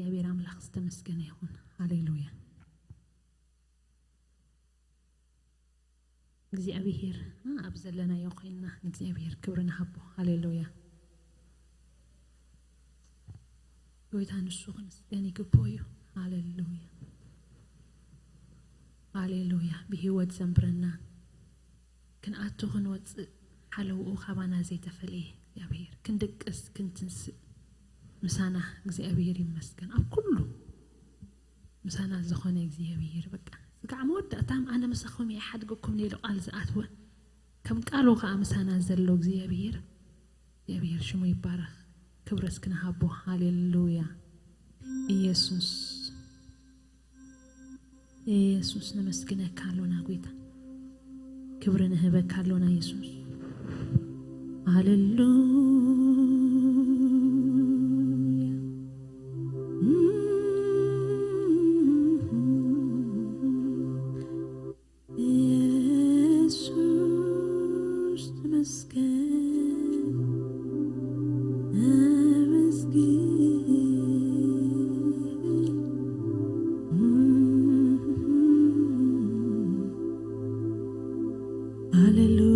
እግዚኣብሔር ኣምላኽ ዝተመስገነ ይኹን። ሃሌሉያ። እግዚኣብሔር ኣብ ዘለናዮ ኮይንና ንእግዚኣብሔር ክብሪ ንሃቦ። ሃሌሉያ። ጎይታ ንሱ ክምስገን ይግብኦ እዩ። ሃሌሉያ፣ ሃሌሉያ። ብህይወት ዘንብረና፣ ክንኣቱ ክንወፅእ ሓለውኡ ካባና ዘይተፈለየ እግዚኣብሔር፣ ክንድቅስ ክንትንስእ ምሳና እግዚኣብሔር ይመስገን። ኣብ ኩሉ ምሳና ዝኾነ እግዚኣብሔር፣ በቃ ስጋዕ መወዳእታ ኣነ ምሳኹም እየ ሓድገኩም ኢሉ ቃል ዝኣትወ፣ ከም ቃሉ ከዓ ምሳና ዘሎ እግዚኣብሔር፣ እግዚኣብሔር ሽሙ ይባረኽ። ክብሪ እስኪ ንሃቦ። ሃሌሉያ። ኢየሱስ፣ ኢየሱስ ነመስግነካ ኣሎና ጎይታ፣ ክብሪ ንህበካ ኣሎና ኢየሱስ። ሃሌሉያ። ኢየሱስ ተመስገን፣ ተመስገን። ሃሌሉያ።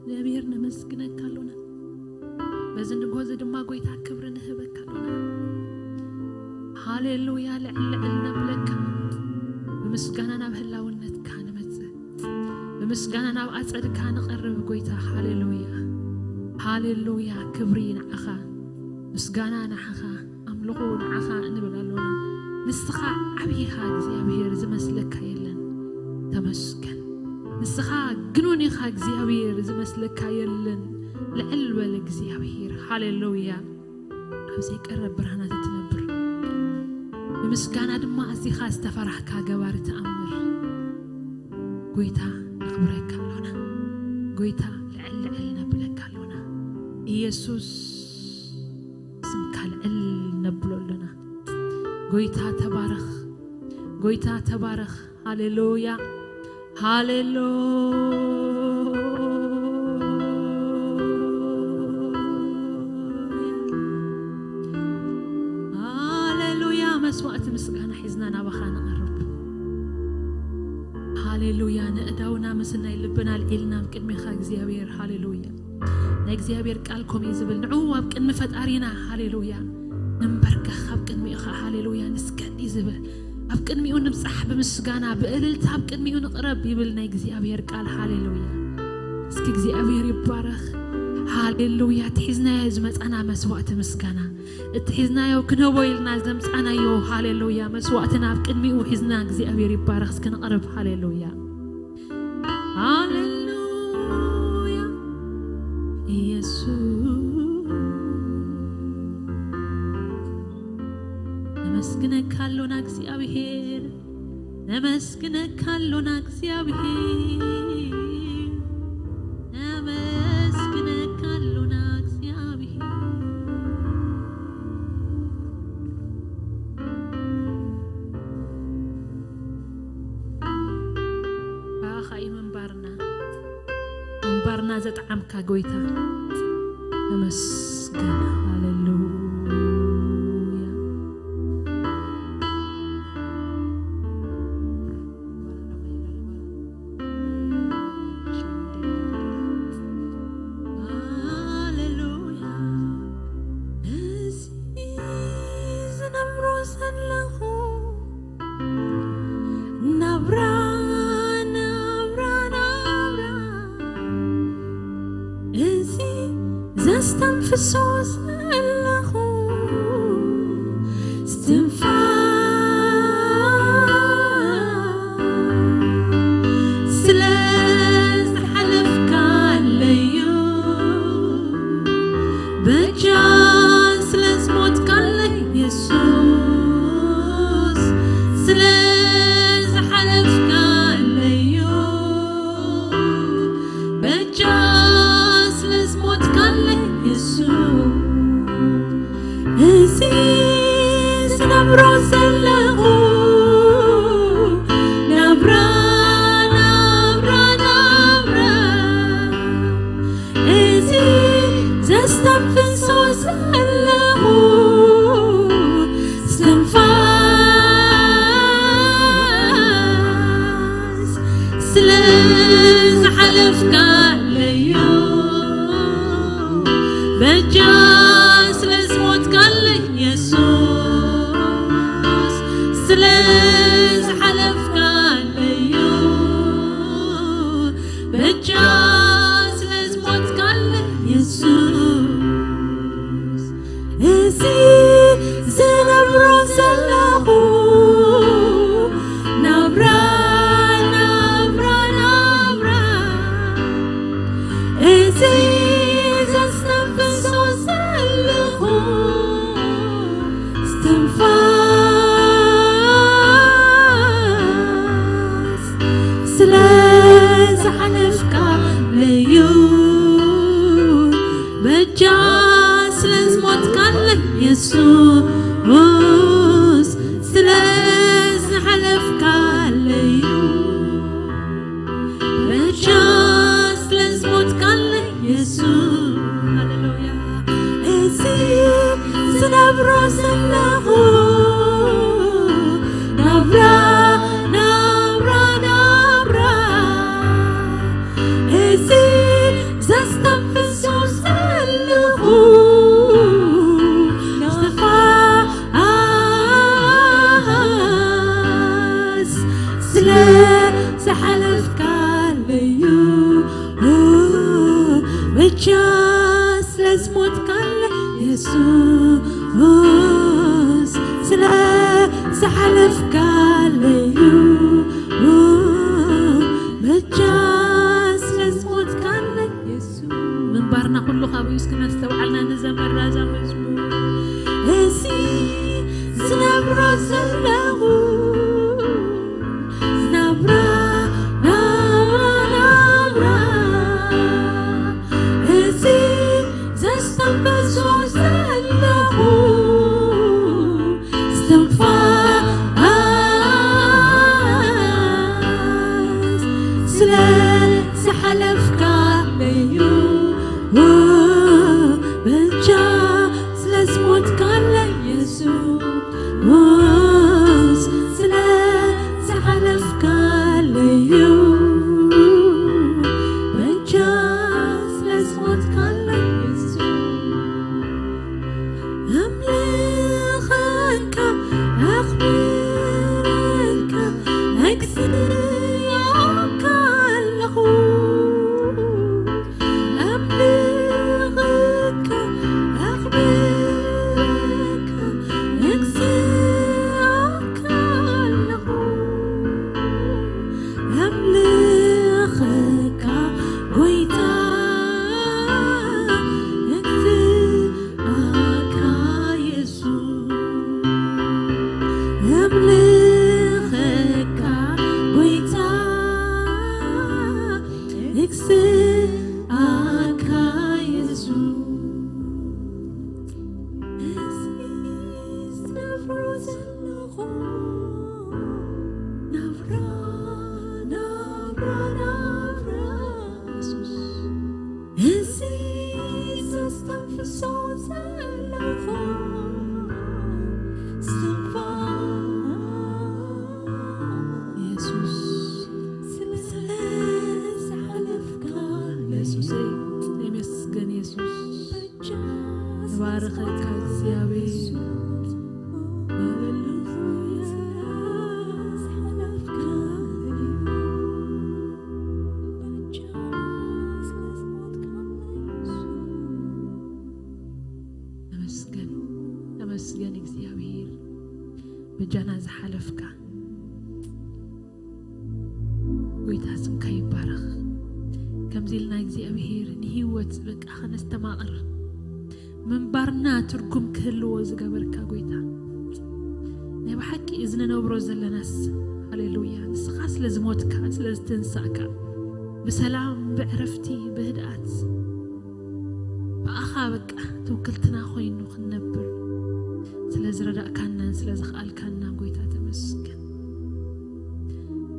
እግዚኣብሔር ነመስግነካ ኣሎና። በዚ ንግሆ እዚ ድማ ጎይታ ክብሪ ንህበካ ኣሎና። ሃሌሉያ። ልዕል ልዕል ነብለካ፣ ብምስጋና ናብ ህላውነትካ ንመጽእ፣ ብምስጋና ናብ ኣጸድካ ንቐርብ ጎይታ። ሃሌሉያ፣ ሃሌሉያ። ክብሪ ንዓኻ፣ ምስጋና ንዓኻ፣ ኣምልኾ ንዓኻ ንብል ኣሎና። ንስኻ ዓብዪኻ እግዚኣብሔር፣ ዝመስለካ የለን። ተመስገን። ንስኻ ግኑን ኢኻ እግዚኣብሔር፣ ዝመስለካ የለን። ልዕል በል እግዚኣብሔር። ሃሌሉያ። ኣብ ዘይቀረብ ብርሃናት እትነብር፣ ብምስጋና ድማ ኣዚኻ ዝተፈራህካ ገባሪ ተኣምር። ጎይታ ነኽብረካ ኣሎና። ጎይታ ልዕል ልዕል ነብለካ ኣሎና። ኢየሱስ ስምካ ልዕል ነብሎ ኣሎና። ጎይታ ተባረኽ፣ ጎይታ ተባረኽ። ሃሌሉያ፣ ሃሌሉያ፣ ሃሌሉያ። መስዋዕቲ ምስጋና ሒዝና ናባኻ ንቐርብ። ሃሌሉያ። ንእዳውና ምስናይ ልብና ኣልዒልና ኣብ ቅድሜኻ እግዚኣብሔር። ሃሌሉያ። ናይ እግዚኣብሔር ቃል ከምኡ እዩ ዝብል፣ ንዑ ኣብ ቅድሚ ፈጣሪና፣ ሃሌሉያ፣ ንንበርከኽ ኣብ ቅድሚኡ ኸዓ፣ ሃሌሉያ፣ ንስገድ እዩ ዝብል። ኣብ ቅድሚኡ ንብጻሕ ብምስጋና፣ ብእልልታ ኣብ ቅድሚኡ ንቕረብ ይብል ናይ እግዚኣብሔር ቃል። ሃሌሉያ። እስኪ እግዚኣብሔር ይባረኽ። ሃሌሉያ። እቲ ሒዝናዮ ዝመጻና መስዋዕቲ ምስጋና፣ እቲ ሒዝናዮ ክንህቦ ኢልና ዘምጻናዮ፣ ሃሌሉያ፣ መስዋዕትና ኣብ ቅድሚኡ ሒዝና፣ እግዚኣብሔር ይባረኽ። እስኪ ንቕረብ። ሃሌሉያ። ሃሌሉያ። ኢየሱስ ነመስግነካ ኣሎና እግዚኣብሔር፣ ነመስግነካ ኣሎና እግዚኣብሔር፣ ነመስግነካ ኣሎና እግዚኣብሔር። ብኣኻ እዩ ምንባርና፣ ምንባርና ዘጥዓምካ ጎይታ። ተመስገን። ሃሌሉያ። ሃሌሉያ። እዚ ዝነብሮ ዘለኹ ናብራ፣ ናብራ፣ ናብራ፣ እዚ ዘስተንፍሶ ዘለኹ እስትንፋስ ስለ ዝሓለፍካለዩ፣ በጃ ስለ ዝሞትካለይ የሱስ፣ ስለ ዝሓለፍካለዩ፣ በጃ ስለ ዝሞትካለይ የሱስ፣ እዚ ዝነብሮ ዘለኹ ናብራ፣ ናብራ፣ ናብራ፣ እዚ ዘስተንፍሶ ዘለኹ እስትንፋስ ስለ ዝሓለፍካለዩ፣ በጃ ስለ ዝሞትካለይ የሱስ፣ ስለ ዝሓለፍካለዩ፣ በጃ ስለ ዝሞትካለይ የሱስ፣ እዚ ዝነብሮ ዘለኹ ናብራ፣ ናብራ፣ ናብራ፣ እዚ ዘስተንፍሶ ዘለኹ እስትንፋስ ስለ ዝሓለፍካለዩ፣ በጃ ስለ ዝሞትካለይ የሱስ፣ ስለ ዝሓለፍካለዩ፣ በጃ ስለ ዝሞትካለይ የሱስ፣ ሃሌሉያ። እዚ ዝነብሮ ዘለኹ ናብራ፣ ናብራ፣ ናብራ፣ እዚ ዘስተንፍሶ ዘለኹ እስትንፋስ ስለ ዝሓለፍካለዩ፣ በጃ ስለ ዝሞትካለይ የሱስ፣ ስለ ዝሓለፍካለዩ፣ በጃ ስለ ዝሞትካለይ የሱስ። ምንባርና ኩሉ ካብኡ እስኪ እናስተውዓልና ንዘመራ እዛ መዝሙር። እዚ ዝነብሮ ዘለኹ ናብራ፣ ናብራ፣ ናብራ፣ እዚ ዘስተንፍሶ ዘለኹ እስትንፋስ ስለ ዝሓለፍካለዩ፣ በጃ ስለ ዝሞትካለይ የሱስ፣ እሱ ዘለኹ እስትንፋስ ኢየሱስ፣ ስለ ዝሓለፍካ ኢየሱሰይ፣ ተመስገን ኢየሱስ። በጃ ንባርኸካ እግዚኣብሔር። ሃሌሉያ። ስለ ዝሓለፍካ በጃ ስለ ዝሞትካ ኢየሱስ። ተመስገን፣ ተመስገን እግዚኣብሔር፣ በጃና ዝሓለፍካ። ጎይታ ስምካ ይባረኽ። ከምዚ ኢልና እግዚኣብሔር ንህይወት በቃ ከነስተማቕር ምንባርና ትርጉም ክህልዎ ዝገበርካ ጎይታ፣ ናይ ብሓቂ እዚ ንነብሮ ዘለናስ፣ ሃሌሉያ፣ ንስኻ ስለ ዝሞትካ፣ ስለ ዝትንሳእካ፣ ብሰላም፣ ብዕረፍቲ፣ ብህድኣት፣ ብኣኻ በቃ ትውክልትና ኮይኑ ክንነብር ስለ ዝረዳእካናን ስለ ዝኸኣልካና ጎይታ ተመስገን።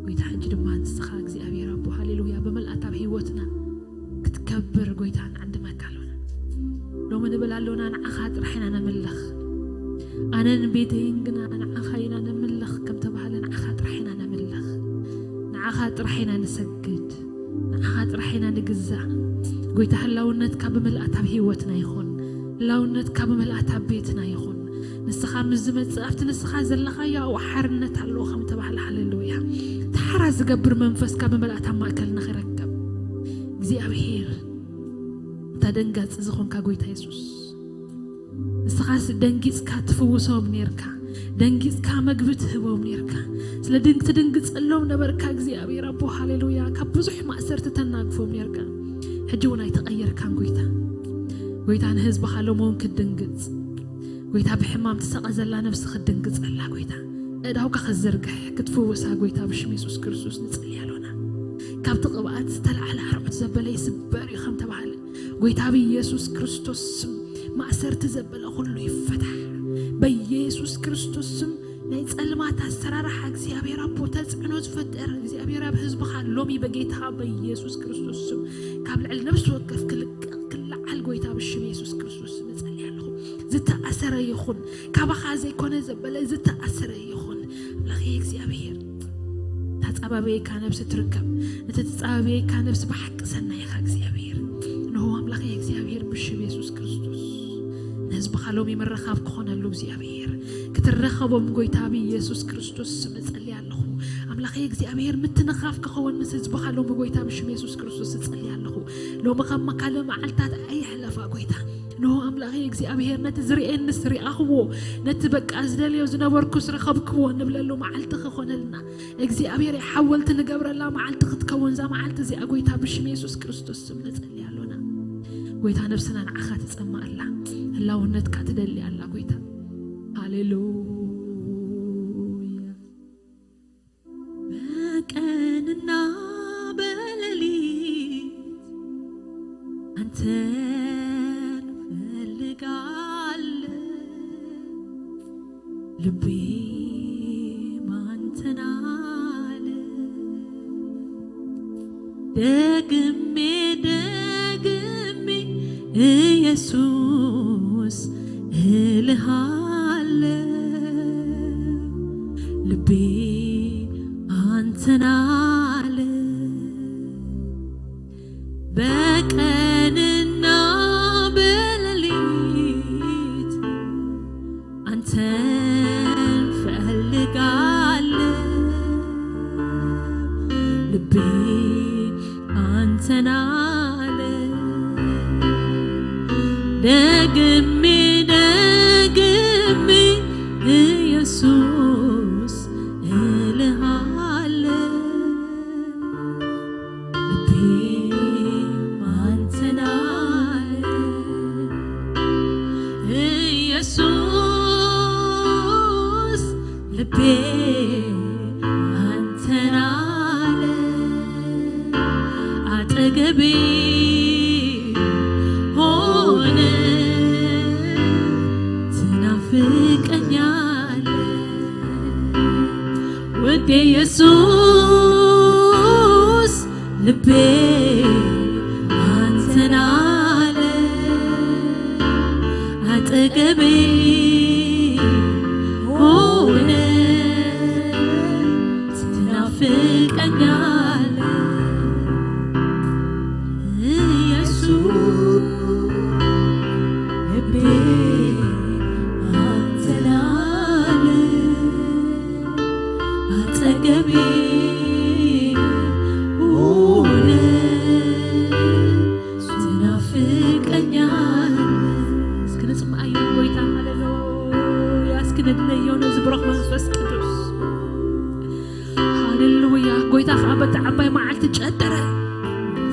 ጎይታ ሕጂ ድማ ንስኻ እግዚኣብሔር ኣቦ፣ ሃሌሉያ፣ ብመልኣት ኣብ ህይወትና ክትከብር ጎይታ ንዕድመካ ኣሎና። ሎሚ ንብል ኣሎና፣ ንዓኻ ጥራሕ ኢና ነምልኽ። ኣነን ቤተይን ግና ንዓኻ ኢና ነምልኽ ከም ተባህለ፣ ንዓኻ ጥራሕ ኢና ነምልኽ። ንዓኻ ጥራሕ ኢና ንሰግድ። ንዓኻ ጥራሕ ኢና ንግዛእ። ጎይታ፣ ህላውነትካ ብምልኣት ኣብ ህይወትና ይኹን። ህላውነትካ ብምልኣት ኣብ ቤትና ይኹን። ንስኻ ምስ ዝመጽእ ኣብቲ ንስኻ ዘለኻዮ ኣብኡ ሓርነት ኣለዎ ከም ተባህለ፣ ሃሌሉያ። እቲ ሓራ ዝገብር መንፈስካ ብምልኣት ኣብ ማእከልና ክረከብ። እግዚኣብሔር፣ እታ ደንጋጺ ዝኾንካ ጎይታ የሱስ፣ ንስኻስ ደንጊጽካ ትፍውሶም ኔርካ፣ ደንጊጽካ መግቢ ትህቦም ኔርካ። ስለ ድንግ-፣ ትድንግጸሎም ነበርካ እግዚኣብሔር ኣቦ፣ ሃሌሉያ። ካብ ብዙሕ ማእሰርቲ ተናግፎም ኔርካ። ሕጂ እውን ኣይተቐየርካን ጎይታ። ጎይታ ንህዝብኻ ሎም እውን ክትድንግጽ፣ ጎይታ ብሕማም ትሳቐ ዘላ ነብሲ ክትድንግጸላ ጎይታ፣ እዳውካ ክትዝርግሕ ክትፍውሳ ጎይታ ብሽም የሱስ ክርስቶስ ንጽሊ ኣሎና። ካብቲ ቅብኣት ዝተላዕለ ኣርዑት ዘበለ ይስበር እዩ ከም ተባህለ፣ ጎይታ ብኢየሱስ ክርስቶስ ስም ማእሰርቲ ዘበለ ኩሉ ይፈታሕ። በኢየሱስ ክርስቶስ ስም ናይ ጸልማት ኣሰራርሓ እግዚኣብሔር ኣቦ ተጽዕኖ ዝፈጠር እግዚኣብሔር ኣብ ህዝብኻ ሎሚ በጌታ በኢየሱስ ክርስቶስ ስም ካብ ልዕሊ ነፍሲ ወከፍ ክልቀቕ ክለዓል ጎይታ ብሽም የሱስ ክርስቶስ ስም እጸሊ ኣለኹ። ዝተኣሰረ ይኹን፣ ካባኻ ዘይኮነ ዘበለ ዝተኣሰረ ይኹን። ኣምላኽ እግዚኣብሔር፣ ተጻባበየካ ነብሲ ትርከብ። ነቲ ተጻባበየካ ነብሲ ብሓቂ ሰናይኻ እግዚኣብሔር። ንሆ ኣምላኽ እግዚኣብሔር ብሽም የሱስ ክርስቶስ ንህዝብኻ ሎሚ ምርኻብ ክኾነሉ እግዚኣብሔር ክትረኸቦም ጎይታ ብኢየሱስ ክርስቶስ ስም እጸሊ ኣለኹ። ኣምላኽ እግዚኣብሔር ምትንኻፍ ክኸውን ምስ ህዝብኻ ሎሚ ጎይታ ብሽም የሱስ ክርስቶስ እጸሊ ኣለኹ። ሎሚ ካብ መካለ መዓልታት ኣይሕለፋ ጎይታ። ንሆ ኣምላኸይ እግዚኣብሔር ነቲ ዝርእየንስ ርኣኽዎ፣ ነቲ በቃ ዝደልዮ ዝነበርኩስ ረኸብክዎ እንብለሉ መዓልቲ ክኾነልና እግዚኣብሔር ሓወልቲ ንገብረላ መዓልቲ ክትከውን እዛ መዓልቲ እዚኣ ጎይታ ብሽም የሱስ ክርስቶስ ስም ንጸሊ ኣሎና። ጎይታ ነብስና ንዓኻ ትጸምእ ኣላ፣ ህላውነትካ ትደሊ ኣላ ጎይታ። ሃሌሉያ። በቀንና በሌሊት አንተን ፈልጋለሁ፣ ልቤም አንተን አለ። ደግሜ ደግሜ ኢየሱስ እልሃለሁ፣ ልቤ አንተን አለ። በቀንና በሌሊት አንተን ፈልጋለሁ፣ ልቤ አንተን አለ። ደግሜ ደግሜ ኢየሱስ እልሃለሁ፣ ልቤም አንተን አለ። ኢየሱስ ልቤ አንተን አለ። አጠገቤ ሆነ ትናፍቀኛለ ውዴ ኢየሱስ፣ ልቤ አንተን አለ። አጠገቤ ሆነ ትናፍቀኛለህ ኢየሱስ፣ ልቤ አንተን አለ። አጠገቤ ሆነ ትናፍቀኛለህ። እስኪ ንጽምዓዮ ጎይታ፣ ሃሌሉያ። እስኪ ነድለዮ ነዚ ብሩኽ መንፈስ ቅዱስ። ሃሌሉያ። ጎይታ ኸዓ በታ ዓባይ መዓልቲ ጨደረ።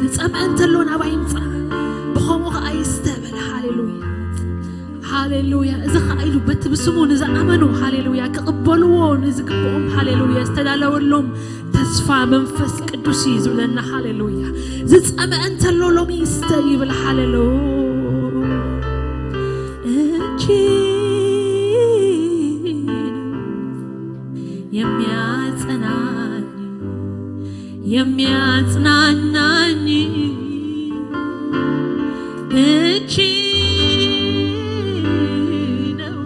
ዝጸምአ እንተሎ ናባይ ይምጻእ፣ ብኸምኡ ኸዓ ይስተ በለ። ሃሌሉያ። ሃሌሉያ። እዚ ኸዓ ኢሉ በቲ ብስሙ ንዝኣመኑ፣ ሃሌሉያ፣ ክቕበልዎ ንዝግብኦም፣ ሃሌሉያ፣ ዝተዳለወሎም ተስፋ መንፈስ ቅዱስ እዩ ዝብለና። ሃሌሉያ። ዝጸምአ እንተሎ ሎሚ ይስተ ይብል። ሃሌሉያ። እጅ የሚያጸናኝ፣ የሚያጽናናኝ እጅ ነው።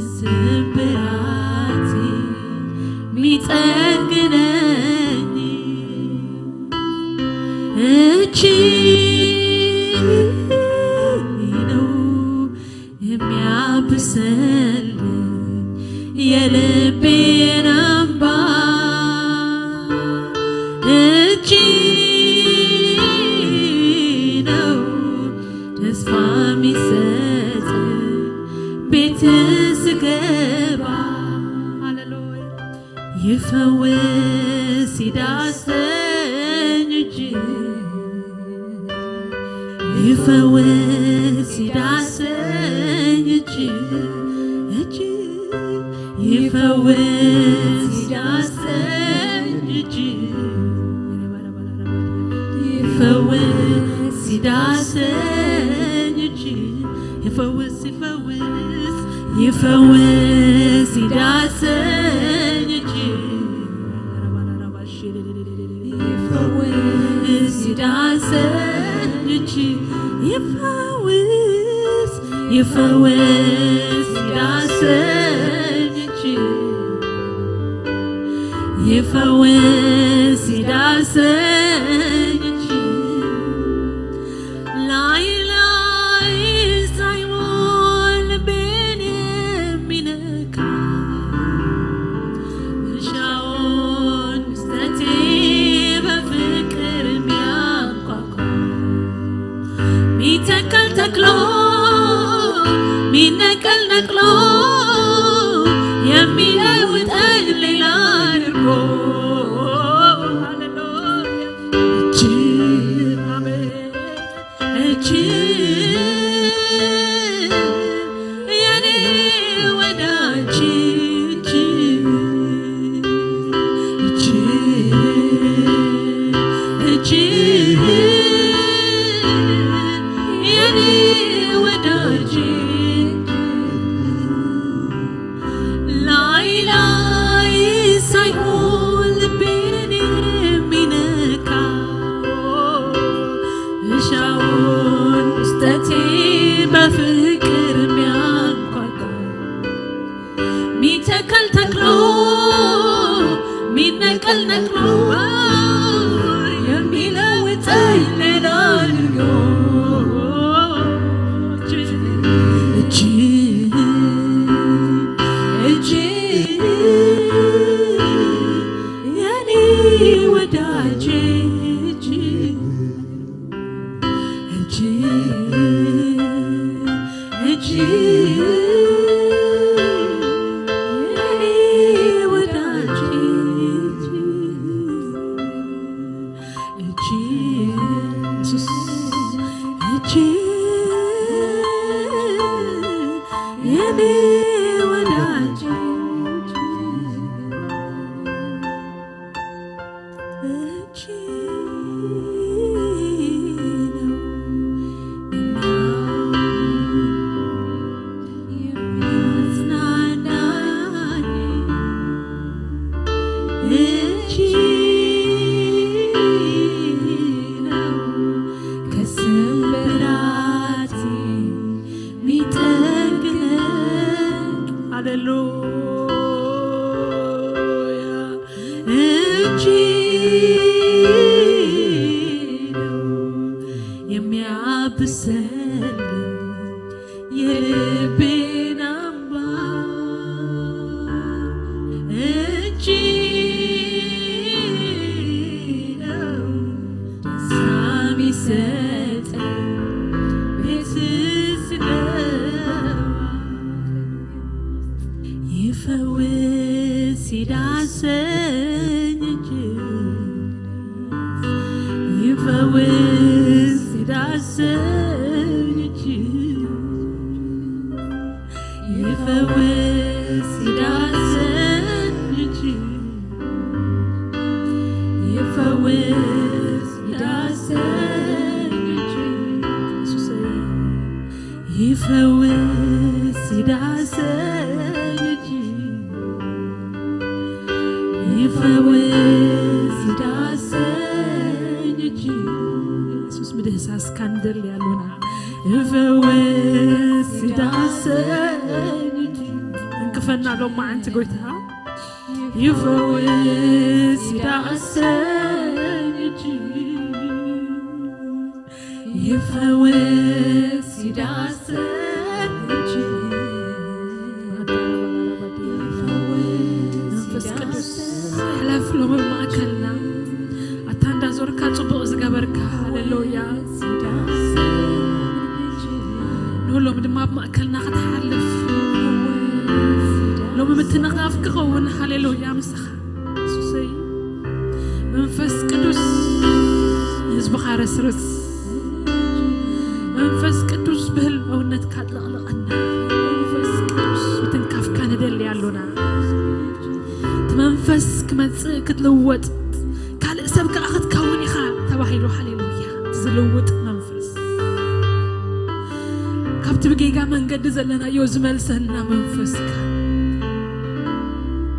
ስብራቴ የሚጠግነኝ እጅ ነው። የሚያብስልኝ የልቤን እንባ እጅ ነው። ተስፋ የሚሰጠኝ ቤት ስገባ፣ ሃሌሉያ፣ ይፈውስ ይዳሰኝ እጅ፣ ይፈውስ ይዳሰኝ እጅ፣ እጅ፣ ይፈውስ ይዳሰኝ እጅ፣ ይፈውስ ይዳሰኝ እጅ፣ ይፈውስ፣ ይፈውስ፣ ይፈውስ ይዳሰኝ እጅ፣ ይፈውስ ይዳሰኝ እጅ፣ ይፈውስ፣ ይፈውስ ይዳሰኝ እጅ፣ ይፈውስ ይዳሰኝ እጅ፣ ላይ ላይ ሳይሆን ልቤን የሚነካ እርሻውን ውስጠቴ በፍቅር የሚያንኳኳ፣ ሚተከል ተክሎ፣ ሚነቀል ነቅሎ፣ የሚለውጠኝ ሌላ አድርጎ። ሃሌሉያ። እጅ፣ አሜን። እጅ፣ የኔ ወዳጅ እጅ፣ እጅ፣ እጅ፣ የኔ ወዳጅ፣ ላይ ላይ ሳይሆን ልቤን የሚነካ፣ እርሻውን ውስጠቴ በፍቅር የሚያንኳኳ፣ ሚተከል ተክሎ፣ ሚነቀል ነቅሎ፣ የሚለውጠኝ ሌላ አድርጎ። እጅ፣ እጅ፣ የኔ ወዳጅ እጅ፣ እጅ፣ እጅ፣ የኔ ወዳጅ እጅ፣ እጅ፣ ኢየሱስ፣ እጅ፣ የኔ ወዳጅ እጅ፣ እጅ ነው። የልቤን አምባ እጅ ነው ሳሚ ሰጠ ቤት ስገባ ይፈውስ ይዳሰኝ እጅ ይፈውስ ይዳሰኝ እጅ ይፈውስ ይዳሰኝ እጅ ይፈውስ ይዳሰኝ እጅ ይፈውስ ይዳሰኝ እጅ ይፈውስ ይዳሰኝ እጅ ኢየሱስ ምድህሳስ ካንደል ያሉና ይፈውስ ይዳሰኝ እጅ እንክፈና ሎማ ኣንቲ ጎይታ ይፈውስ ይዳሰኝ እጅ ይፈውስ ይዳሰኝ እጅ መንፈስ ቅዱስ ሕለፍ ሎሚ ማእከልና ኣታ እንዳዞርካ ጽቡቕ ዝገበርካ ሃሌሉያ ንሎም ድማ ኣብ ማእከልና ክትሓልፍ ሎሚ ምትንኻፍ ክኸውን ሃሌሉያ ምሳኻ ኢየሱሰይ መንፈስ ቅዱስ ህዝብኻ ረስርስ መንፈስ ቅዱስ ብህላውነትካ ኣጥለቕልቐና መንፈስ ቅዱስ ምትንካፍካ ንደሊ ኣሎና እቲ መንፈስ ክመፅእ ክትልወጥ ካልእ ሰብ ከዓ ክትከውን ኢኻ ተባሂሉ ሃሌሉያ ዝልውጥ መንፈስ ካብቲ ብጌጋ መንገዲ ዘለናዮ ዝመልሰና መንፈስካ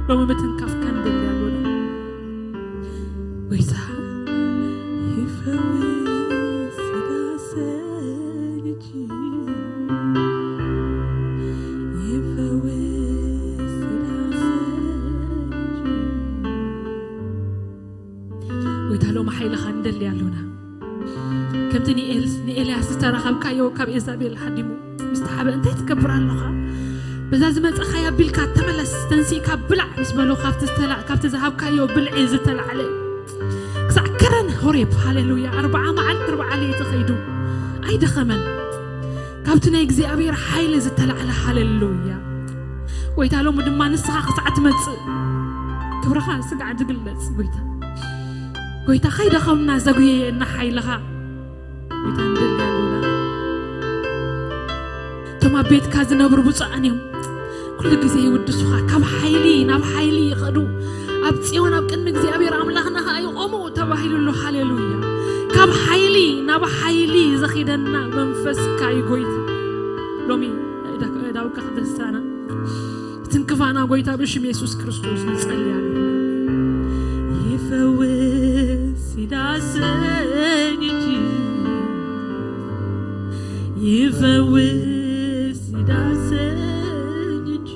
ሎሚ ምትንካፍካ ንደሊ ኣሎና ጎይታ ይፈውስ ይዳሰኝ እጅ ይፈውስ ይዳሰኝ እጅ ጎይታ ሎሚ ሓይልኻ ንደሊ ኣሎና ከምቲ ንኤል- ንኤልያስ ዝተራኸብካዮ ካብ ኤዛቤል ሓዲሙ ምስ ተሓበ እንታይ ትገብር ኣለኻ በዛ ዝመፀኻያ ቢልካ ተመለስ ተንሲእካ ብላዕ ምስ በሎ ካብቲ ዝተላ- ካብቲ ዝሃብካዮ ብልዒ ዝተላዕለ ክሳዕ ከረን ሆሬብ ሃሌሉያ ኣርብዓ መዓልቲ ኣርብዓ ለይቲ ኸይዱ ኣይደኸመን ካብቲ ናይ እግዚኣብሔር ሓይሊ ዝተላዕለ ሃሌሉያ ጎይታ ሎሚ ድማ ንስኻ ክሳዕ ትመፅእ ክብርኻ ስጋዕ ዝግለፅ ጎይታ ጎይታ ከይደኸምና ዘጉየየና ሓይልኻ ጎይታ ንደሊ ኣለና እቶም ኣብ ቤትካ ዝነብሩ ብፁዓን እዮም ኩሉ ግዜ ይውድሱኻ ካብ ሓይሊ ናብ ሓይሊ ይኸዱ ኣብ ፅዮን ኣብ ቅድሚ እግዚኣብሔር ኣምላኽና ከዓ ይቆሙ ተባሂሉ ኣሎ ሃሌሉያ ካብ ሓይሊ ናብ ሓይሊ ዘኺደና መንፈስካ እዩ ጎይታ ሎሚ ዳውካ ክደሳና ትንክፋና ጎይታ ብሽም የሱስ ክርስቶስ ንጸልይ ኣለና ይፈውስ ይዳሰኝ እጅ ይፈውስ ይዳሰኝ እጅ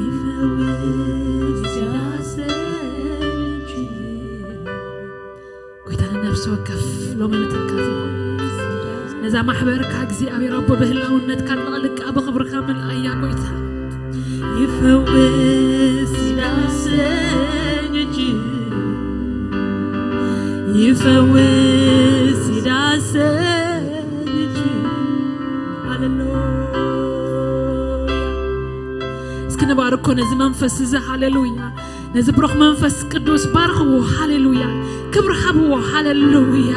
ይፈውስ ይዳሰኝ እጅ ጎይታ ንነፍሲ ወከፍ ሎሚ ምትንካፍ ይኹን ነዛ ማሕበርካ እግዚኣብሔር ኣቦ ብህላውነትካ ንቕልቃ ብኽብርካ ምልኣያ ጎይታ ይፈውስ ይዳሰኝ እጅ ይፈውስ ይዳሰኝ እጅ ሃሌሉያ እስኪ ንባርኮ ነዚ መንፈስ እዚ ሃሌሉያ ነዚ ብሩኽ መንፈስ ቅዱስ ባርኽዎ ሃሌሉያ ክብሪ ሃብዎ ሃሌሉያ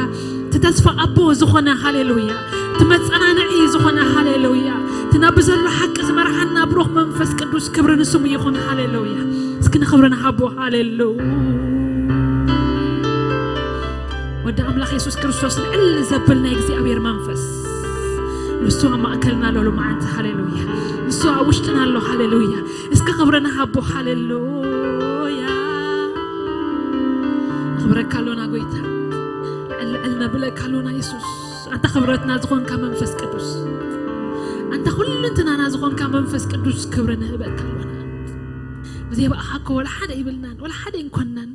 እቲ ተስፋ ኣቦ ዝኾነ ሃሌሉያ እቲ መጸናንዒ ዝኾነ ሃሌሉያ እቲ ናብ ዘሎ ሓቂ ዝመርሓና ብሩኽ መንፈስ ቅዱስ ክብሪ ንስሙ ይኹን ሃሌሉያ እስኪ ንኽብሪ ንሃቦ ሃሌሉ ወዲ ኣምላኽ የሱስ ክርስቶስ ልዕል ዘብል ናይ እግዚኣብሔር መንፈስ ንሱ ኣብ ማእከልና ኣሎ ሎማዓንቲ ሃሌሉያ ንሱ ኣብ ውሽጥና ኣሎ ሃሌሉያ እስኪ ክብሪ ንሃቦ ሃሌሉያ ንኽብረካ ኣሎና ጎይታ ልዕል ልዕል ነብለካ ኣሎና የሱስ ኣንታ ክብረትና ዝኾንካ መንፈስ ቅዱስ ኣንታ ኩልንትናና ዝኾንካ መንፈስ ቅዱስ ክብሪ ንህበካ ኣሎና ብዘይ ብኣኻ እኮ ወላ ሓደ ይብልናን ወላ ሓደ ይንኮንናን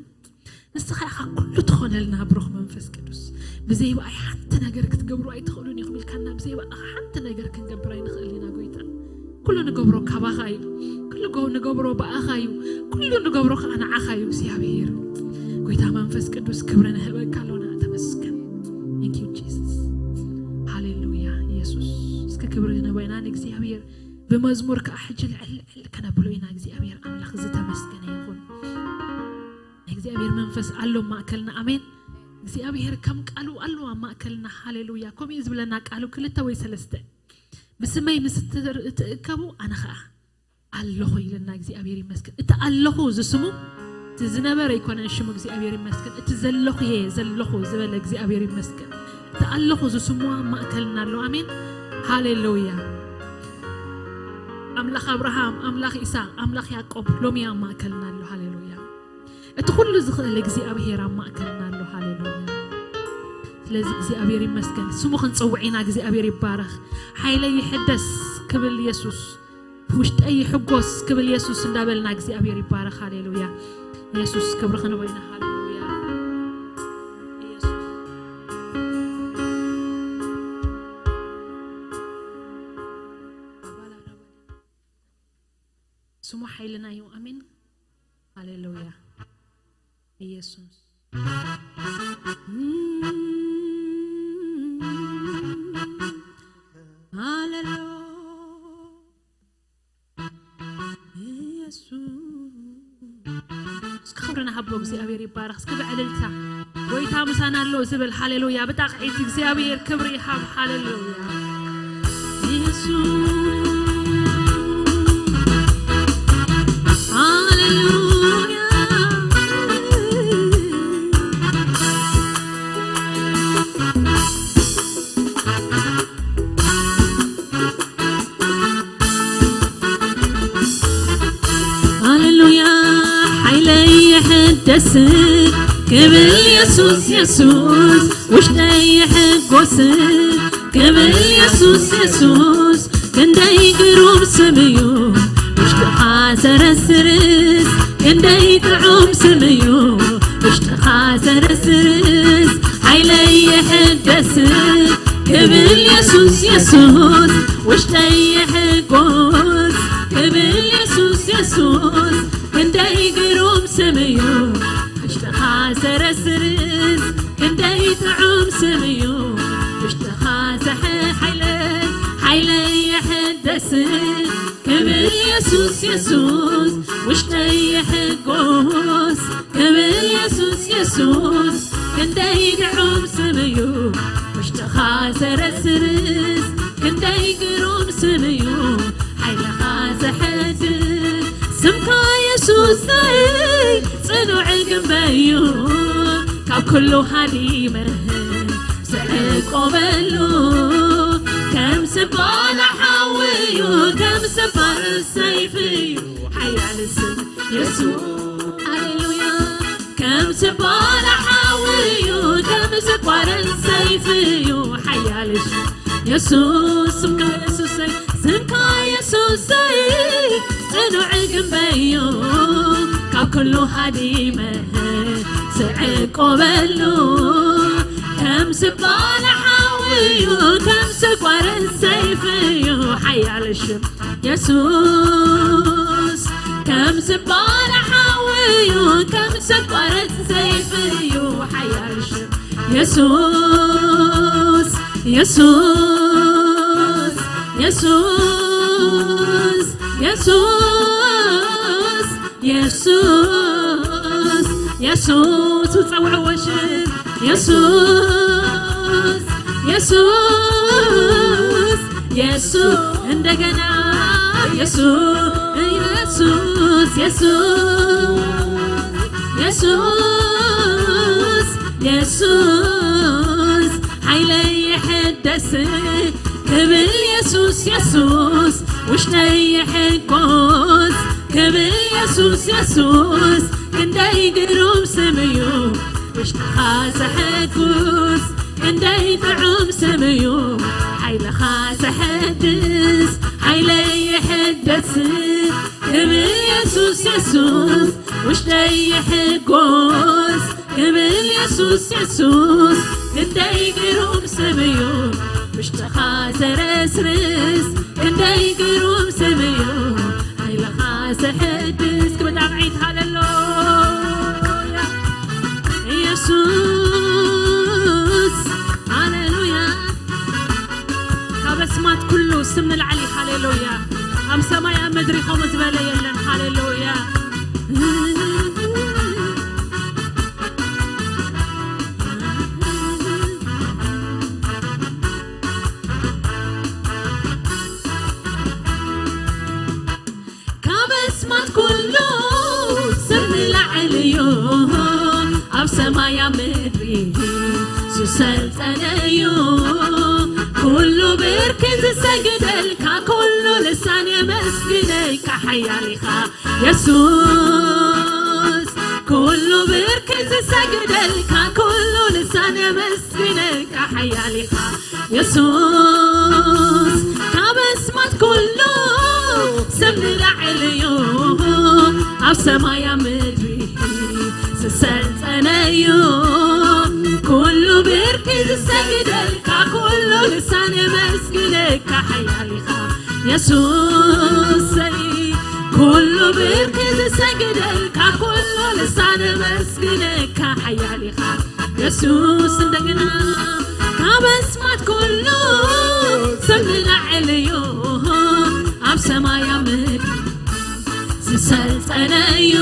ንስኻ ኢኻ ኩሉ ትኾነልና ብሩኽ መንፈስ ቅዱስ ብዘይ ብኣይ ሓንቲ ነገር ክትገብሩ ኣይትኽእሉን ኢኹም ኢልካና፣ ብዘይ ብኣኻ ሓንቲ ነገር ክንገብር ኣይንኽእል ኢና ጎይታ። ኩሉ ንገብሮ ካባኻ እዩ። ኩሉ ጎ-፣ ንገብሮ ብኣኻ እዩ። ኩሉ ንገብሮ ከዓ ንዓኻ እዩ እግዚኣብሔር። ጎይታ መንፈስ ቅዱስ ክብሪ ንህበካ ኣሎና። ተመስገን። Thank you Jesus። ሃሌሉያ ኢየሱስ። እስከ ክብሪ ንህቦ ኢና ንእግዚኣብሔር። ብመዝሙር ከዓ ሕጂ ልዕል ልዕል ከነብሎ ኢና። እግዚኣብሔር ኣምላኽ ዝተመስገነ ይኹን። ናይ እግዚኣብሔር መንፈስ ኣሎ ኣብ ማእከልና። ኣሜን። እግዚኣብሔር ከም ቃሉ ኣሎ ኣብ ማእከልና። ሃሌሉያ። ከምኡ እዩ ዝብለና ቃሉ፣ ክልተ ወይ ሰለስተ ብስመይ ምስ እትር-፣ እትእከቡ ኣነ ኸኣ ኣለኹ ኢለና። እግዚኣብሔር ይመስገን። እቲ ኣለኹ ዝስሙ እቲ ዝነበረ ኣይኮነን ሽሙ። እግዚኣብሔር ይመስገን። እቲ ዘለኹ እየ ዘለኹ ዝበለ እግዚኣብሔር ይመስገን። እቲ ኣለኹ ዝስሙ ኣብ ማእከልና ኣሎ። ኣሜን። ሃሌሉያ። ኣምላኽ ኣብርሃም፣ ኣምላኽ ይስሐቅ፣ ኣምላኽ ያዕቆብ ሎሚ ኣብ ማእከልና ኣሎ። ሃሌሉያ። እቲ ኩሉ ዝኽእል እግዚኣብሔር ኣብ ማእከልና ኣሎ። ሃሌሉያ። ስለዚ እግዚኣብሔር ይመስገን። ስሙ ክንጽውዕ ኢና። እግዚኣብሔር ይባረኽ። ሓይለይ ይሕደስ ክብል የሱስ፣ ውሽጠይ ይሕጎስ ክብል የሱስ እንዳበልና እግዚኣብሔር ይባረኽ። ሃሌሉያ። የሱስ ክብሪ ክንቦ ኢና። ሃሌሉያ። የሱስ ስሙ ሓይልና እዩ። ኣሜን። ሃሌሉያ። ኢየሱስ። ሃሌሉያ። ኢየሱስ። እስኪ ክብሪ ንሃቦ፣ እግዚኣብሔር ይባረኽ። እስኪ ብዕልልታ ጎይታ ምሳና ኣሎ ዝብል ሃሌሉያ። ብጣቕዒት እግዚኣብሔር ክብሪ ይሃብ። ሃሌሉያ። ኢየሱስ። ሃሌሉያ። ሃሌሉያ። ሓይለይ ይሕደስ ክብል የሱስ የሱስ፣ ውሽጠይ ይሕጎስ ክብል የሱስ የሱስ፣ ክንደይ ግሩም ስም እዩ ውሽጥኻ ዘረስርስ፣ ክንደይ ጥዑም ስም እዩ ውሽጥኻ ዘረስርስ። ሓይለይ ይሕደስ ክብል የሱስ የሱስ፣ ውሽጠይ ይሕጎስ ክብል የሱስ የሱስ፣ ክንደይ ግሩም ስም እዩ ውሽጥኻ ዘረስርስ፣ ክንደይ ጥዑም ስም እዩ ውሽጥኻ ዘሐ-፣ ሓይለይ፣ ሓይለይ ይሕደስ ክብል የሱስ የሱስ፣ ውሽጠይ ይሕጎስ ክብል የሱስ የሱስ፣ ክንደይ ግሩም ስም እዩ ውሽጥኻ ዘረስርስ፣ ክንደይ ግሩም ስም እዩ ሓይልኻ ዘሕድስ። ስምካ የሱሰይ ጽኑዕ ግንበይ እዩ ካብ ኩሉ ሃዲመ ዝዕቆበሉ፣ ከም ስባላ ሓዊ እዩ፣ ከም ስባር ሰይፊ እዩ ሓያል ስም የሱስ። ሃሌሉያ። ከም ስባላ ሓዊ እዩ፣ ከም ስባር ሰይፊ እዩ ሓያል ስም የሱስ። ስምካ የሱሰይ፣ ስምካ የሱሰይ ጽኑዕ ግንበይ እዩ ካብ ኩሉ ሃዲመ ዝዕቆበሉ፣ ከም ስባላ ሓዊ እዩ፣ ከም ስባር ሰይፊ እዩ ሓያል ሽም የሱስ። ከም ስባላ ሓዊ እዩ፣ ከም ስባር ሰይፊ እዩ ሓያል ሽም የሱስ። የሱስ፣ የሱስ፣ የሱስ፣ የሱስ፣ የሱስ፣ ጸውዕዎ ሽም የሱስ፣ የሱስ፣ የሱስ፣ እንደገና የሱስ፣ የሱስ፣ የሱስ፣ የሱስ፣ የሱስ፣ ሓይለይ ይሕደስ ክብል የሱስ፣ የሱስ፣ ውሽጠይ ይሕጎስ ክብል የሱስ፣ የሱስ፣ ክንደይ ግሩም ስም እዩ ውሽጥኻ ዘሐጉስ፣ ክንደይ ጥዑም ስም እዩ ሓይልኻ ዘሐድስ። ሓይለይ ይሕደስ ክብል የሱስ፣ የሱስ፣ ውሽጠይ ይሕጎስ ክብል የሱስ፣ የሱስ፣ ክንደ ክንደይ ግሩም ስም እዩ፣ ውሽጥኻ ዘረስርስ። ክንደይ ግሩም ስም እዩ፣ ሓይልኻ ዘሕድስ። ክብጣዕዒት ሃሌሉያ። ኢየሱስ፣ ሃሌሉያ። ካብ ኣስማት ኩሉ ስም ንላዕሊ፣ ሃሌሉያ። ኣብ ሰማይ ኣብ ምድሪ ከምኡ ዝበለ የለን፣ ሃሌሉያ። ካብ ኣስማት ኩሉ ስም ንላዕሊ እዩ፣ ኣብ ሰማይ ኣብ ምድሪ ዝሰልጠነ እዩ። ኩሉ ብርኪ ዝሰግደልካ፣ ኩሉ ልሳን የመስግነካ፣ ሓያል ኢኻ የሱስ። ኩሉ ብርኪ ዝሰግደልካ፣ ኩሉ ልሳን የመስግነካ፣ ሓያል ኢኻ የሱስ። ካብ ኣስማት ኩሉ ስም ንላዕሊ እዩ፣ ኣብ ሰማይ ኣብ ምድሪ ዝሰልጠነ እዩ። ኩሉ ብርኪ ዝሰግደልካ፣ ኩሉ ልሳን የመስግነካ፣ ሓያል ኢኻ የሱሰይ። ኩሉ ብርኪ ዝሰግደልካ፣ ኩሉ ልሳን የመስግነካ፣ ሓያል ኢኻ የሱስ። እንደገና፣ ካብ ኣስማት ኩሉ ስም ንላዕሊ እዩ፣ ኣብ ሰማይ ኣብ ምድሪ ዝሰልጠነ እዩ።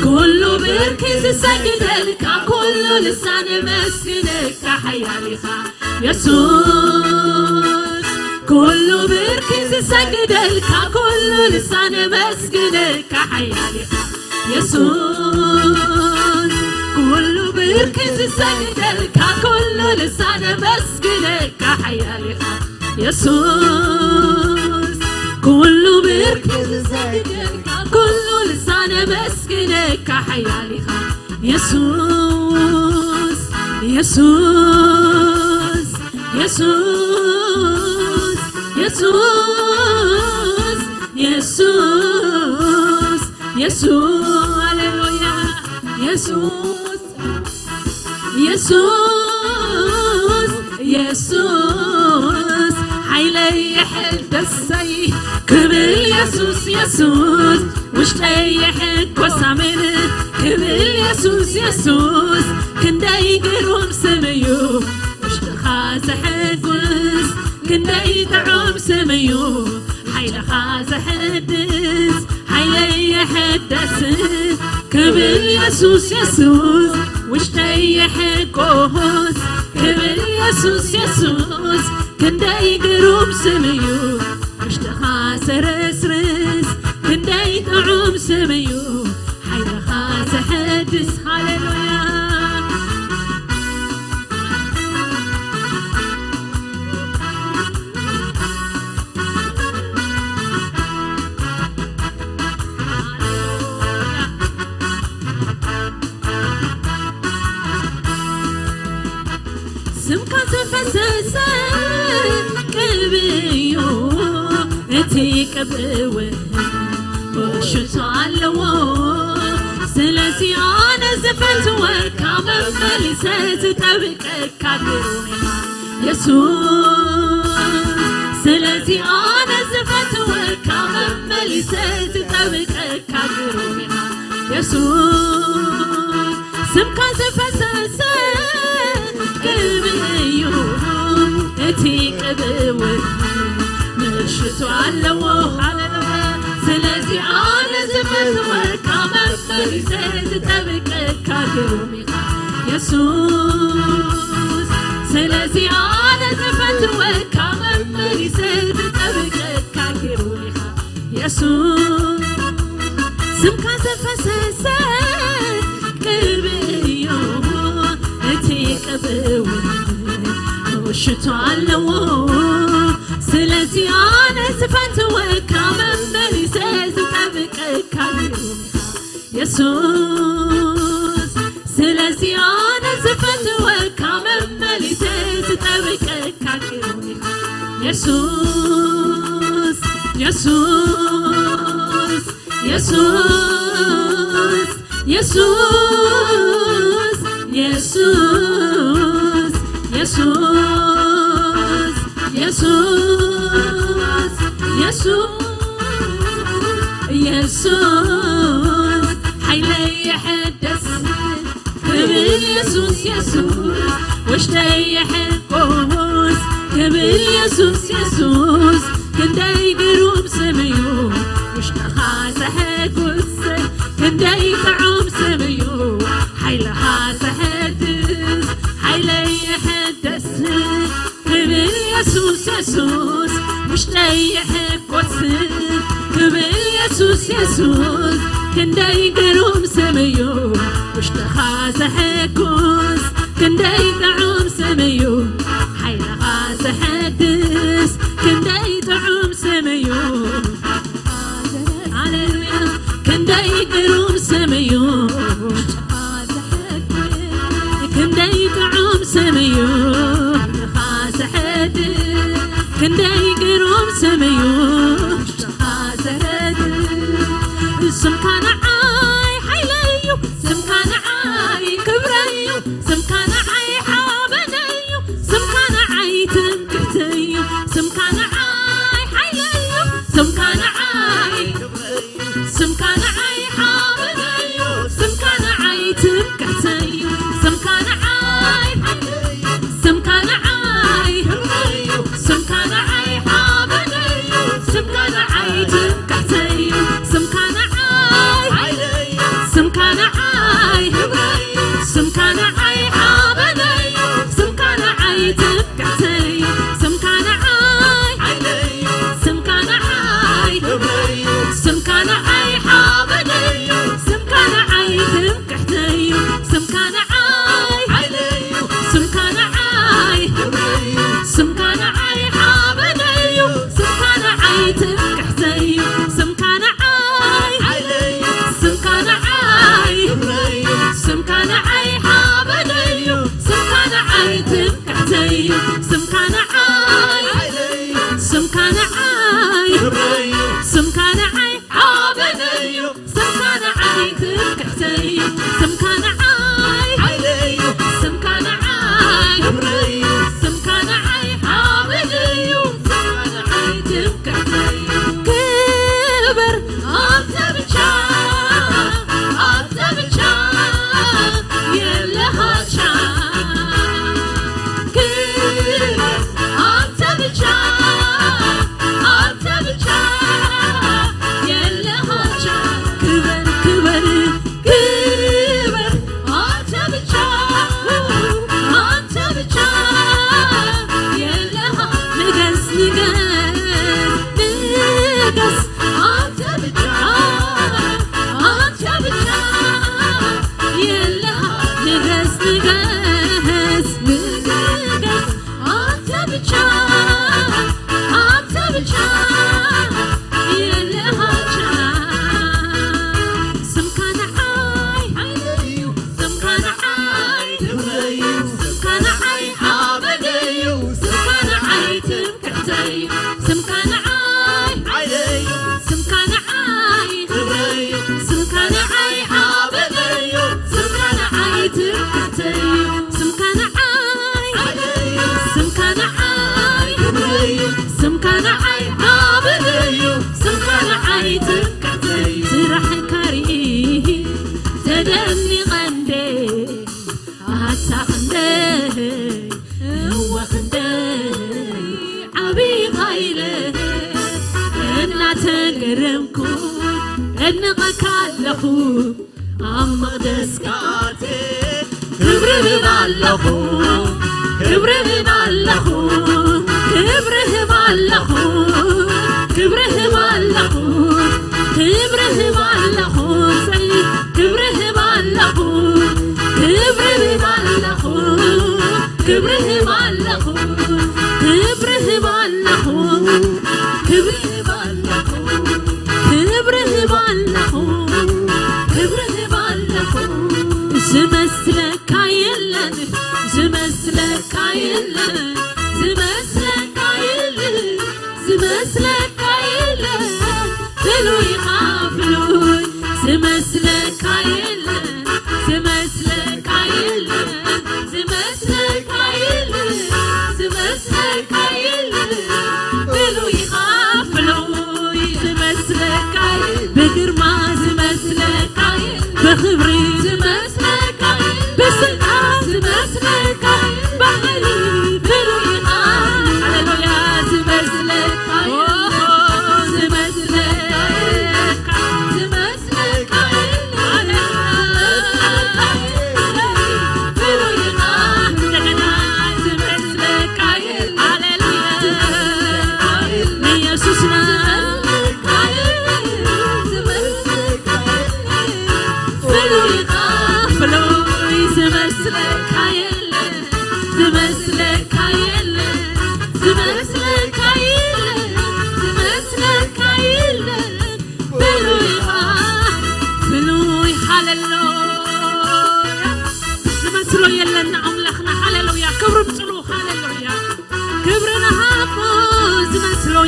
ኩሉ ብርኪ ዝሰግደልካ፣ ኩሉ ልሳን የመስግነካ፣ ሓያል ኢኻ የሱስ። ኩሉ ብርኪ ዝሰግደልካ፣ ኩሉ ልሳን የመስግነካ፣ ሓያል ኢኻ የሱስ። ኩሉ ብርኪ ዝሰግደልካ፣ ኩሉ ልሳን የመስግነካ፣ ሓያል ኢኻ የሱስ። ኩሉ ብርኪ ዝሰግደልካ፣ ኩሉ ልሳን የመስግነካ፣ ሓያል ኢኻ የሱስ። የሱስ፣ የሱስ፣ የሱስ፣ የሱስ፣ የሱስ፣ ሃሌሉያ፣ የሱስ፣ የሱስ፣ የሱስ፣ ሓይለይ ይሕደሰይ ክብል የሱስ፣ የሱስ፣ ውሽጠይ ይሕጎስ ኣሜን ክብል የሱስ፣ የሱስ፣ ክንደይ ግሩም ስም እዩ፣ ውሽጥኻ ዘሕጉስ ክንደይ ጥዑም ስም እዩ፣ ሓይልኻ ዘሕድስ ሓይለይ ይሕደስ ክብል የሱስ፣ የሱስ፣ ውሽጠይ ይሕጎስ ክብል የሱስ፣ የሱስ፣ ክንደይ ግሩም ስም እዩ፣ ውሽጥኻ ዘረስርስ ክንደይ ጥዑም ስም እዩ፣ ሓይልኻ ዘሕድስ። ሃሌሉያ። ስምካ ዝፈሰሰ ቅብእ እዩ፣ እቲ ቅብእ እውን ሽቶ ኣለዎ። ስለዚ ኣነ ዝፈትወካ፣ መመሊሰ ዝጠብቀካ ግሩም ኢኻ የሱስ። ስለዚ ኣነ ዝፈትወካ፣ መመሊሰ ዝጠብቀካ ግሩም ኢኻ የሱስ። ስምካ ዝፈሰሰ ቅብእ እዩ፣ እቲ ቅብእ እውን ሽቶ ኣለዎ። ሃሌሉያ። ስለዚ ኣነ ዝፈትወካ፣ መመሊሰ ዝጠብቀካ ግሩም ኢኻ የሱስ። ስለዚ ኣነ ዝፈትወካ፣ መመሊሰ ዝጠብቀካ ግሩም ኢኻ የሱስ። ስምካ ዘፈሰሰ ቅብእ እዩ፣ እቲ ቅብእ እውን ሽቶ ኣለዎ። ስለዚ ኣነ ዝፈትወካ፣ መመሊሰ ዝጠብቀካ ግሩም ኢኻ የሱስ። ስለዚ ኣነ ዝፈትወካ፣ መመሊሰ ዝጠብቀካ ግሩም ኢኻ የሱስ። የሱስ፣ የሱስ፣ የሱስ፣ የሱስ፣ የሱስ፣ የሱስ፣ የሱስ፣ የሱስ፣ ሓይለይ ይሕደስ ክብል የሱስ፣ የሱስ፣ ውሽጠይ ይሕጎስ ክብል የሱስ፣ የሱስ፣ ክንደይ ግሩም ስም እዩ። ውሽጥኻ ዘሐጉስ ክንደይ ጥዑም ስም እዩ። ሓይልኻ ዘሐድስ ሓይለይ ይሕደስ ክብል የሱስ፣ የሱስ፣ ውሽጠይ ይሕጎስ ክብል የሱስ፣ የሱስ፣ ክንደይ ግሩም ስም እዩ። ውሽጥኻ ዘሐጉስ ክንደይ ጥዑም ስም እዩ። ሓይልኻ ዘሐድስ ክንደይ ጥዑም ስም እዩ። ሃሌሉያ፣ ክንደይ ግሩም ስም እዩ። ክንደይ ጥዑም ስም እዩ። ሓይልኻ ዘሐድስ ክንደይ ግሩም ስም እዩ። ሓይልኻ ዘረድእ ስምካ ንዓይ ሓይለይ እዩ። ስምካ ንዓይ ክብረይ እዩ። ስምካ ንዓይ ሓበነይ እዩ። ስምካ ንዓይ ትምክሕተይ እዩ። ስምካ ንዓይ ሓይለይ እዩ። ስምካ ንዓይ ስምካ ንዓይ ሓበነይ እዩ። ስምካ ንዓይ ትምክሕተይ እዩ። ስምካ ንዓይ ስምካ ንዓይ ስምካ ንዓይ ሓበነይ እዩ። ስምካ ንዓይ ትምክሕተይ እዩ። ስምካ ንዓይ ስምካ ንዓይ ስምካ ንዓይ ሓበነይ እዩ። ስምካ ንዓይ ትምክሕተይ እዩ። ስምካ ንዓይ ስምካ ንዓይ ስምካ ንዓይ ሓበነይ እዩ። ስምካ ንዓይ ትምክሕተይ እዩ። ስምካ ንዓይ ስምካ ንዓይ ስምካ ንዓይ ሓበነይ እዩ። ስምካ ንዓይ ትምክሕተይ እዩ። ስምካ ንዓይ ስምካ ንዓይ ስምካ ንዓይ ሓበነይ እዩ። ስምካ ንዓይ ትምክሕተይ እዩ። ስምካ ንዓይ ስምካ ንዓይ ስምካ ንዓይ ሓበነይ እዩ። ስምካ ንዓይ ትምክሕተይ እዩ። ስምካ ንዓይ ስምካ ንዓይ ስምካ ንዓይ ሓበነይ እዩ። ስምካ ንዓይ ትምክሕተይ እዩ። ክብር ኣንተ ብቻ፣ ኣንተ ብቻ የለኻ ቻ። ክብር ኣንተ ብቻ፣ ኣንተ ብቻ የለኻ ቻ። ክብር፣ ክብር፣ ክብር ኣንተ ብቻ፣ ኣንተ ብቻ የለኻ። ንገስ፣ ንገስ፣ ንገስ ኣንተ ብቻ፣ ኣንተ ብቻ የለኻ። ንገስ፣ ንገስ፣ ንገስ ኣንተ ብቻ፣ ኣንተ ብቻ የለኻ ቻ። ስምካ ንዓይ ሓይለይ እዩ። ስምካ ንዓይ ክብረይ እዩ። ስምካ ንዓይ ሓበነይ እዩ። ስምካ ንዓይ ትምክሕተይ እዩ። ስምካ ንዓይ ሓይለይ እዩ። ስምካ ንዓይ ክብረይ እዩ። ስምካ ንዓይ ሓበነይ እዩ። ስምካ ንዓይ ትምክሕተይ እዩ። ስምካ ንዓይ ሓይለይ እዩ። ስምካ ንዓይ ክብረይ እዩ። ስምካ ንዓይ ሓበነይ እዩ። ስምካ ንዓይ ትምክሕተይ እዩ። ስራሕካ ርኢ ተደኒቐ እንደ ኣታ ክንደይ እወ ክንደይ ዓብኻ ኢለ እናተገረምኩ እድንቐካ ኣለኹ። ኣብ መቕደስካ ኣትየ ክብሪ ህብ ኣለኹ፣ ክብሪ ህብ ኣለኹ፣ ክብሪ ህብ ኣለኹ፣ ክብሪ ህብ ኣለኹ፣ ክብሪ ህብ ኣለኹ፣ ክብሪ ህብ ኣለኹ፣ ክብሪ ህብ ኣለኹ፣ ክብሪ ህብ ኣለኹ፣ ክብሪ ህብ ኣለኹ፣ ክብሪ ህብ ኣለኹ፣ ክብሪ ህብ ኣለኹ፣ ክብሪ ህብ ኣለኹ። ዝመስለካ የለን፣ ዝመስለካ የለን፣ ዝመስለካ የለን፣ ዝመስለካ የለን፣ ፍሉይ ኢኻ ፍሉይ። ዝመስለካ የለን፣ ዝመስለካ የለን፣ ዝመስለካ የለን፣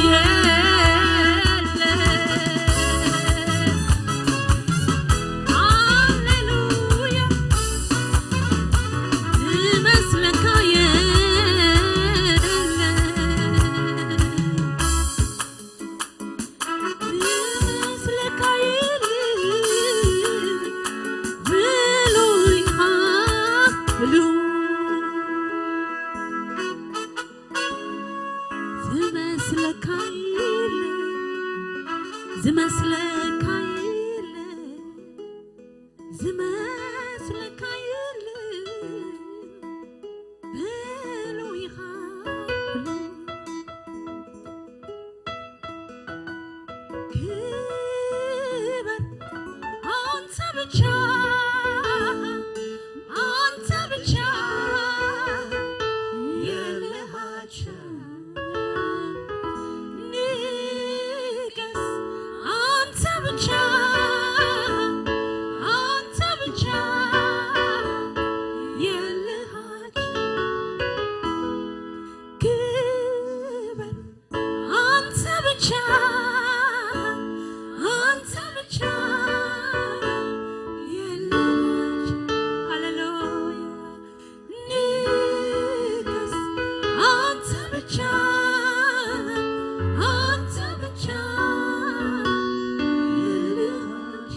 የለ። ሃሌሉያ። ዝመስለካ የለ። ዝመስለካ የለ። ብሉይ ኢኻ፣ ብሉይ። ዝመስለካ የለ፣ ዝመስለካ የለ፣ ዝመስለካ የለ፣ ብሉይ ኢኻ፣ ብሉይ። ክበር ኣንተ ብቻ፣ ኣንተ ብቻ የለህ ኣቻ። ንገስ ኣንተ ብቻ፣ ኣንተ ብቻ የለህ ኣቻ። ክበር ኣንተ ብቻ፣ ኣንተ ብቻ የለህ ኣቻ። ሃሌሉያ። ንገስ ኣንተ ብቻ፣ ኣንተ ብቻ የለህ ኣቻ።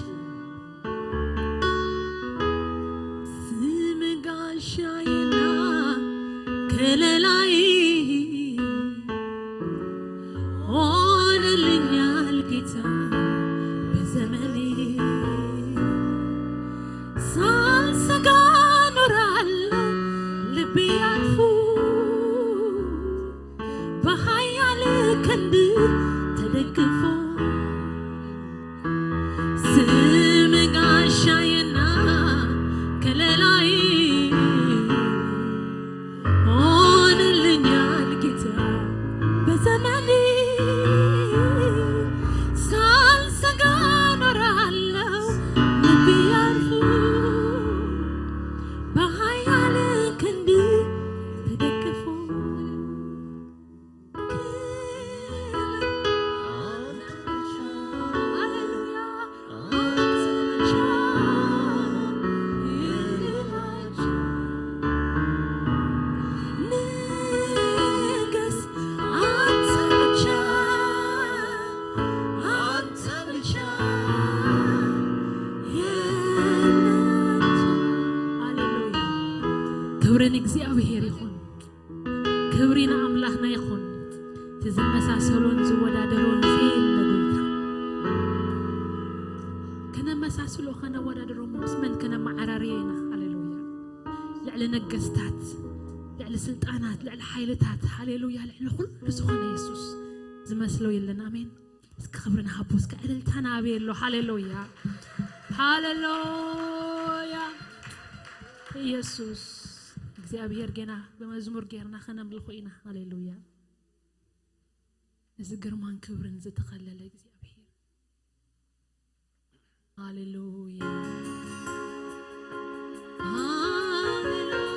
ስም ጋሻዬና ከለላይ ሆነልኛል ጌታ በዘመኔ። ሳልሰጋ ኖራለሁ ልቤ አርፎ በኃያል ክንድ ተደግፎ። ስም ጋሻዬና ከለላይ ሆነልኛል ጌታ በዘመኔ። ሳልሰጋ ኖራለሁ ልቤ አርፎ በኃያል ክንድ ተደግፎ። ክብሪ ንእግዚኣብሔር ይኹን። ክብሪ ንኣምላኽና ይኹን። እቲ ዝመሳሰሎን ዝወዳደሮን ዘየለ ጎይታ። ከነመሳስሎ፣ ከነወዳደሮ ምስ መን ከነመዓራርዮ ኢና? ሃሌሉያ። ልዕሊ ነገስታት፣ ልዕሊ ስልጣናት፣ ልዕሊ ሓይልታት፣ ሃሌሉያ፣ ልዕሊ ኩሉ ዝኾነ የሱስ ዝመስሎ የለን። ኣሜን። እስኪ ክብሪ ንሃቦ፣ እስኪ ዕልልታ ንኣበየሎ። ሃሌሉያ፣ ሃሌሉያ። ኢየሱስ እግዚኣብሔር ጌና ብመዝሙር ጌርና ከነምልኾ ኢና። ሃሌሉያ። እዚ ግርማን ክብርን ዝተኸለለ እግዚኣብሔር። ሃሌሉያ፣ ሃሌሉያ።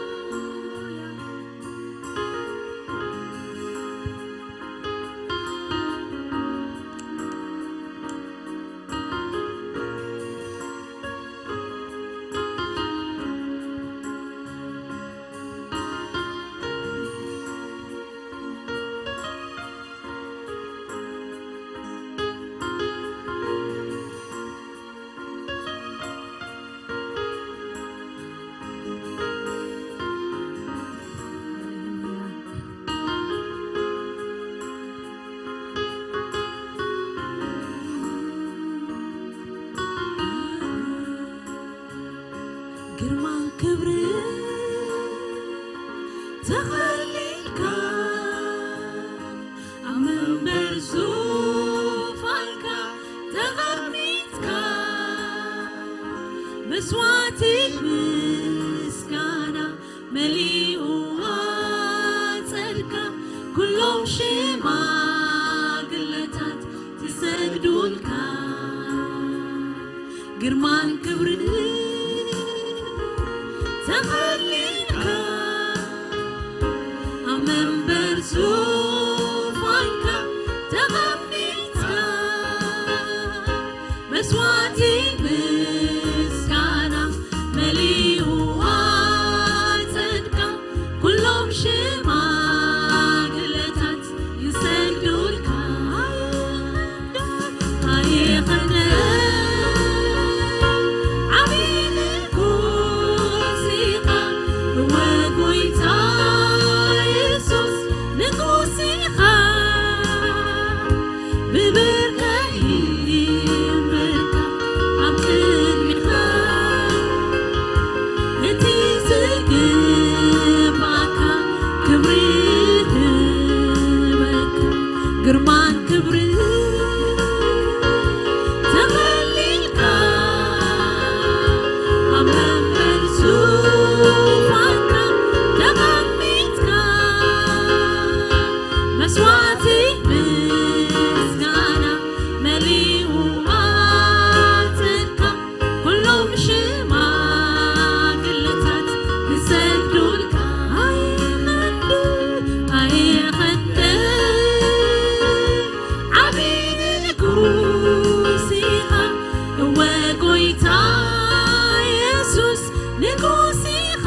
ግርማን ክብርን ተኸሊልካ፣ ኣብ መንበር ዙፋንካ ተቐሚጥካ፣ መስዋዕቲ ምስጋና መሊኡ ኣጸድካ፣ ኩሎም ሽማግለታት ትሰግዱልካ። ግርማን ክብርን ተኸሊልካ፣ ኣብ መንበር ዙፋንካ ግርማን ክብርን ተኸሊልካ ኣብ መንበር ዙፋንካ ተቐሚጥካ መስዋዕቲ ምስጋና መሊኡ ኣጽንካ ኩሎም ሽማግለታት ክሰግዱልካ ኣይኸንድ ኣይኸንድ ዓቢ ንጉስ ኢኻ እወ ጎይታ የሱስ ንጉስ ኢኻ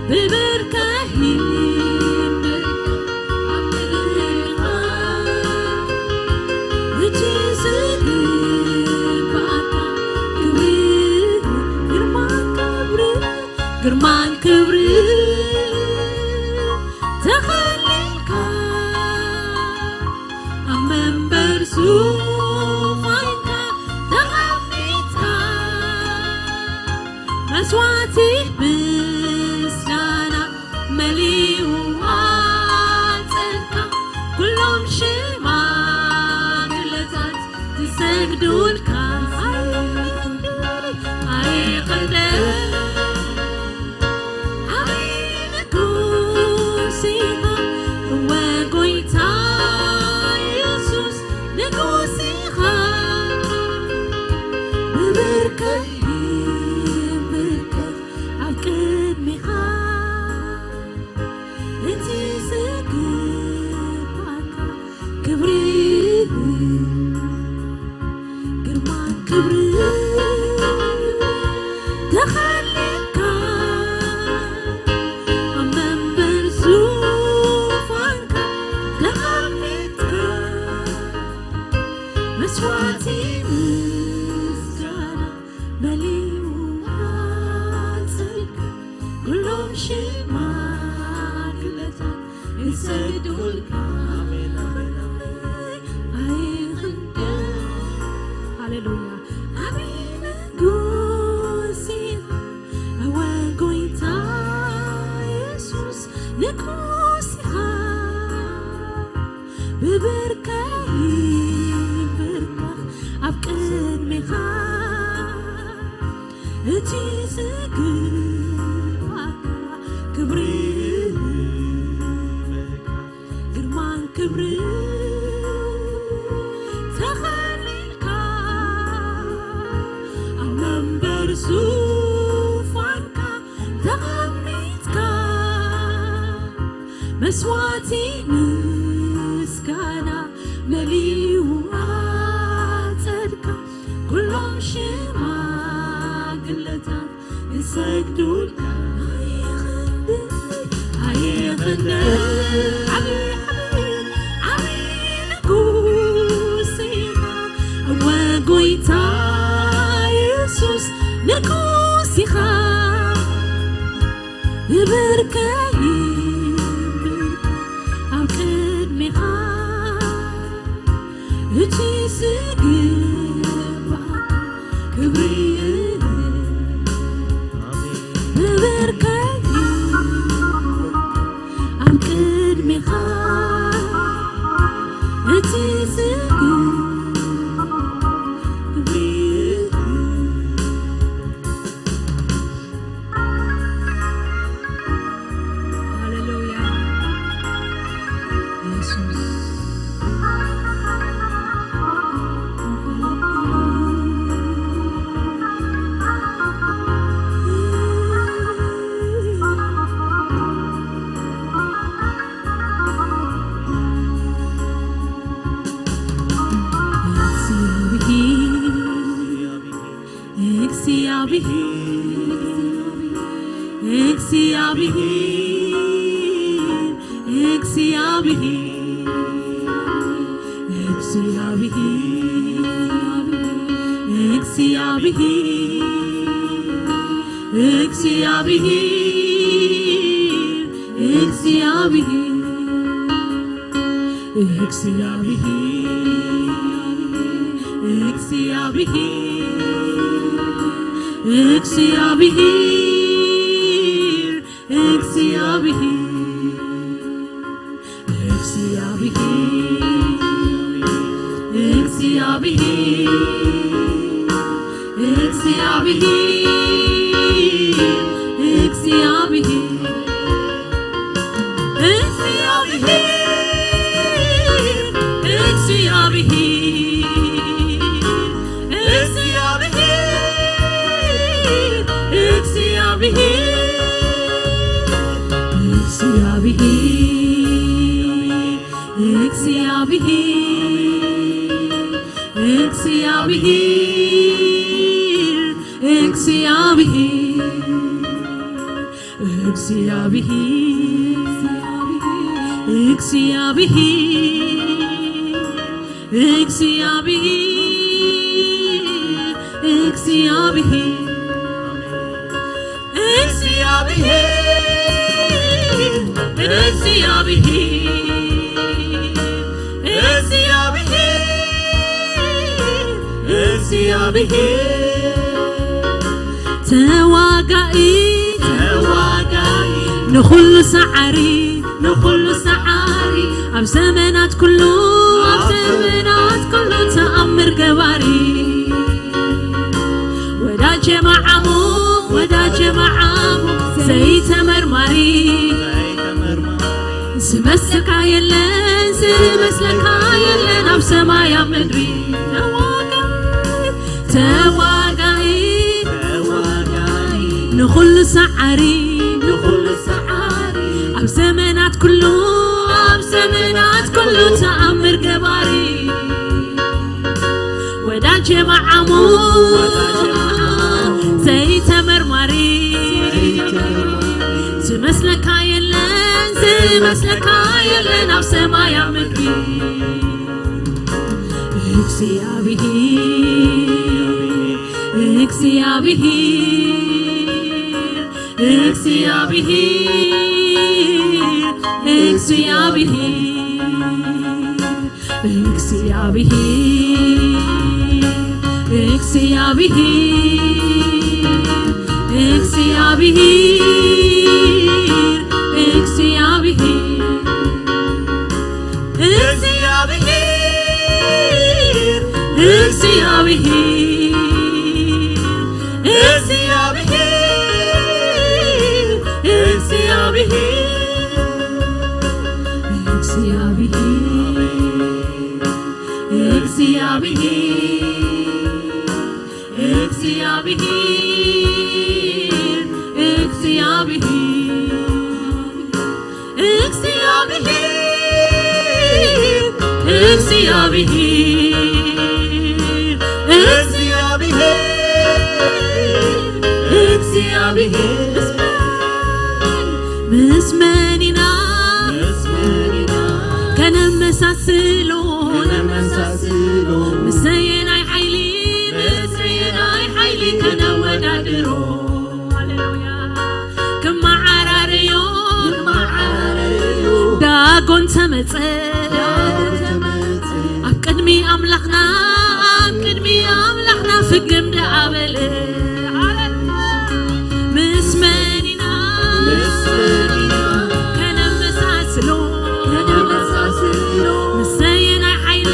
ብብርከ ይንበል ኣብ ልዕሌኻ እቲ ዝግባእካ ክብሪ ግርማን ክብሪ ግርማን ክብሪ ተኸሊልካ ኣብ መንበር ዙፋንካ ተቐሚጥካ መስዋዕቲ ምስጋና መሊኡ ኣጸድካ ኩሎም ሽማግለታት ዝሰግዱልካ ኣይኸንደ ንጉስ ኢኻ እወ ጎይታ የሱስ ንጉስ ኢኻ ብብርከይ ብርከ ኣብ ቅድሚኻ እቲ ዝግባእካ ክብሪ ግርማን ክብሪ ተኸሊልካ ኣብ መንበር ዙፋንካ ተቐሚጥካ መስዋዕቲ ምስጋና መሊኡ ኣጽንካ ኩሎም ሽማግለታት ይሰግዱልካ። ኣሜን፣ ኣሜን፣ ኣሜን። ኣይኽንደ ሃሌሉያ። ኣሜን። ንጉስ ኢኻ፣ እወ ጎይታ የሱስ ንጉስ ኢኻ። ብብርከይ ብርከኽ ኣብ ቅድሜኻ እቲ ዝግባእካ ክብሪ ግርማን ክብሪ ተኸሊልካ ኣብ መንበር ዙፋንካ ተቐሚጥካ መስዋዕቲ ምስጋና መሊኡ ኣጸድካ ኩሎም ሽማግለታት ይሰግዱልካ። ኣይኽንድ ኣይኽንድ ዓቢ ዓቢ ዓቢ ንጉስ ኢኻ እወ ጎይታ የሱስ ንጉስ ኢኻ ብብርከይ ኣብ ቅድሜኻ እቲ ዝግባእ ክብሪ ብብርከይ ኣብ ቅድሜኻ እቲ ዝግባእ ክብሪ ሃሌሉያ የሱስ እግዚአብሔር እግዚአብሔር እግዚአብሔር እግዚአብሔር እግዚአብሔር እግዚአብሔር እግዚአብሔር እግዚአብሔር እግዚአብሔር እግዚአብሔር እግዚኣብሔር፣ እግዚኣብሔር፣ እግዚኣብሔር፣ እግዚኣብሔር፣ እግዚኣብሔር፣ እግዚኣብሔር፣ እግዚኣብሔር፣ እግዚኣብሔር፣ እግዚኣብሔር፣ እግዚኣብሔር፣ እግዚኣብሔር፣ እግዚኣብሔር፣ እግዚኣብሔር፣ እግዚኣብሔር፣ ተዋጋኢ፣ ተዋጋኢ፣ ንኹሉ ሰዓሪ፣ ንኹሉ ሰዓሪ፣ ኣብ ዘመናት ኩሉ፣ ኣብ ዘመናት ኩሉ ተኣምር ገባሪ። ወዳጀ መዓሙ፣ ወዳጀ መዓሙ፣ ዘይተመርማሪ፣ ዝመስለካ የለን፣ ዝመስለካ የለን፣ ኣብ ሰማይ ኣብ ምድሪ። ተዋጋኢ፣ ተዋጋኢ፣ ንኹሉ ሰዓሪ፣ ንኹሉ ሰዓሪ፣ ኣብ ዘመናት ኩሉ፣ ኣብ ዘመናት ኩሉ ተኣምር ገባሪ። ወዳጀ መዓሙ፣ ዘይተመርማሪ፣ ዝመስለካ የለን፣ ዝመስለካ የለን፣ ኣብ ሰማይ ኣብ ምድሪ። እግዚኣብሔር፣ እግዚኣብሔር፣ እግዚኣብሔር፣ እግዚኣብሔር፣ እግዚኣብሔር፣ እግዚኣብሔር፣ እግዚኣብሔር፣ እግዚኣብሔር፣ እግዚኣብሔር፣ እግዚኣብሔር፣ እግዚኣብሔር፣ እግዚኣብሔር፣ እግዚኣብሔር፣ እግዚኣብሔር፣ ምስ መን ኢና፣ ምስ መን ኢና ከነመሳስሎ፣ ከነመሳስሎ፣ ምስ ኣየናይ ሓይሊ፣ ምስ ኣየናይ ሓይሊ ከነወዳድሮ? ሃሌሉያ። ክመዓራረዮ፣ ክመዓራረዮ፣ ዳጎን ተመጸ፣ ዳጎን ተመጸ፣ ኣብ ቅድሚ ኣምላኽና፣ ኣብ ቅድሚ ኣምላኽና ፍግም ደኣ በለ። ሃሌሉያ። ምስ መን ኢና፣ ምስ መን ኢና ከነመሳስሎ፣ ከነመሳስሎ፣ ምስ ኣየናይ ሓይሊ፣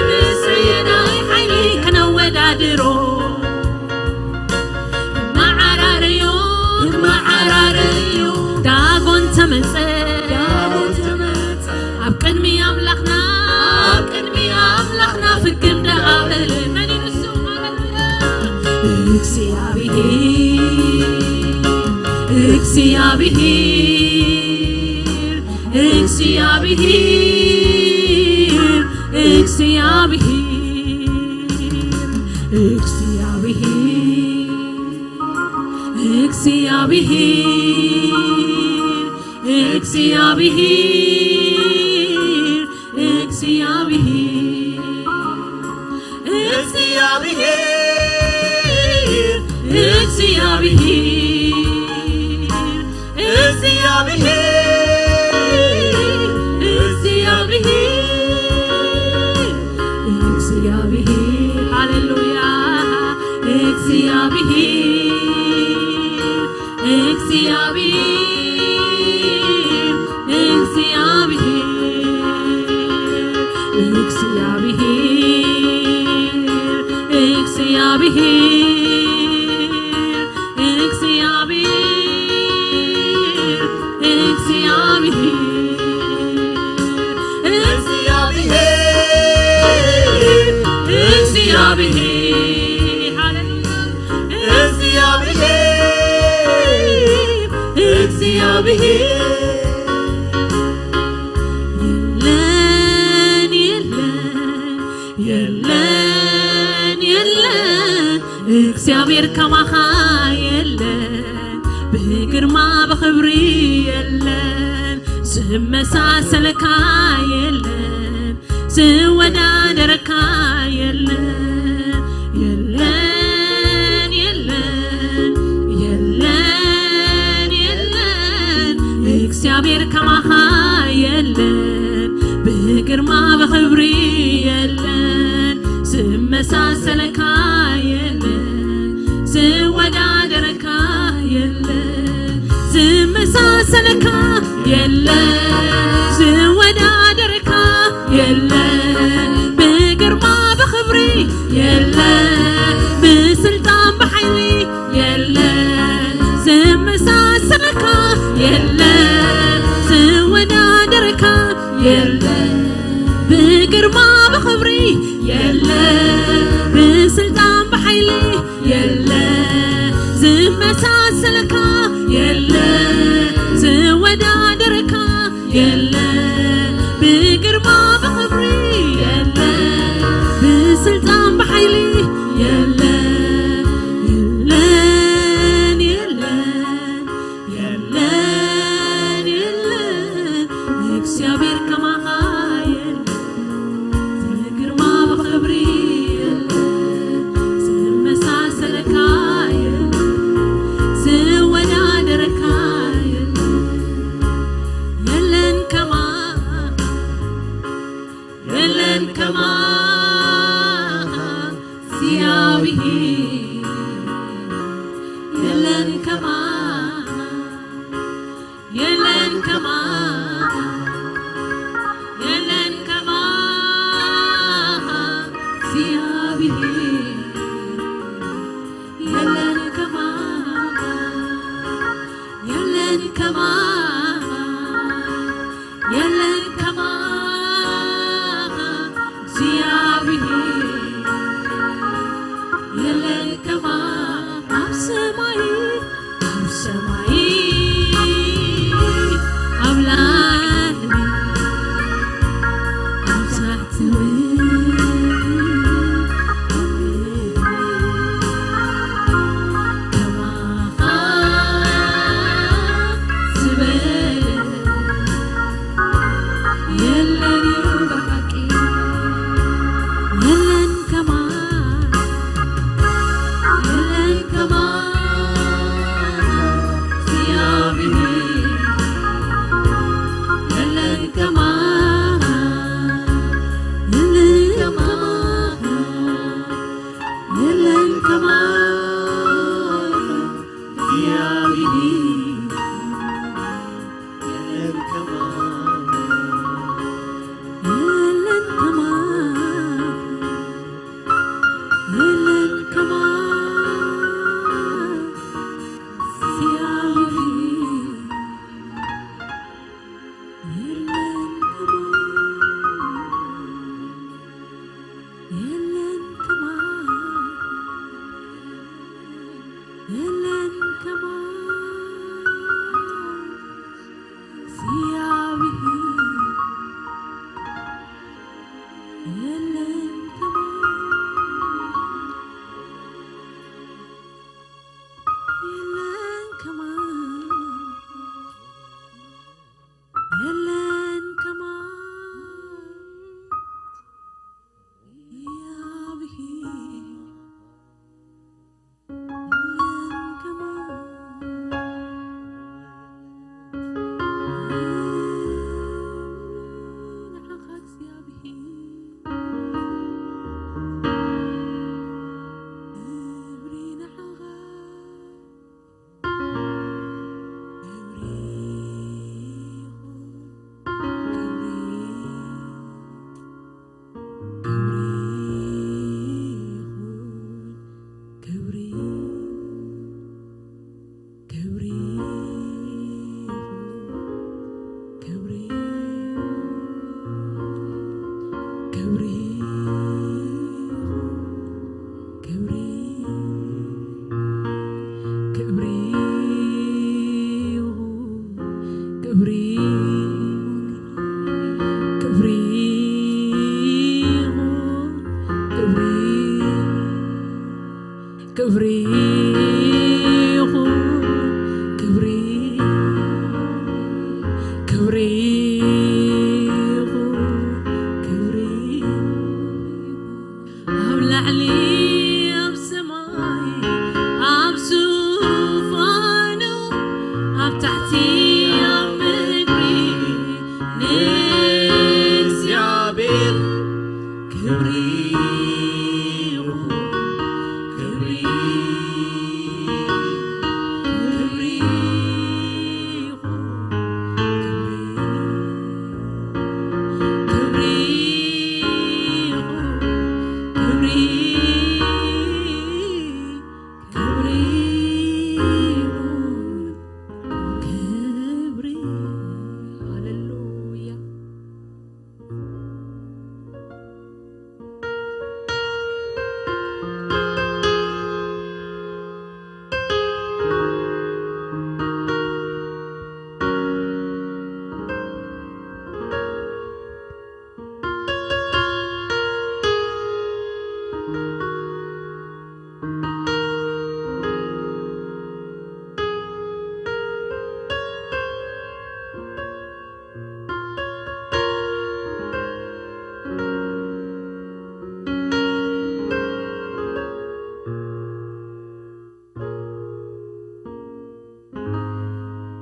ምስ ኣየናይ ሓይሊ ከነወዳድሮ? መዓራረዮ፣ መዓራረዮ፣ ዳጎን ተመጸ፣ ዳጎን ተመጸ፣ ኣብ ቅድሚ ኣምላኽና፣ ኣብ ቅድሚ ኣምላኽና ፍግም ደኣ በለ። መን እዩ ንሱ? ሃሌሉያ። እግዚኣብሔር፣ እግዚኣብሔር፣ እግዚኣብሔር፣ እግዚኣብሔር፣ እግዚኣብሔር፣ እግዚኣብሔር፣ እግዚኣብሔር፣ እግዚኣብሔር፣ እግዚኣብሔር፣ እግዚኣብሔር፣ እግዚኣብሔር፣ ሃሌሉያ፣ እግዚኣብሔር፣ እግዚኣብሔር፣ እግዚኣብሔር፣ እግዚአብሔር፣ እግዚአብሔር፣ እግዚአብሔር የለን፣ የለን፣ የለን፣ የለን። እግዚአብሔር ከማኻ የለን፣ ብግርማ ብኽብሪ የለን፣ ዝመሳሰልካ የለን፣ ዝወዳደርካ የለን፣ የለን፣ የለን፣ የለን፣ የለን። እግዚአብሔር ከማኻ የለን፣ ብግርማ ብኽብሪ የለን፣ ዝመሳሰልካ የለን፣ ዝወዳደርካ የለን፣ ዝመሳሰልካ የለን፣ ዝወዳደርካ የለን፣ ብግርማ ብኽብሪ የለን፣ ብስልጣን ብሓይሊ የለን፣ ዝመሳሰልካ የለን፣ ዝወዳደርካ የለን፣ ብግርማ ብኽብሪ የለን፣ ብስልጣን ብሓይሊ የለ ዝመሳሰልካ፣ የለ ዝወዳደርካ፣ የለ ብግርማ ብኽብሪ፣ የለ ብስልጣን ብሓይሊ፣ የለ የለን፣ የለን፣ የለን፣ የለን። እግዚኣብሔር ከማኻ የለን፣ ብግርማ ብኽብሪ የለን፣ ዝመሳሰለካ የለን፣ ዝወዳደረካ የለን። የለን ከማኻ፣ የለን ከማኻ እግዚኣብሔር፣ የለን ከማኻ፣ የለን ከማኻ፣ የለን ከማኻ እግዚኣብሔር፣ የለን ከማኻ፣ የለን ከማኻ፣ የለን ከማኻ እግዚኣብሔር፣ የለን ከማኻ ኣብ ሰማይ፣ ኣብ ሰማይ፣ ኣብ ላዕሊ፣ ኣብ ታሕቲ እውን፣ ኣብ ምድሪ ከማኻ ዝበለ የለን እዩ ብሓቂ፣ የለን ከማኻ፣ የለን ከማኻ እግዚኣብሔር፣ የለን ከማኻ፣ የለን ከማኻ፣ የለን ከማኻ እግዚኣብሔር፣ የለን ከማኻ፣ የለን ከማኻ፣ የለን ከማኻ እግዚኣብሔር፣ የለን ከማኻ፣ የለን ከማኻ፣ የለን ከማኻ እግዚኣብሔር፣ የለን ከማኻ፣ የለን ከማኻ፣ የለን ከማኻ እግዚኣብሔር፣ የለን ከማኻ፣ ክብሪ ንዓኻ እግዚኣብሔር፣ ክብሪ ንዓኻ። ክብሪ ይኹን፣ ክብሪ፣ ክብሪ ይኹን፣ ክብሪ፣ ክብሪ ይኹን፣ ክብሪ፣ ክብሪ ይኹን። ክብሪ ይኹን፣ ክብሪ፣ ክብሪ ይኹን፣ ክብሪ፣ ክብሪ ይኹን፣ ክብሪ፣ ክብሪ ይኹን፣ ክብሪ። ሃሌሉያ።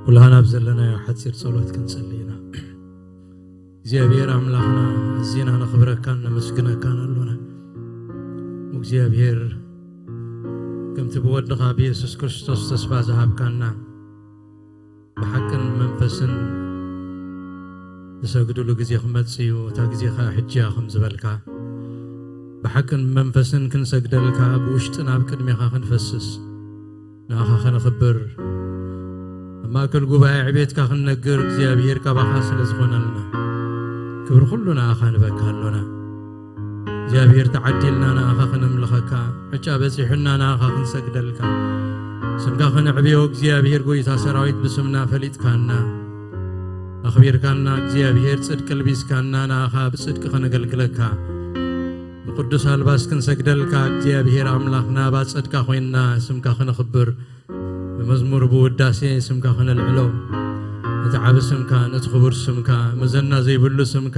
ኩላህና ኣብ ዘለናዮ ሓጺር ጸሎት ክንጽሊ ኢና። እግዚኣብሔር ኣምላኽና፣ ኣዚና ነኽብረካን ነመስግነካን ኣሎና። እግዚኣብሔር፣ ከምቲ ብወድኻ ብየሱስ ክርስቶስ ተስፋ ዝሃብካና፣ ብሓቅን መንፈስን ዝሰግድሉ ግዜ ክመጽእ እዩ፣ እታ ግዜ ኸኣ ሕጂ እያ ከም ዝበልካ፣ ብሓቅን መንፈስን ክንሰግደልካ፣ ብውሽጥና ኣብ ቅድሜኻ ክንፈስስ፣ ንኣኻ ከነኽብር፣ ኣብ ማእከል ጉባኤ ዕቤትካ ክንነግር፣ እግዚኣብሔር፣ ካባኻ ስለ ዝኾነልና፣ ክብሪ ኩሉ ንኣኻ ንበካ ኣሎና። እግዚኣብሔር፣ ተዓዲልና ንኣኻ ክነምልኸካ፣ ዕጫ በጺሑና ንኣኻ ክንሰግደልካ፣ ስምካ ከነዕብዮ፣ እግዚኣብሔር፣ ጎይታ ሰራዊት፣ ብስምና ፈሊጥካና፣ ኣኽቢርካና፣ እግዚኣብሔር፣ ጽድቂ ልቢስካና፣ ንኣኻ ብጽድቂ ከነገልግለካ፣ ብቅዱስ ኣልባስ ክንሰግደልካ፣ እግዚኣብሔር ኣምላኽና፣ ኣብ ኣጸድካ ኮይንና ስምካ ከነኽብር፣ ብመዝሙር ብውዳሴ ስምካ ከነልዕሎ፣ ነቲ ዓቢ ስምካ፣ ነቲ ክቡር ስምካ፣ መዘና ዘይብሉ ስምካ፣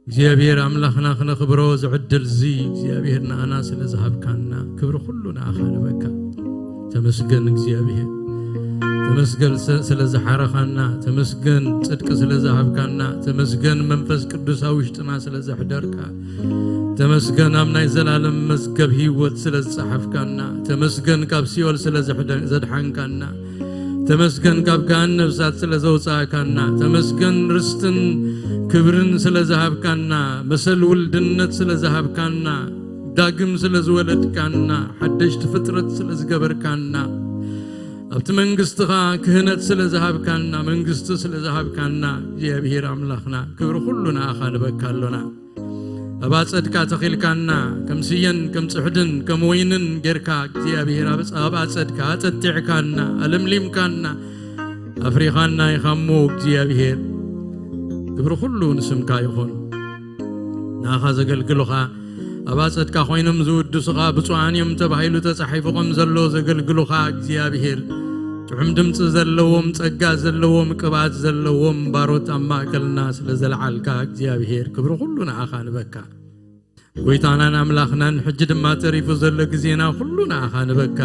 እግዚኣብሔር ኣምላኽና፣ ክነኽብሮ ዝዕድል እዚ እግዚኣብሔር ንኣና ስለ ዝሃብካና፣ ክብሪ ኩሉ ንኣኻ ንበካ። ተመስገን እግዚኣብሔር። ተመስገን ስ-፣ ስለ ዝሓረኻና፣ ተመስገን ጽድቂ ስለ ዝሃብካና፣ ተመስገን መንፈስ ቅዱስ ኣብ ውሽጥና ስለ ዘሕደርካ፣ ተመስገን ኣብ ናይ ዘላለም መዝገብ ህይወት ስለ ዝጸሓፍካና፣ ተመስገን ካብ ሲኦል ስለ ዘሕደ-፣ ዘድሓንካና፣ ተመስገን ካብ ገሃነብ እሳት ስለ ዘውጻእካና፣ ተመስገን ርስትን ክብርን ስለ ዝሃብካና፣ መሰል ውልድነት ስለ ዝሃብካና፣ ዳግም ስለ ዝወለድካና፣ ሓደሽቲ ፍጥረት ስለ ዝገበርካና፣ ኣብቲ መንግስትኻ ክህነት ስለ ዝሃብካና፣ መንግስቲ ስለ ዝሃብካና፣ እግዚኣብሔር ኣምላኽና፣ ክብሪ ኩሉ ንኣኻ ንበካ ኣሎና። ኣብ ኣጸድካ ተኺልካና፣ ከም ስየን ከም ጽሕድን ከም ወይንን ጌርካ፣ እግዚኣብሔር ኣብ፣ ኣብ ኣጸድካ ኣጠጢዕካና፣ ኣለምሊምካና፣ ኣፍሪኻና ኢኻ እሞ፣ እግዚኣብሔር፣ ክብሪ ኩሉ ንስምካ ይኹን። ንኣኻ ዘገልግሉኻ፣ ኣብ ኣጸድካ ኮይኖም ዝውድሱኻ ብፁዓን እዮም ተባሂሉ ተጻሒፉ ከም ዘሎ፣ ዘገልግሉኻ እግዚኣብሔር፣ ጥዑም ድምጺ ዘለዎም፣ ጸጋ ዘለዎም፣ ቅብኣት ዘለዎም ባሮት ኣብ ማእከልና ስለ ዘልዓልካ እግዚኣብሔር፣ ክብሪ ኩሉ ንኣኻ ንበካ። ጎይታናን ኣምላኽናን፣ ሕጂ ድማ ተሪፉ ዘሎ ግዜና ኩሉ ንኣኻ ንበካ።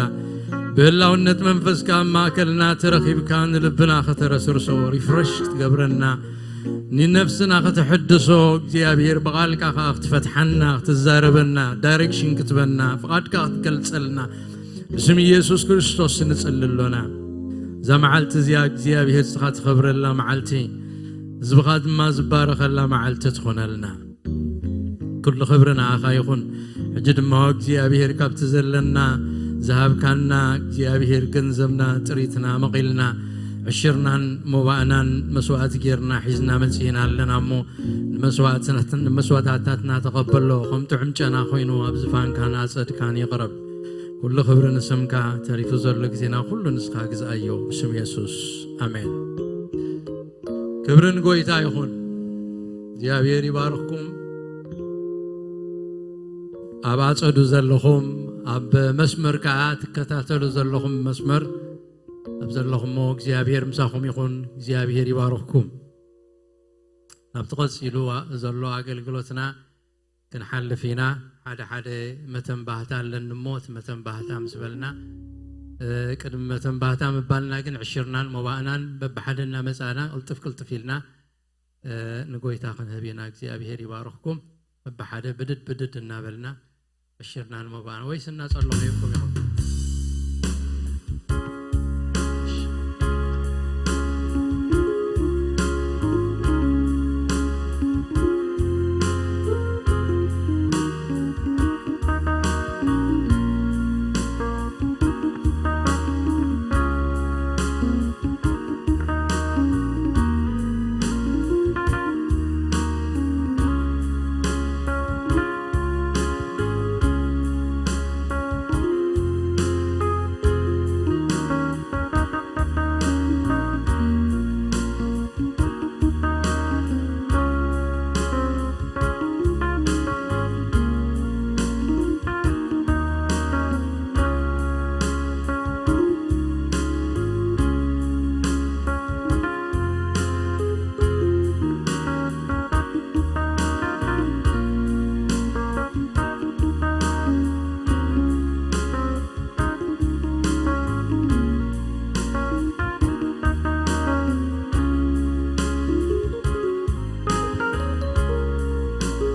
ብህላውነት መንፈስካ ኣብ ማእከልና ተረኺብካ፣ ንልብና ከተረስርሶ፣ ሪፍረሽ ክትገብረና፣ ንነፍስና ከተሐድሶ፣ እግዚኣብሔር ብቓልካ ከኣ ክትፈትሓና፣ ክትዛረበና፣ ዳይሬክሽን ክትበና፣ ፍቓድካ ክትገልጸልና፣ ብስም ኢየሱስ ክርስቶስ ንጽሊ ኣሎና። እዛ መዓልቲ እዚኣ እግዚኣብሔር ንስኻ ትኸብረላ መዓልቲ፣ ህዝብኻ ድማ ዝባረኸላ መዓልቲ ትኾነልና። ኩሉ ክብሪ ንኣኻ ይኹን። ሕጂ ድማ እግዚኣብሔር ካብቲ ዘለና ዝሃብካና እግዚኣብሔር ገንዘብና፣ ጥሪትና፣ መቒልና፣ ዕሽርናን ሞባእናን መስዋእቲ ጌርና ሒዝና መጺእና ኣለና እሞ፣ ንመስዋእትናት-፣ ንመስዋእታትናትና ተቐበሎ፣ ከም ጥዑም ጨና ኮይኑ ኣብ ዝፋንካን ኣጸድካን ይቕረብ። ኩሉ ክብሪ ንስምካ፣ ተሪፉ ዘሎ ግዜና ኩሉ ንስኻ ግዝኣዮ፣ ብስም የሱስ፣ ኣሜን። ክብሪ ንጎይታ ይኹን። እግዚኣብሔር ይባርኽኩም። ኣብ ኣጸዱ ዘለኹም፣ ኣብ መስመር ከኣ ትከታተሉ ዘለኹም መስመር ኣብ ዘለኹሞ እግዚኣብሔር ምሳኹም ይኹን። እግዚኣብሔር ይባርኽኩም። ናብቲ ቀጺሉ ዘሎ ኣገልግሎትና ክንሓልፍ ኢና። ሓደ ሓደ መተንባህታ ኣለኒ እሞ፣ እቲ መተንባህታ ምስ በልና፣ እ፣ ቅድሚ መተንባህታ ምባልና ግን፣ ዕሽርናን ሞባእናን በብሓደ እናመጻእና፣ ቅልጥፍ ቅልጥፍ ኢልና፣ እ፣ ንጎይታ ክንህብ ኢና። እግዚኣብሔር ይባርኽኩም። ብሓደ ብድድ ብድድ እናበልና በሽርና ንመባእና ወይስ እናጸለኹ ይኩም ይኹን?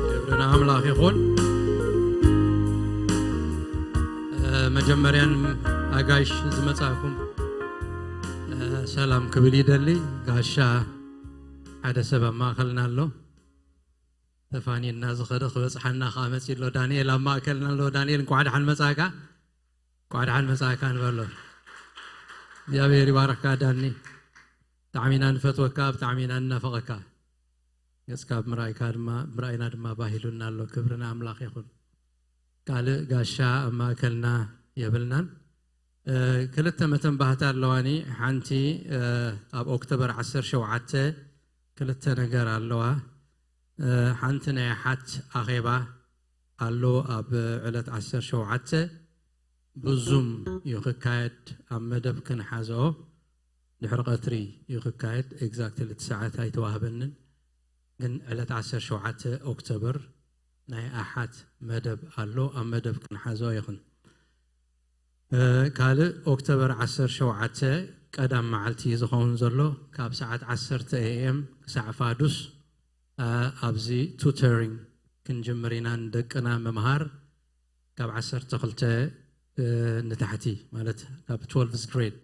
ክብሪ ንኣምላኽ ይኹን። እ፣ መጀመርያን ኣጋይሽ ዝመጻእኩም፣ እ፣ ሰላም ክብል ይደሊ። ጋሻ ሓደ ሰብ ኣብ ማእከልና ኣሎ። ተፋኒና ዝኸደ ክበጽሓና ከኣ መጺኡ ኣሎ። ዳንኤል ኣብ ማእከልና ኣሎ። ዳንኤል እንኳዕ ደሓን መጻእካ። እንኳዕ ደሓን መጻእካ ንበሎ። እግዚኣብሔር ይባርኽካ ዳኒ። ብጣዕሚ ኢና ንፈትወካ፣ ብጣዕሚ ኢና ንናፍቐካ። ገጽካ ብምርኣይካ ድማ፣ ብምርኣይና ድማ ባሂሉና ኣሎ። ክብሪ ንኣምላኽ ይኹን። ካልእ ጋሻ ኣብ ማእከልና የብልናን። እ፣ ክልተ መተንባህታ ኣለዋኒ። ሓንቲ፣ እ፣ ኣብ ኦክቶበር ዓሰርተ ሸውዓተ ክልተ ነገር ኣለዋ። እ፣ ሓንቲ ናይ ሓት ኣኼባ ኣሎ ኣብ ዕለት ዓሰርተ ሸውዓተ ብዙም እዩ ክካየድ። ኣብ መደብ ክንሓዝኦ ድሕሪ ቀትሪ እዩ ክካየድ። ኤግዛክትሊ እቲ ሰዓት ኣይተዋህበንን፣ ግን ዕለት ዓሰርተ ሸውዓተ ኦክቶበር ናይ ኣሓት መደብ ኣሎ። ኣብ መደብ ክንሓዝኦ ይኹን። እ፣ ካልእ ኦክቶበር ዓሰርተ ሸውዓተ ቀዳም መዓልቲ እዩ ዝኸውን ዘሎ። ካብ ሰዓት ዓሰርተ ኤ ኤም ክሳዕ ፋዱስ፣ እ፣ ኣብዚ ቱተሪንግ ክንጅምር ኢና። ንደቅና ምምሃር ካብ ዓሰርተ ክልተ፣ እ፣ ንታሕቲ፣ ማለት ካብ ትወልቭዝ ግሬድ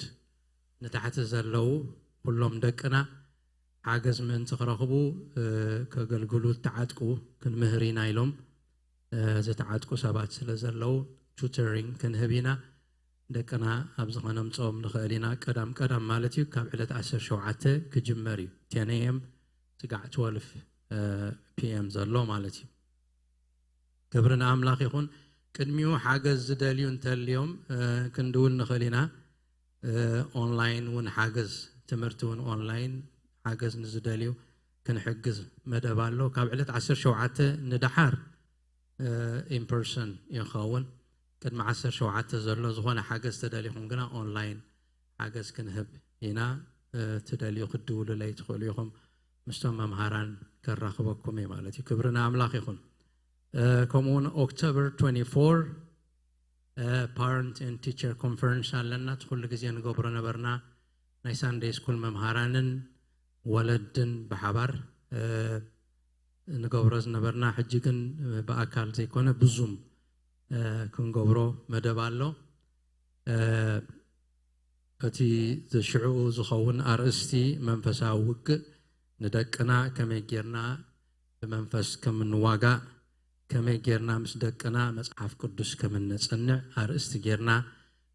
ንታሕቲ ዘለዉ ኩሎም ደቅና ሓገዝ ምእንቲ ክረኽቡ፣ እ፣ ከገልግሉ ተዓጥቁ ክንምህር ኢና ኢሎም፣ እ፣ ዝተዓጥቁ ሰባት ስለ ዘለዉ ቱተሪንግ ክንህብ ኢና። ደቅና ኣብዚ ከነምጽኦም ንኽእል ኢና። ቀዳም ቀዳም ማለት እዩ፣ ካብ ዕለት ዓሰርተ ሸውዓተ ክጅመር እዩ። ቴን ኤ ኤም ስጋዕ ትወልፍ፣ እ፣ ፒ ኤም ዘሎ ማለት እዩ። ክብሪ ንኣምላኽ ይኹን። ቅድሚኡ ሓገዝ ዝደልዩ እንተልዮም፣ እ፣ ክንድውል ንኽእል ኢና። እ፣ ኦንላይን እውን ሓገዝ፣ ትምህርቲ እውን ኦንላይን ሓገዝ ንዝደልዩ ክንሕግዝ መደብ ኣሎ። ካብ ዕለት ዓሰርተ ሸውዓተ ንደሓር፣ እ፣ ኢንፐርሰን ይኸውን። ቅድሚ ዓሰርተ ሸውዓተ ዘሎ ዝኾነ ሓገዝ ተደሊኹም ግና ኦንላይን ሓገዝ ክንህብ ኢና። እ፣ ትደልዩ ክትድውሉለይ ትኽእሉ ኢኹም። ምስቶም መምሃራን ከራኽበኩም እዩ ማለት እዩ። ክብሪ ንኣምላኽ ይኹን። እ፣ ከምኡውን ኦክቶበር ትዌንቲ ፎር፣ እ፣ ፓረንት ኤንድ ቲቸር ኮንፈረንስ ኣለና። እቲ ኩሉ ግዜ ንገብሮ ነበርና። ናይ ሳንደይ ስኩል መምሃራንን ወለድን ብሓባር፣ እ፣ ንገብሮ ዝነበርና፣ ሕጂ ግን ብኣካል ዘይኮነ ብዙም፣ እ፣ ክንገብሮ መደብ ኣሎ። እ፣ እቲ ዝሽዕኡ ዝኸውን ኣርእስቲ መንፈሳዊ ውግእ፣ ንደቅና ከመይ ጌርና ብመንፈስ ከም እንዋጋእ፣ ከመይ ጌርና ምስ ደቅና መጽሓፍ ቅዱስ ከም እነጽንዕ ኣርእስቲ ጌርና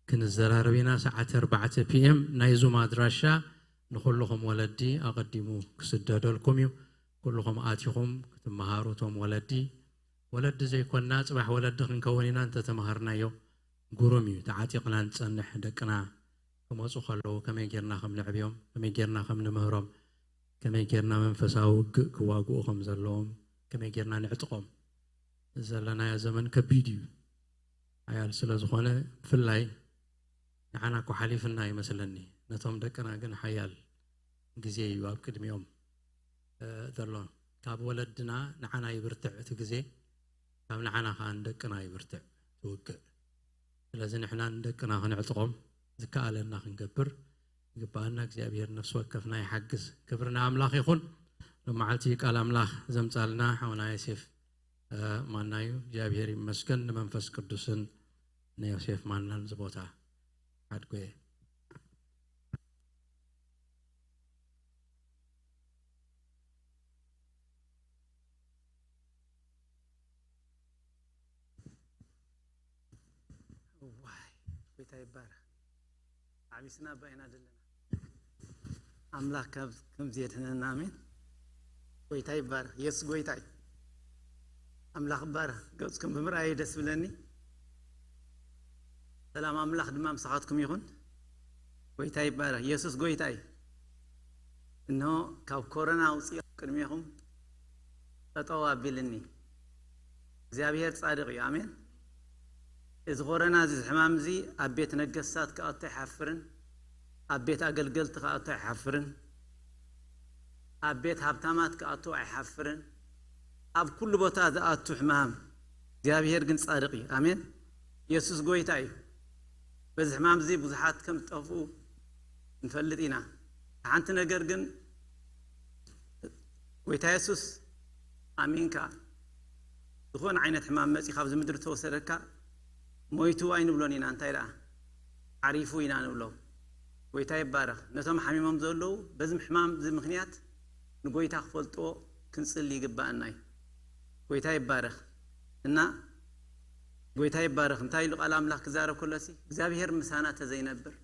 ክንዘራረብ ኢና። ሰዓት ኣርባዕተ ፒ ኤም ናይ ዙም ኣድራሻ ንኹልኹም ወለዲ ኣቐዲሙ ክስደደልኩም እዩ። ኩልኹም ኣቲኹም ክትመሃሩ እቶም ወለዲ። ወለዲ ዘይኮንና ጽባሕ ወለዲ ክንከውን ኢና እንተተማሃርናዮ። ግሩም እዩ። ተዓጢቕና ንጸንሕ። ደቅና ክመጹ ከለዉ ከመይ ጌርና ከም ነዕብዮም፣ ከመይ ጌርና ከም ንምህሮም፣ ከመይ ጌርና መንፈሳዊ ውግእ ክዋግኡ ከም ዘለዎም፣ ከመይ ጌርና ንዕጥቖም። ዘለናዮ ዘመን ከቢድ እዩ። ሓያል ስለ ዝኾነ፣ ብፍላይ ንዓና እኮ ሓሊፍና ይመስለኒ፣ ነቶም ደቅና ግን ሓያል ግዜ እዩ ኣብ ቅድሚኦም፣ እ፣ ዘሎ። ካብ ወለድና ንዓና ይብርትዕ እቲ ግዜ፣ ካብ ንዓና ከኣ ንደቅና ይብርትዕ እቲ ውግእ። ስለዚ ንሕና ንደቅና ክንዕጥቖም ዝከኣለና ክንገብር ይግብኣና። እግዚኣብሔር ነፍሲ ወከፍና ይሓግዝ። ክብሪ ንኣምላኽ ይኹን። ሎም መዓልቲ ቃል ኣምላኽ ዘምጻልና ሓውና ዮሴፍ ማና እዩ። እግዚኣብሔር ይመስገን ንመንፈስ ቅዱስን ንዮሴፍ ማናን ዝቦታ ሓድጎየ። ዋይ ጎይታ ይባረክ። ዓቢስና ባይና ዘለና ኣምላክ ከምዚ የድሕነና። ኣሜን። ጎይታ ይባረክ። የሱስ ጎይታ እዩ። ኣምላኽ ይባረኽ። ገጽኩም ብምርኣይ ደስ ብለኒ። ሰላም ኣምላኽ ድማ ምሳኻትኩም ይኹን። ጎይታ ይባረኽ። የሱስ ጎይታ እዩ። እንሆ ካብ ኮረና ኣውፅኦ ቅድሜኹም ጠጠው ኣቢልኒ። እግዚኣብሔር ጻድቕ እዩ። ኣሜን። እዚ ኮረና እዚ ሕማም እዚ ኣብ ቤት ነገስታት ክኣቱ ኣይሓፍርን፣ ኣብ ቤት ኣገልገልቲ ክኣቱ ኣይሓፍርን፣ ኣብ ቤት ሃብታማት ክኣቱ ኣይሓፍርን። ኣብ ኩሉ ቦታ ዝኣቱ ሕማም እግዚኣብሔር ግን ጻድቕ እዩ። ኣሜን። የሱስ ጎይታ እዩ። በዚ ሕማም እዚ ብዙሓት ከም ዝጠፍኡ ንፈልጥ ኢና። ሓንቲ ነገር ግን ጎይታ የሱስ ኣሚንካ ዝኾነ ዓይነት ሕማም መፂ ካብዚ ምድሪ ተወሰደካ ሞይቱ ኣይንብሎን ኢና። እንታይ ደኣ ዓሪፉ ኢና ንብሎ። ጎይታ ይባረኽ። ነቶም ሓሚሞም ዘለዉ በዚ ሕማም እዚ ምኽንያት ንጎይታ ክፈልጥዎ ክንጽሊ ይግባኣና እዩ። ጎይታ ይባረኽ። እና ጎይታ ይባረኽ። እንታይ ኢሉ ቃል ኣምላኽ ክዛረብ ከሎሲ እግዚኣብሔር ምሳና ተዘይነብር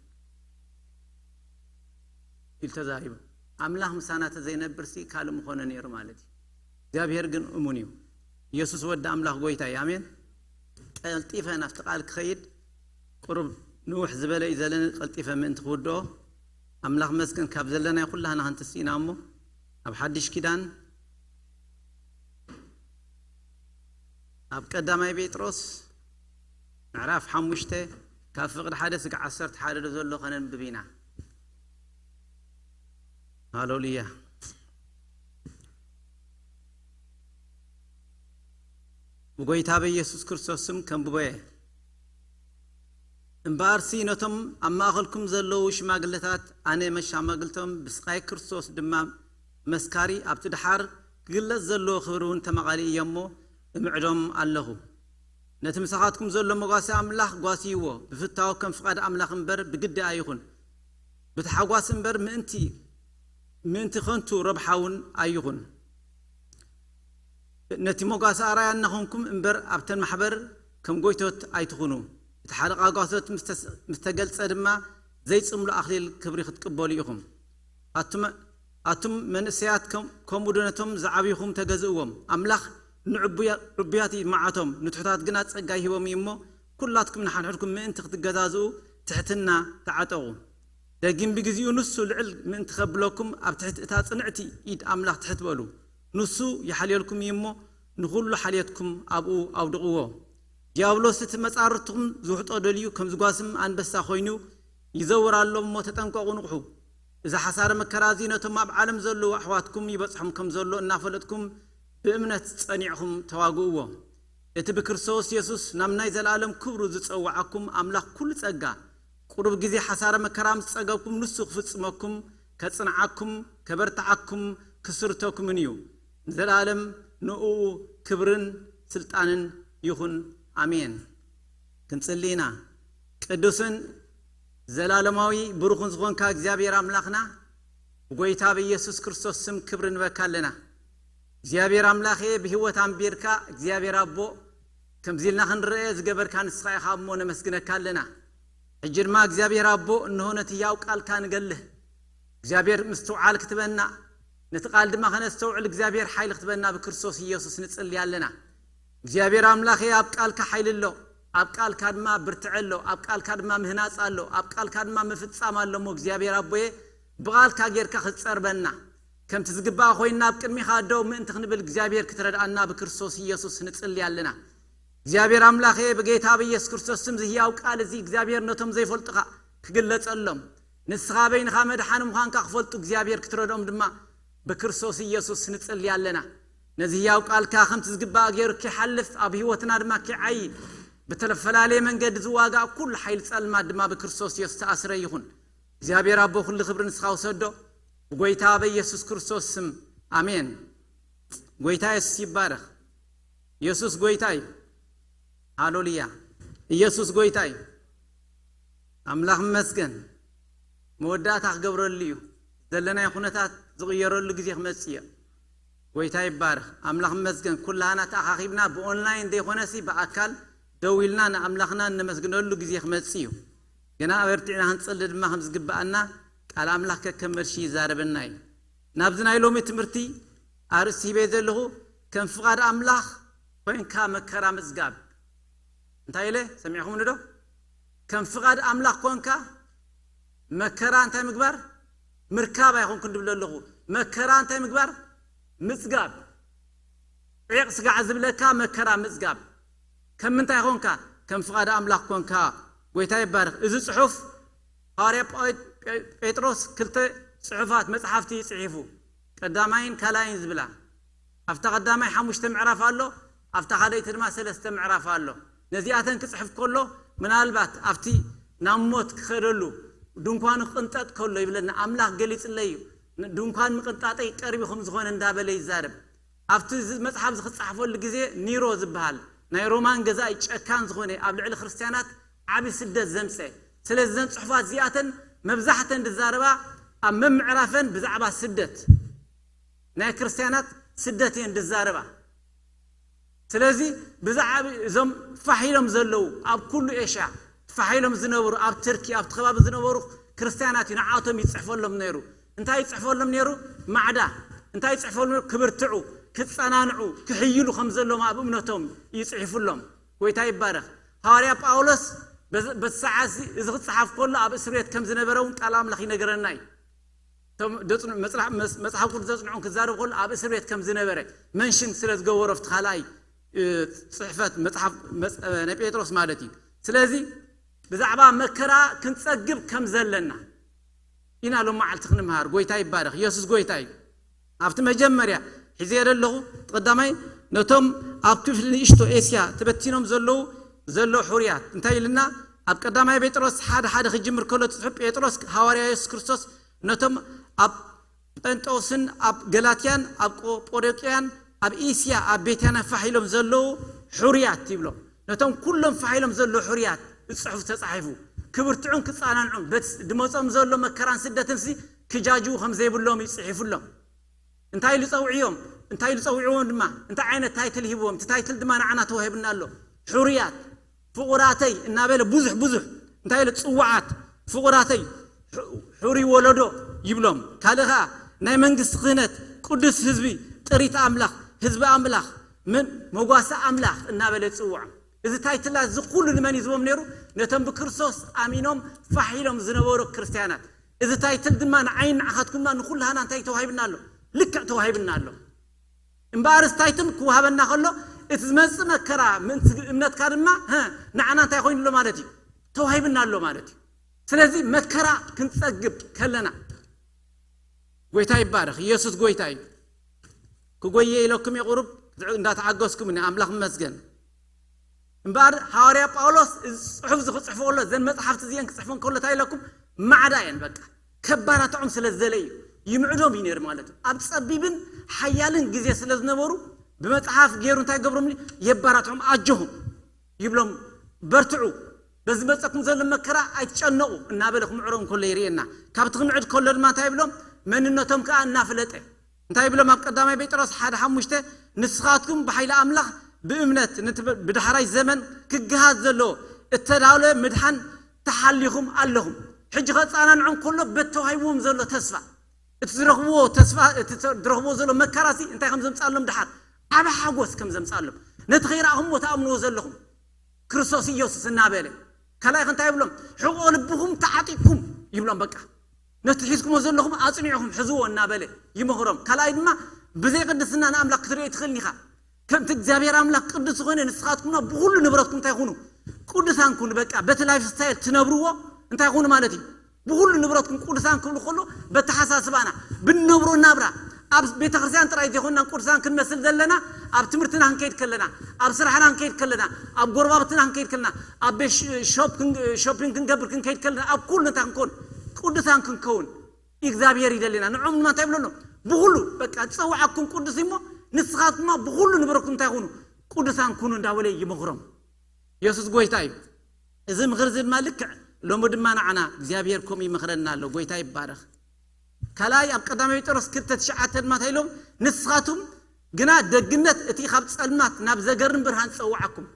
ኢሉ ተዛሪቡ። ኣምላኽ ምሳና ተዘይነብር ሲ ካልእ ምኾነ ነይሩ ማለት እዩ። እግዚኣብሔር ግን እሙን እዩ። ኢየሱስ ወዲ ኣምላኽ ጎይታ እዩ። ኣሜን። ቀልጢፈ ናብቲ ቃል ክኸይድ ቁሩብ ንውሕ ዝበለ እዩ ዘለኒ። ቀልጢፈ ምእንቲ ክውድኦ ኣምላኽ መስገን ካብ ዘለናይ ኩላህና ክንትስኢና እሞ ኣብ ሓድሽ ኪዳን ኣብ ቀዳማይ ጴጥሮስ ምዕራፍ ሓሙሽተ ካብ ፍቕዲ ሓደ ስጋዕ ዓሰርተ ሓደ ዶ ዘሎ ከነንብብ ኢና። ሃሌሉያ። ብጎይታ በኢየሱስ ክርስቶስ ስም ከንብቦ እየ። እምበኣርሲ ነቶም ኣብ ማእኸልኩም ዘለዉ ሽማግለታት ኣነ መሻማግልቶም ብስቓይ ክርስቶስ ድማ መስካሪ ኣብቲ ደሓር ክግለጽ ዘለዎ ክብሪ እውን ተማቓሊ እየ እሞ እምዕዶም ኣለኹ። ነቲ ምሳኻትኩም ዘሎ መጓሰ ኣምላኽ ጓስይዎ፣ ብፍታው ከም ፍቓድ ኣምላኽ እምበር ብግዲ ኣይኹን፣ ብታሕጓስ እምበር ምእንቲ ምእንቲ ከንቱ ረብሓ እውን ኣይኹን። ነቲ መጓሰ ኣርኣያ እናኾንኩም እምበር ኣብተን ማሕበር ከም ጎይቶት ኣይትኹኑ። እቲ ሓለቓ ጓሶት ምስ ተስ- ምስ ተገልጸ ድማ ዘይጽምሉ ኣኽሊል ክብሪ ክትቅበሉ ኢኹም። ኣቱም ኣቱም መንእሰያት ከም- ከምኡ ዶ ነቶም ዝዓብይኹም ተገዝእዎም። ኣምላኽ ንዕቡያ- ዕቡያት ይመዓቶም፣ ንትሑታት ግና ጸጋ ይህቦም እዩ እሞ ኩላትኩም ንሓድሕድኩም ምእንቲ ክትገዛዝኡ ትሕትና ተዓጠቑ። ደጊም ብግዜኡ ንሱ ልዕል ምእንቲ ከብለኩም ኣብ ትሕቲ እታ ጽንዕቲ ኢድ ኣምላኽ ትሕት በሉ። ንሱ ይሓልየልኩም እዩ እሞ ንኹሉ ሓልየትኩም ኣብኡ ኣውድቕዎ። ዲያብሎስ እቲ መጻርርትኹም ዝውሕጦ ደልዩ ከም ዝጓስም ኣንበሳ ኮይኑ ይዘውር ኣሎ እሞ ተጠንቀቑ ንቕሑ። እዚ ሓሳረ መከራ እዚ ነቶም ኣብ ዓለም ዘለዉ ኣሕዋትኩም ይበጽሖም ከም ዘሎ እናፈለጥኩም ብእምነት ጸኒዕኹም ተዋግእዎ። እቲ ብክርስቶስ የሱስ ናብ ናይ ዘለኣለም ክብሩ ዝጸውዓኩም ኣምላኽ ኩሉ ጸጋ ቁሩብ ግዜ ሓሳረ መከራ ምስ ጸገብኩም ንሱ ክፍጽመኩም ከጽንዓኩም ከበርትዓኩም ክስርተኩምን እዩ። ንዘለኣለም ንእኡ ክብርን ስልጣንን ይኹን። ኣሜን። ክንጽሊ ኢና። ቅዱስን ዘላለማዊ ብሩኽን ዝኾንካ እግዚኣብሔር ኣምላኽና ብጎይታ ብኢየሱስ ክርስቶስ ስም ክብሪ ንበካ ኣለና። እግዚኣብሔር ኣምላኸ ብህይወት ኣንቢርካ እግዚኣብሔር ኣቦ ከምዚ ኢልና ክንረአ ዝገበርካ ንስኻ ኢኻ እሞ ነመስግነካ ኣለና። ሕጂ ድማ እግዚኣብሔር ኣቦ እንሆ ነቲ ህያው ቃልካ ንገልህ እግዚኣብሔር ምስትውዓል ክትበና ነቲ ቃል ድማ ከነስተውዕል እግዚኣብሔር ሓይሊ ክትበና ብክርስቶስ ኢየሱስ ንጽሊ ኣለና። እግዚኣብሔር ኣምላኸ ኣብ ቃልካ ሓይሊ ኣሎ፣ ኣብ ቃልካ ድማ ብርትዐ ኣሎ፣ ኣብ ቃልካ ድማ ምህናጽ ኣሎ፣ ኣብ ቃልካ ድማ ምፍጻም ኣሎ። እሞ እግዚኣብሔር ኣቦየ ብቓልካ ጌርካ ክትጸርበና ከምቲ ዝግባእ ኮይንና ኣብ ቅድሚኻ ደው ምእንቲ ክንብል እግዚኣብሔር ክትረድኣና ብክርስቶስ ኢየሱስ ንጽሊ ኣለና። እግዚኣብሔር ኣምላኸ ብጌታ ብኢየሱስ ክርስቶስ ስም ዝህያው ቃል እዚ እግዚኣብሔር ነቶም ዘይፈልጡኻ ክግለጸሎም ንስኻ በይንኻ መድሓኒ ምዃንካ ክፈልጡ እግዚኣብሔር ክትረድኦም ድማ ብክርስቶስ ኢየሱስ ንጽሊ ኣለና። ነዚ ህያው ቃልካ ከምቲ ዝግባእ ገይሩ ኪሓልፍ ኣብ ህይወትና ድማ ኪዓይ ብተፈላለየ መንገዲ ዝዋጋእ ኩሉ ሓይሊ ጸልማት ድማ ብክርስቶስ ኢየሱስ ተኣስረ ይኹን። እግዚኣብሔር ኣቦ ኩሉ ክብሪ ንስኻ ውሰዶ ብጎይታ በኢየሱስ ክርስቶስ ስም ኣሜን። ጎይታ የሱስ ይባረኽ። ኢየሱስ ጎይታ እዩ። ሃሌሉያ። ኢየሱስ ጎይታ እዩ። ኣምላኽ ይመስገን። መወዳእታ ክገብረሉ እዩ። ዘለናዮ ኩነታት ዝቕየረሉ ግዜ ክመጽእ እዩ። ጎይታ ይባረኽ። ኣምላኽ ይመስገን። ኩላህና ተኣኻኺብና ብኦንላይን ዘይኮነሲ ብኣካል ደው ኢልና ንኣምላኽና እነመስግነሉ ግዜ ክመጽእ እዩ። ግና ኣበርቲዕና ክንጽሊ ድማ ከም ዝግብኣና ቃል ኣምላኽ ከከም መልሲ ይዛረበና እዩ። ናብዚ ናይ ሎሚ ትምህርቲ ኣርእስቲ ሂበ ዘለኹ ከም ፍቓድ ኣምላኽ ኮንካ መከራ ምጽጋብ። እንታይ ኢለ ሰሚዕኹምኒ ዶ? ከም ፍቓድ ኣምላኽ ኮንካ መከራ እንታይ ምግባር? ምርካብ ኣይኮንኩን ድብል ኣለኹ። መከራ እንታይ ምግባር? ምጽጋብ። ዒቕ ስጋዕ ዝብለካ መከራ ምጽጋብ። ከም ምንታይ ኮንካ? ከም ፍቓድ ኣምላኽ ኮንካ። ጎይታ ይባረኽ። እዚ ጽሑፍ ሃዋርያ ጳ- ጴ- ጴጥሮስ ክልተ ጽሑፋት መጽሓፍቲ እዩ ጽሒፉ። ቀዳማይን ካልኣይን ዝብላ። ኣብታ ቀዳማይ ሓሙሽተ ምዕራፍ ኣሎ፣ ኣብታ ካልኣይቲ ድማ ሰለስተ ምዕራፍ ኣሎ። ነዚኣተን ክጽሕፍ ከሎ ምናልባት ኣብቲ ናብ ሞት ክኸደሉ ድንኳኑ ክቕንጠጥ ከሎ ይብለና፣ ኣምላኽ ገሊጽለይ እዩ። ድንኳን ምቕንጣጠይ ቀሪቡ ከም ዝኾነ እንዳበለ ይዛረብ። ኣብቲ እዚ መጽሓፍ እዚ ክጻሕፈሉ ግዜ ኒሮ ዝበሃል ናይ ሮማን ገዛኢ ጨካን ዝኾነ ኣብ ልዕሊ ክርስትያናት ዓቢ ስደት ዘምጸ። ስለዚ እዘን ጽሑፋት እዚኣተን መብዛሕተን ዝዛረባ ኣብ መምዕራፈን ብዛዕባ ስደት ናይ ክርስትያናት ስደት እየን ዝዛረባ። ስለዚ ብዛዕባ እዞም ፋሕ ኢሎም ዘለዉ ኣብ ኩሉ ኤሽያ ፋሕ ኢሎም ዝነበሩ ኣብ ትርኪ ኣብቲ ከባቢ ዝነበሩ ክርስትያናት እዩ ንዓቶም ይጽሕፈሎም ነይሩ። እንታይ ይጽሕፈሎም ነይሩ? ማዕዳ። እንታይ ይጽሕፈሎም ነይሩ? ክብርትዑ፣ ክጸናንዑ፣ ክሕይሉ ከም ዘሎም ኣብ እምነቶም ይጽሕፉሎም። ጎይታ ይባረኽ። ሃዋርያ ጳውሎስ በዚ- በቲ ሰዓት እዚ እዚ ክጸሓፍ ከሎ ኣብ እስር ቤት ከም ዝነበረ እውን ቃል ኣምላኽ ይነገረና እዩ። እቶም ዘጽንዑ- መጽላ- መስ- መጽሓፍ ቅዱስ ዘጽንዑን ክዛረብ ከሎ ኣብ እስር ቤት ከም ዝነበረ መንሽን ስለ ዝገበሮ ኣብቲ ካልኣይ እ፣ ጽሕፈት መጽሓፍ መጽ- እ፣ ናይ ጴጥሮስ ማለት እዩ። ስለዚ ብዛዕባ መከራ ክንጸግብ ከም ዘለና ኢና ሎም መዓልቲ ክንምሃር። ጎይታ ይባረኽ። ኢየሱስ ጎይታ እዩ። ኣብቲ መጀመርያ ሒዘ ዘለኹ ቀዳማይ ነቶም ኣብ ክፍሊ ንእሽቶ ኤስያ ተበቲኖም ዘለዉ ዘሎ ሕሩያት እንታይ ኢልና ኣብ ቀዳማይ ጴጥሮስ ሓደ ሓደ ክጅምር ከሎ ጽሑፍ ጴጥሮስ ሃዋርያ ኢየሱስ ክርስቶስ ነቶም ኣብ ጴንጦስን ኣብ ገላትያን ኣብ ቆጶዶቅያን ኣብ እስያ ኣብ ቤትያን ፋሕ ኢሎም ዘለዉ ሕሩያት ይብሎም። ነቶም ኩሎም ፋሕ ኢሎም ዘለዉ ሕሩያት ጽሑፍ ተጻሒፉ ክብርትዑን ክጻናንዑን በቲ ድመጾም ዘሎ መከራን ስደትን ሲ ክጃጅዉ ከም ዘይብሎም ይጽሒፉሎም። እንታይ ኢሉ ጸውዕዮም? እንታይ ኢሉ ጸውዕዎም ድማ እንታይ ዓይነት ታይትል ሂብዎም? እቲ ታይትል ድማ ንዓና ተዋሂብና ኣሎ። ሕሩያት ፍቑራተይ እናበለ ብዙሕ ብዙሕ እንታይ ኢለ ጽዋዓት ፍቑራተይ ሑ- ሕሩይ ወለዶ ይብሎም። ካልእ ኸዓ ናይ መንግስቲ ክህነት ቅዱስ ህዝቢ ጥሪት ኣምላኽ ህዝቢ ኣምላኽ ምን መጓሰ ኣምላኽ እናበለ ይጽውዖም። እዚ ታይትላት እዚ ኩሉ ንመን እዩ ዝቦም ነይሩ? ነቶም ብክርስቶስ ኣሚኖም ፋሕ ኢሎም ዝነበሩ ክርስትያናት። እዚ ታይትል ድማ ንዓይን ንዓኻትኩም ድማ ንኩላህና እንታይ ተዋሂብና ኣሎ? ልክዕ ተዋሂብና ኣሎ። እምበኣርስ ታይትል ክወሃበና ከሎ እቲ ዝመጽእ መከራ ምእንቲ እምነትካ ድማ ሀ፣ ንዓና እንታይ ኮይኑ ኣሎ ማለት እዩ? ተዋሂብና ኣሎ ማለት እዩ። ስለዚ መከራ ክንጸግብ ከለና ጎይታ ይባረኽ። ኢየሱስ ጎይታ እዩ። ክጎየ ኢለኩም የቑርብ እንዳተዓገስኩም እኒ ኣምላኽ መስገን። እምበኣር ሃዋርያ ጳውሎስ እዚ ጽሑፍ እዚ ክጽሕፎ ከሎ እዘን መጽሓፍቲ እዚአን ክጽሕፈን ከሎ እንታይ ኢለኩም? ማዕዳ እየን በቃ ከባራትዖም ስለ ዝደለ እዩ። ይምዕዶም እዩ ነይሩ ማለት እዩ። ኣብ ጸቢብን ሓያልን ግዜ ስለ ዝነበሩ ብመጽሓፍ ገይሩ እንታይ ገብሮም? የባራትዖም። ኣጆኹም ይብሎም። በርትዑ። በዚ መጸኩም ዘሎ መከራ ኣይትጨነቑ እናበለ ክምዕሮም ከሎ ይርእየና። ካብቲ ክምዕድ ከሎ ድማ እንታይ ይብሎም? መንነቶም ከኣ እናፍለጠ እንታይ ይብሎም? ኣብ ቀዳማይ ጴጥሮስ ሓደ ሓሙሽተ ንስኻትኩም ብሓይሊ ኣምላኽ ብእምነት ነቲ ብዳሕራይ ዘመን ክገሃድ ዘሎ እተዳለ ምድሓን ተሓሊኹም ኣለኹም። ሕጂ ከጻናንዖም ከሎ በቲ ተዋሂብዎም ዘሎ ተስፋ እቲ ዝረኽብዎ ተስፋ እቲ ዝረኽብዎ ዘሎ መከራሲ እንታይ ከም ዘምጻሎም ድሓር ዓቢ ሓጎስ ከም ዘምጻሎም ነቲ ከይረኣኹምዎ ትኣምንዎ ዘለኹም ክርስቶስ ኢየሱስ እናበለ ካልኣይ እንታይ ይብሎም? ሕቆ ልብኹም ተዓጢቅኩም ይብሎም። በቃ ነቲ ሒዝኩሞ ዘለኹም ኣጽኒዕኹም ሕዝዎ እናበለ ይመኽሮም። ካልኣይ ድማ ብዘይ ቅድስና ንኣምላኽ ክትርእዮ ኣይትኽእልን ኢኻ። ከምቲ እግዚኣብሔር ኣምላኽ ቅዱስ ዝኾነ ንስኻትኩም ብኹሉ ንብረትኩም እንታይ ኩኑ? ቅዱሳን ኩኑ። በቃ በቲ ላይፍ ስታይል ትነብርዎ እንታይ ኩኑ ማለት እዩ? ብኹሉ ንብረትኩም ቅዱሳን ክብሉ ከሎ በተሓሳስባና ብንነብሮ ናብራ ኣብ ቤተ ክርስቲያን ጥራይ ዘይኮንና ቅዱሳን ክንመስል ዘለና ኣብ ትምህርትና ክንከይድ ከለና ኣብ ስራሕና ክንከይድ ከለና ኣብ ጎረባብትና ክንከይድ ከለና ኣብ ቤት ሽ- ሾፕ ክን- ሾፒንግ ክንገብር ክንከይድ ከለና ኣብ ኩሉ እንታይ ክንከውን ቅዱሳን ክንከውን እግዚኣብሔር ይደልና። ንዖም ድማ እንታይ ይብለሎም? ብኹሉ በቃ ዝጸውዓኩም ቅዱስ እሞ ንስኻትኩማ ብኹሉ ንብረትኩም እንታይ ኩኑ? ቅዱሳን ኩኑ እንዳበለ ይመኽሮም። የሱስ ጎይታ እዩ። እዚ ምኽሪ እዚ ድማ ልክዕ ሎሚ ድማ ንዓና እግዚኣብሔር ከምኡ ይመኽረና ኣሎ። ጎይታ ይባረኽ። ካልኣይ ኣብ ቀዳማይ ጴጥሮስ ክልተ ትሽዓተ ድማ እንታይ ኢሎም? ንስኻትኩም ግና ደግነት እቲ ካብ ጸልማት ናብ ዘገርም ብርሃን ዝጸውዓኩም፣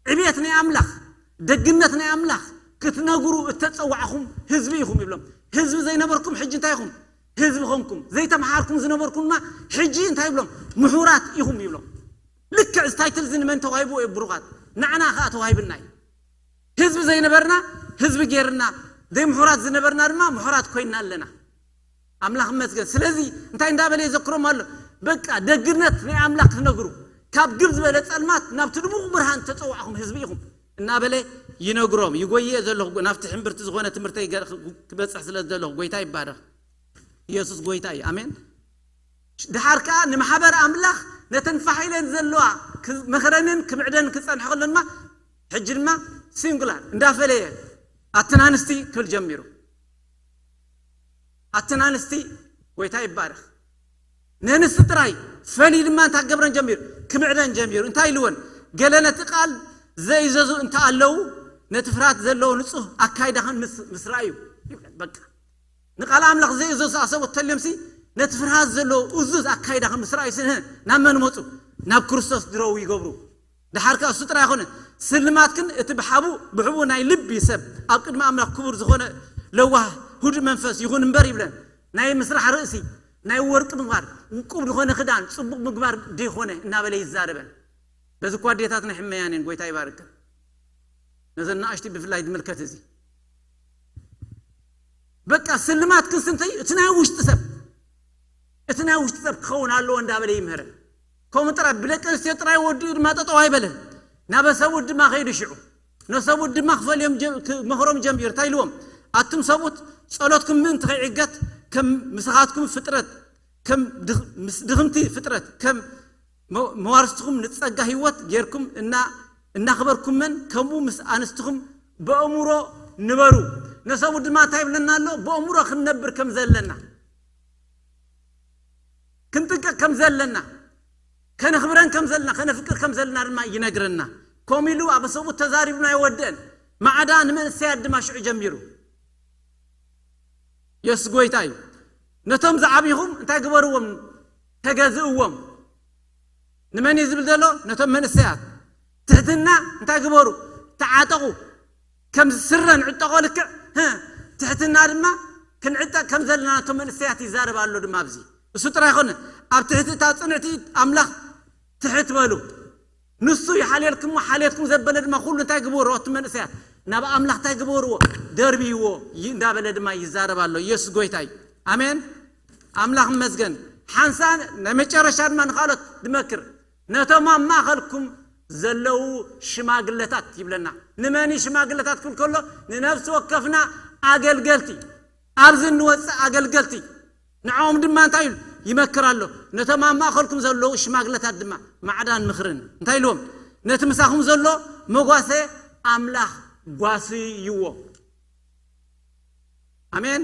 ዕብየት ናይ ኣምላኽ፣ ደግነት ናይ ኣምላኽ ክትነግሩ እተጸዋዕኹም ህዝቢ ኢኹም ይብሎም። ህዝቢ ዘይነበርኩም ሕጂ እንታይ ኢኹም? ህዝቢ ኾንኩም። ዘይተምሃርኩም ዝነበርኩም ድማ ሕጂ እንታይ ይብሎም? ምሁራት ኢኹም ይብሎም። ልክዕ እዚ ታይትል እዚ ንመን ተዋሂቡ እዩ? ብሩኻት ንዓና ኸኣ ተዋሂብና እዩ። ህዝቢ ዘይነበርና ህዝቢ ጌርና፣ ዘይምሁራት ዝነበርና ድማ ምሁራት ኮይና ኣለና። ኣምላኽ ይመስገን። ስለዚ እንታይ እንዳበለ ይዘክሮም ኣሎ? በቃ ደግነት ናይ ኣምላኽ ክትነግሩ፣ ካብ ግብ ዝበለ ጸልማት ናብቲ ድሙቕ ብርሃን ተጸዋዕኹም ህዝቢ ኢኹም እናበለ ይነግሮም። ይጎይየ ዘለኹ ናብቲ ሕምብርቲ ዝኾነ ትምህርተይ ገ- ክበጽሕ ስለ ዘለኹ ጎይታ ይባረኽ። ኢየሱስ ጎይታ እዩ። ኣሜን። ድሓር ከኣ ንማሕበር ኣምላኽ ነተን ፋሕ ኢለን ዘለዋ ክ- መኽረንን ክምዕደን ክጸንሐ ከሎ ድማ ሕጂ ድማ ሲንጉላር እንዳፈለየ ኣተናንስቲ ክብል ጀሚሩ። ኣተናንስቲ ጎይታ ይባረኽ። ነንስቲ ጥራይ ፈልዩ ድማ እንታይ ክገብረን ጀሚሩ? ክምዕደን ጀሚሩ። እንታይ ኢልወን? ገለ ነቲ ቃል ዘይዘዙ እንተ ኣለዉ ነቲ ፍርሃት ዘለዎ ንጹህ ኣካይዳኽን ምስ ምስ ረኣዩ ይብለን። በቃ ንቓል ኣምላኽ ዘይእዘዙ ኣሰብኡት ተልዮምሲ ነቲ ፍርሃት ዘለዎ እዙዝ ኣካይዳኽን ምስ ረኣዩ ስንህ ናብ መን መጹ? ናብ ክርስቶስ ድረው ይገብሩ። ድሓር ከኣ እሱ ጥራይ ኣይኮነ ስልማትክን እቲ ብሓቡ ብሕቡ ናይ ልቢ ሰብ ኣብ ቅድሚ ኣምላኽ ክቡር ዝኾነ ለዋህ ህዱእ መንፈስ ይኹን እምበር ይብለን። ናይ ምስራሕ ርእሲ ናይ ወርቂ ምግባር ውቁብ ዝኾነ ክዳን ጽቡቕ ምግባር ደይኮነ እናበለ ይዛረበን። በዚ እኳ ኣዴታት ናይ ሕመያንን ጎይታ ይባርክን። ነዘን ንኣሽቲ ብፍላይ ዝምልከት እዚ በቃ ስልማት ክንስንተይ እቲ ናይ ውሽጢ ሰብ እቲ ናይ ውሽጢ ሰብ ክኸውን ኣለዎ እንዳበለ ይምህረን። ከምኡ ጥራይ ብደቂ ኣንስትዮ ጥራይ ወዲኡ ድማ ጠጠው ኣይበለን። ናብ ሰብኡት ድማ ከይዱ ሽዑ ነሰብኡት ድማ ክፈልዮም ጀ- ክመኽሮም ጀሚሩ። እንታይ ኢልዎም? ኣቱም ሰብኡት ጸሎትኩም ምእንቲ ከይዕገት ከም ምሳኻትኩም ፍጥረት ከም ድኽ- ምስ ድኽምቲ ፍጥረት ከም መ- መዋርስትኹም ንጸጋ ህይወት ጌርኩም እና እናኽበርኩመን ከምኡ ምስ ኣንስትኹም ብእምሮ ንበሩ። ነሰብኡት ድማ እንታይ ይብለና ኣሎ? ብእምሮ ክንነብር ከም ዘለና ክንጥንቀቅ ከም ዘለና ከነኽብረን ከም ዘለና ከነፍቅር ከም ዘለና ድማ ይነግረና። ከምኡ ኢሉ ኣብ ሰብኡት ተዛሪቡ ናይ ወደን ማዕዳ ንመንእሰያት ድማ ሽዑ ጀሚሩ። የሱስ ጎይታ እዩ። ነቶም ዝዓብኹም እንታይ ግበርዎም? ተገዝእዎም። ንመን እዩ ዝብል ዘሎ? ነቶም መንእሰያት። ትሕትና እንታይ ግበሩ? ተዓጠቑ። ከም ስረ ንዕጠቖ ልክዕ ህ፣ ትሕትና ድማ ክንዕጠቕ ከም ዘለና ነቶም መንእሰያት ይዛረብ ኣሎ ድማ ኣብዚ። እሱ ጥራይ ይኮነ ኣብ ትሕቲ እታ ጽንዕቲ ኣምላኽ ትሕት በሉ። ንሱ ይሓልየልኩም ሓልየትኩም ዘበለ ድማ ኩሉ እንታይ ግበሩ? እቲ መንእሰያት ናብ ኣምላኽ እንታይ ግበርዎ? ደርብይዎ ይ- እንዳበለ ድማ ይዛረብ ኣሎ። ኢየሱስ ጎይታ እዩ። ኣሜን። ኣምላኽ ይመስገን። ሓንሳ ናይ መጨረሻ ድማ ንኻልኦት ድመክር ነቶም ኣብ ማእኸልኩም ዘለዉ ሽማግለታት ይብለና። ንመን እዩ ሽማግለታት ክብል ከሎ ንነፍሲ ወከፍና ኣገልገልቲ ኣብዚ እንወፅእ ኣገልገልቲ ንዕኦም ድማ እንታይ ኢሉ ይመክር ኣሎ? ነቶም ኣብ ማእኸልኩም ዘለዉ ሽማግለታት ድማ ማዕዳን ምኽርን እንታይ ኢልዎም? ነቲ ምሳኹም ዘሎ መጓሰ ኣምላኽ ጓስይዎ። ኣሜን።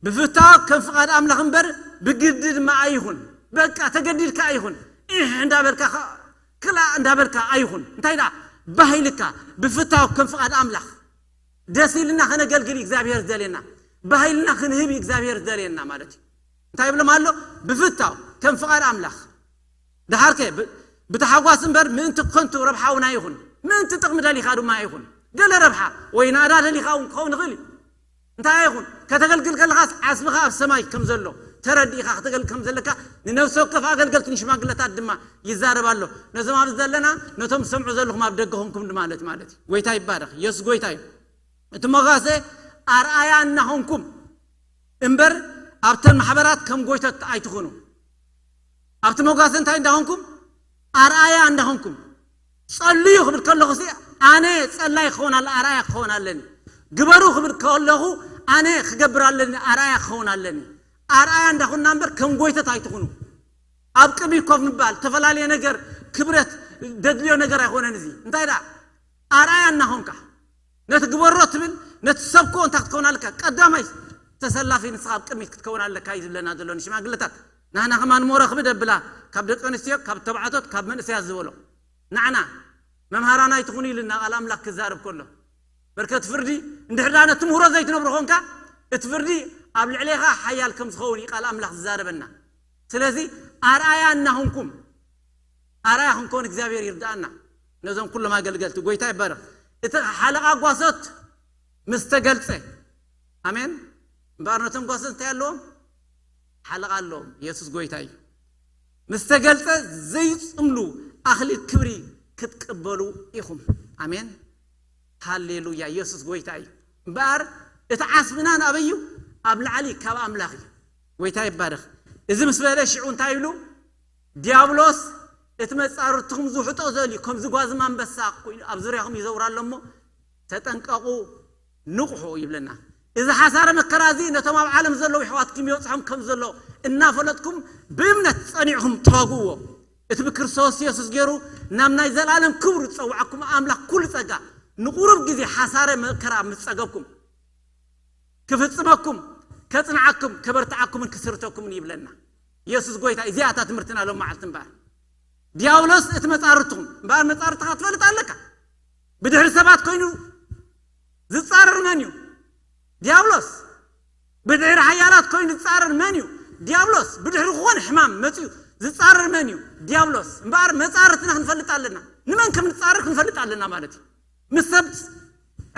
ብፍታው ከም ፍቓድ ኣምላኽ እምበር ብግዲ ድማ ኣይኹን። በቃ ተገዲድካ ኣይኹን። ኢሕ እንዳበልካ ከ- ክላእ እንዳበልካ ኣይኹን። እንታይ ደኣ ባህልካ ብፍታው ከም ፍቓድ ኣምላኽ ደስ ኢልና ከነገልግል እዩ እግዚኣብሔር ዝደልየና። ባህልና ክንህብ እዩ እግዚኣብሔር ዝደልየና ማለት እዩ። እንታይ ይብሎም ኣሎ? ብፍታው ከም ፍቓድ ኣምላኽ። ደሓርከ ብ- ብተሓጓስ እምበር ምእንቲ ከንቱ ረብሓ እውን ኣይኹን። ምእንቲ ጥቕሚ ደሊኻ ድማ ኣይኹን። ገለ ረብሓ ወይ ናእዳ ደሊኻ እውን ክኸውን ይኽእል እዩ። እንታይ ኣይኹን ከተገልግል ከለኻስ ዓስብኻ ኣብ ሰማይ ከም ዘሎ ተረዲእኻ ክተገልግል ከም ዘለካ ንነፍሲ ወከፍ ኣገልገልቲ ንሽማግለታት ድማ ይዛረብ ኣሎ። ነዞም ኣብዚ ዘለና ነቶም ዝሰምዑ ዘለኹም ኣብ ደገ ኾንኩም ማለት ማለት እዩ። ጎይታ ይባረኽ። የሱስ ጎይታ እዩ። እቲ መጓሰ ኣርኣያ እናኾንኩም እምበር ኣብተን ማሕበራት ከም ጎይቶት ኣይትኹኑ። ኣብቲ መጓሰ እንታይ እንዳኾንኩም ኣርኣያ እንዳኾንኩም ጸልዩ ክብል ከለኹ ሲ ኣነ ጸላይ ክኸውን ኣለ ኣርኣያ ክኸውን ኣለኒ። ግበሩ ክብል ከለኹ ኣነ ክገብር ኣለኒ ኣርኣያ ክኸውን ኣለኒ። ኣርኣያ እንዳኹና እምበር ከም ጎይቶት ኣይትኹኑ። ኣብ ቅድሚ ኮፍ ምባል ዝተፈላለየ ነገር ክብረት ደድልዮ ነገር ኣይኮነን። እዚ እንታይ ደኣ ኣርኣያ እናኾንካ ነቲ ግበሮ ትብል ነቲ ሰብኮ እንታይ ክትከውን ኣለካ? ቀዳማይ ተሰላፊ ንስኻ ኣብ ቅድሚት ክትከውን ኣለካ እዩ ዝብለና ዘሎ ንሽማግለታት። ናህና ከማን ሞረኽቢ ደብላ ካብ ደቂ ኣንስትዮ ካብ ተባዕቶት ካብ መንእሰያት ዝበሎ ናዕና መምሃራና ኣይትኹኑ ኢልና ቃል ኣምላኽ ክዛረብ ከሎ በርከት ፍርዲ እንድሕዳነ ትምህሮ ዘይትነብሮ ኾንካ እቲ ፍርዲ ኣብ ልዕሌኻ ሓያል ከም ዝኸውን እዩ ቃል ኣምላኽ ዝዛረበና። ስለዚ ኣርኣያ እናኹንኩም ኣርኣያ ክንከውን እግዚኣብሔር ይርዳኣና። ነዞም ኩሎም ኣገልገልቲ ጎይታ ይባረኽ። እቲ ሓለቓ ጓሶት ምስ ተገልጸ ኣሜን። እምበኣር ነቶም ጓሶት እንታይ ኣለዎም? ሓለቓ ኣለዎም። ኢየሱስ ጎይታ እዩ። ምስ ተገልጸ ዘይጽምሉ ኣኽሊል ክብሪ ክትቅበሉ ኢኹም። ኣሜን። ሃሌሉያ። ኢየሱስ ጎይታ እዩ። እምበኣር እቲ ዓስብና ናበይ እዩ? ኣብ ላዕሊ ካብ ኣምላኽ እዩ። ጎይታ ይባረኽ። እዚ ምስ በለ ሽዑ እንታይ ይብሉ? ዲያብሎስ እቲ መጻርርትኹም ዝውሕጦ ዘልዩ ከምዚ ጓዝም ኣንበሳ ኮይኑ ኣብ ዙርያኹም ይዘውር ኣሎ እሞ ተጠንቀቑ፣ ንቕሑ ይብለና። እዚ ሓሳረ መከራ እዚ ነቶም ኣብ ዓለም ዘለዉ ኣሕዋትኩም ይበጽሖም ከም ዘሎ እናፈለጥኩም ብእምነት ጸኒዕኹም ተዋግእዎ። እቲ ብክርስቶስ የሱስ ገይሩ ናብ ናይ ዘለኣለም ክብሩ ዝጸውዓኩም ኣምላኽ ኩሉ ጸጋ ንቑሩብ ግዜ ሓሳረ መከራ ምስ ጸገብኩም ክፍጽመኩም ከጽንዓኩም ከበርትዓኩምን ክስርተኩምን ይብለና። የሱስ ጎይታ። እዚኣ እታ ትምህርትና ሎም መዓልቲ እምበኣር ዲያብሎስ እቲ መጻርርትኹም እምበኣር መጻርርትኻ ትፈልጥ ኣለካ። ብድሕሪ ሰባት ኮይኑ ዝጻረር መን እዩ? ዲያብሎስ። ብድሕሪ ሓያላት ኮይኑ ዝጻረር መን እዩ? ዲያብሎስ። ብድሕሪ ዝኾነ ሕማም መጺኡ ዝጻረር መን እዩ? ዲያብሎስ። እምበኣር መጻርርትና ክንፈልጥ ኣለና። ንመን ከም ንጻረር ክንፈልጥ ኣለና ማለት እዩ። ምስ ሰብ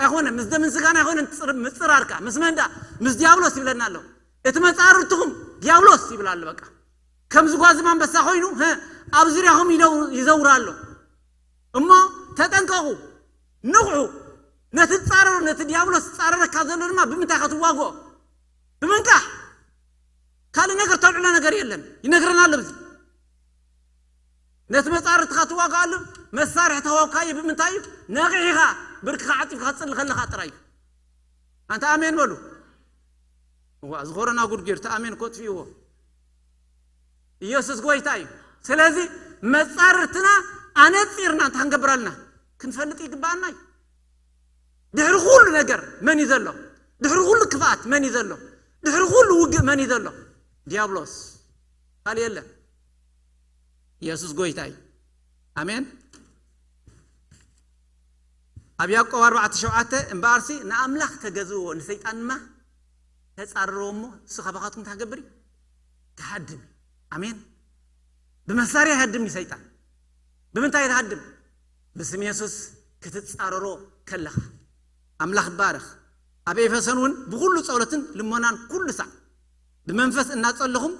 ኣይኮነ ምስ ደምን ስጋን ኣይኮነ ምጽርርካ ምስ መንዳ ምስ ዲያብሎስ ይብለና ኣሎ። እቲ መጻርርትኹም ዲያብሎስ ይብል ኣሎ። በቃ ከም ዝጓዝም ኣንበሳ ኮይኑ ሀ፣ ኣብ ዙርያኹም ይደው- ይዘውር ኣሎ። እሞ ተጠንቀቑ፣ ንቕሑ። ነቲ ትጻረሩ ነቲ ዲያብሎስ ዝጻረረካ ዘሎ ድማ ብምንታይ ኢኻ ትዋግኦ? ብምንቃሕ። ካልእ ነገር ተውዕሎ ነገር የለን። ይነግረና ኣሎ ብዚ ነቲ መጻርትኻ ትዋግኣሉ መሳርሒ ተዋብካዮ ብምንታይ እዩ? ነቒሕኻ ብርክኻ ዓጺፍካ ክትጽሊ ከለኻ ጥራይ እዩ። ኣንታ ኣሜን በሉ። እዋ እዚ ኮሮና ጉድ ጌርቱ ኣሜን ኮጥፊእዎ። ኢየሱስ ጎይታ እዩ። ስለዚ መጻርርትና ኣነጺርና እንታይ ክንገብር ኣለና ክንፈልጥ ይግባኣና እዩ። ድሕሪ ኩሉ ነገር መን እዩ ዘሎ? ድሕሪ ኩሉ ክፍኣት መን እዩ ዘሎ? ድሕሪ ኩሉ ውግእ መን እዩ ዘሎ? ዲያብሎስ። ካልእ የለን። ኢየሱስ ጎይታ እዩ። ኣሜን። ኣብ ያዕቆብ ኣርባዕተ ሸውዓተ እምበኣርሲ ንኣምላኽ ተገዝእዎ ንሰይጣን ድማ ተጻርርዎ እሞ እሱ ካባኻትኩም እንታይ ክገብር እዩ? ክሃድም እዩ። ኣሜን። ብመሳርያ ይሃድም እዩ ሰይጣን። ብምንታይ ትሃድም? ብስም የሱስ ክትጻረሮ ከለኻ። ኣምላኽ ይባረኽ። ኣብ ኤፌሶን እውን ብኹሉ ጸሎትን ልመናን ኩሉ ሳዕ ብመንፈስ እናጸለኹም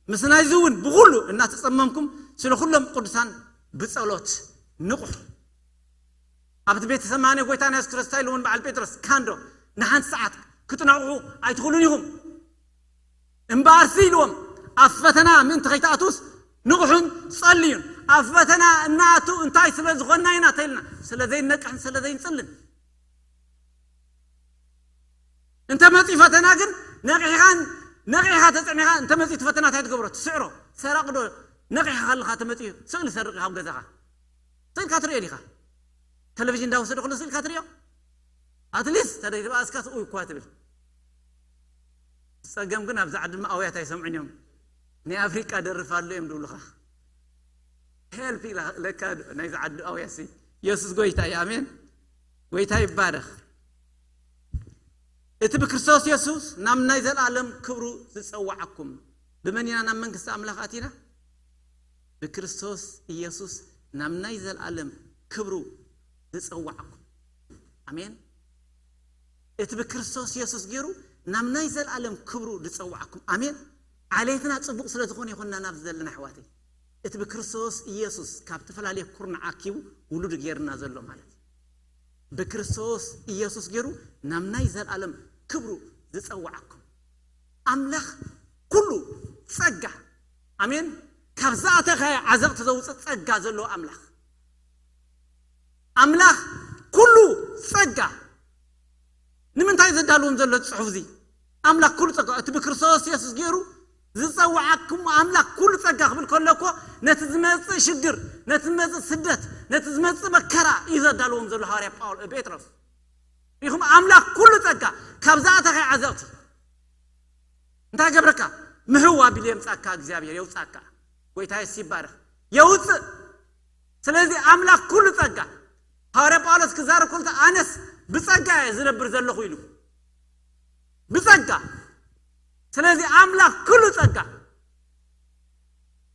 ምስ ናይዚ እውን ብኹሉ እናተጸመምኩም ስለ ኩሎም ቅዱሳን ብጸሎት ንቑሑ። ኣብቲ ቤተ ሰማኒ ጎይታና የሱስ ክርስቶስ ኢሉ እውን በዓል ጴጥሮስ ካንዶ ንሓንቲ ሰዓት ክትነቕሑ ኣይትኽእሉን ኢኹም። እምበኣርሲ ኢልዎም ኣብ ፈተና ምእንቲ ከይትኣትውስ ንቑሑን ጸልዩን። ኣብ ፈተና እናኣቱ እንታይ ስለ ዝኾንና ኢና ተይልና ስለ ዘይነቅሕን ስለ ዘይንጽልን። እንተ መጺኡ ፈተና ግን ነቂሕኻን ነቂሕኻ ተጸኒኻ እንተ መጺኡ እቲ ፈተና እንታይ ትገብሮ? ትስዕሮ። ሰራቕ ዶ ነቂሕኻ ከለኻ ተመጺኡ ስእሊ ሰርቕ ካብ ገዛኻ ስእልካ ትርእዮ ዲኻ? ቴሌቪዥን እንዳወሰደ ከሎ ስእልካ ትርእዮ? ኣትሊስት ተደይባእስካ ስኡ እኳ ትብል። ጸገም ግን ኣብዚ ዓዲ ድማ ኣውያት ኣይሰምዑን እዮም። ናይ ኣፍሪቃ ደርፍ ኣሎ እዮም ድብሉኻ። ሄልፕ ኢላ ለካ ናይዚ ዓዲ ኣውያሲ። የሱስ ጎይታ እዩ። ኣሜን። ጎይታ ይባረኽ። እቲ ብክርስቶስ የሱስ ናብ ናይ ዘለኣለም ክብሩ ዝጸዋዓኩም ብመን ኢና ናብ መንግስቲ ኣምላኽ ኣቲና? ብክርስቶስ ኢየሱስ ናብ ናይ ዘለኣለም ክብሩ ዝጸዋዓኩም። ኣሜን። እቲ ብክርስቶስ ኢየሱስ ገይሩ ናብ ናይ ዘለኣለም ክብሩ ዝጸዋዓኩም። ኣሜን። ዓሌትና ጽቡቕ ስለ ዝኾነ ይኾንና ናብ ዘለና ኣሕዋተይ። እቲ ብክርስቶስ ኢየሱስ ካብ ተፈላለየ ኩርናዕ ኣኪቡ ውሉድ ገይርና ዘሎ ማለት እዩ። ብክርስቶስ ኢየሱስ ገይሩ ናብ ናይ ዘለኣለም ክብሩ ዝጸዋዓኩም ኣምላኽ ኩሉ ጸጋ። ኣሜን። ካብ ዝኣተኻዮ ዓዘቕቲ ዘውፅእ ጸጋ ዘለዎ ኣምላኽ። ኣምላኽ ኩሉ ጸጋ። ንምንታይ ዘዳልዎም ዘሎ ጽሑፍ እዚ? ኣምላኽ ኩሉ ጸጋ፣ እቲ ብክርስቶስ የሱስ ገይሩ ዝጸውዓኩም ኣምላኽ ኩሉ ጸጋ ክብል ከሎ እኮ ነቲ ዝመጽእ ሽግር፣ ነቲ ዝመጽእ ስደት፣ ነቲ ዝመጽእ መከራ እዩ ዘዳልዎም ዘሎ ሃዋርያ ጳውሎ ጴጥሮስ። ኢኹም ኣምላኽ ኩሉ ጸጋ ካብ ዝኣተኻ ዓዘቕቲ እንታይ ገብረካ? ምሕው ኣቢሉ የምጻካ እግዚኣብሔር፣ የውጻካ። ጎይታ የሱስ ይባረኽ። የውጽእ። ስለዚ ኣምላኽ ኩሉ ጸጋ። ሃዋርያ ጳውሎስ ክዛረብ ከሎ ኣነስ ብጸጋ እየ ዝነብር ዘለኹ ኢሉ። ብጸጋ። ስለዚ ኣምላኽ ኩሉ ጸጋ።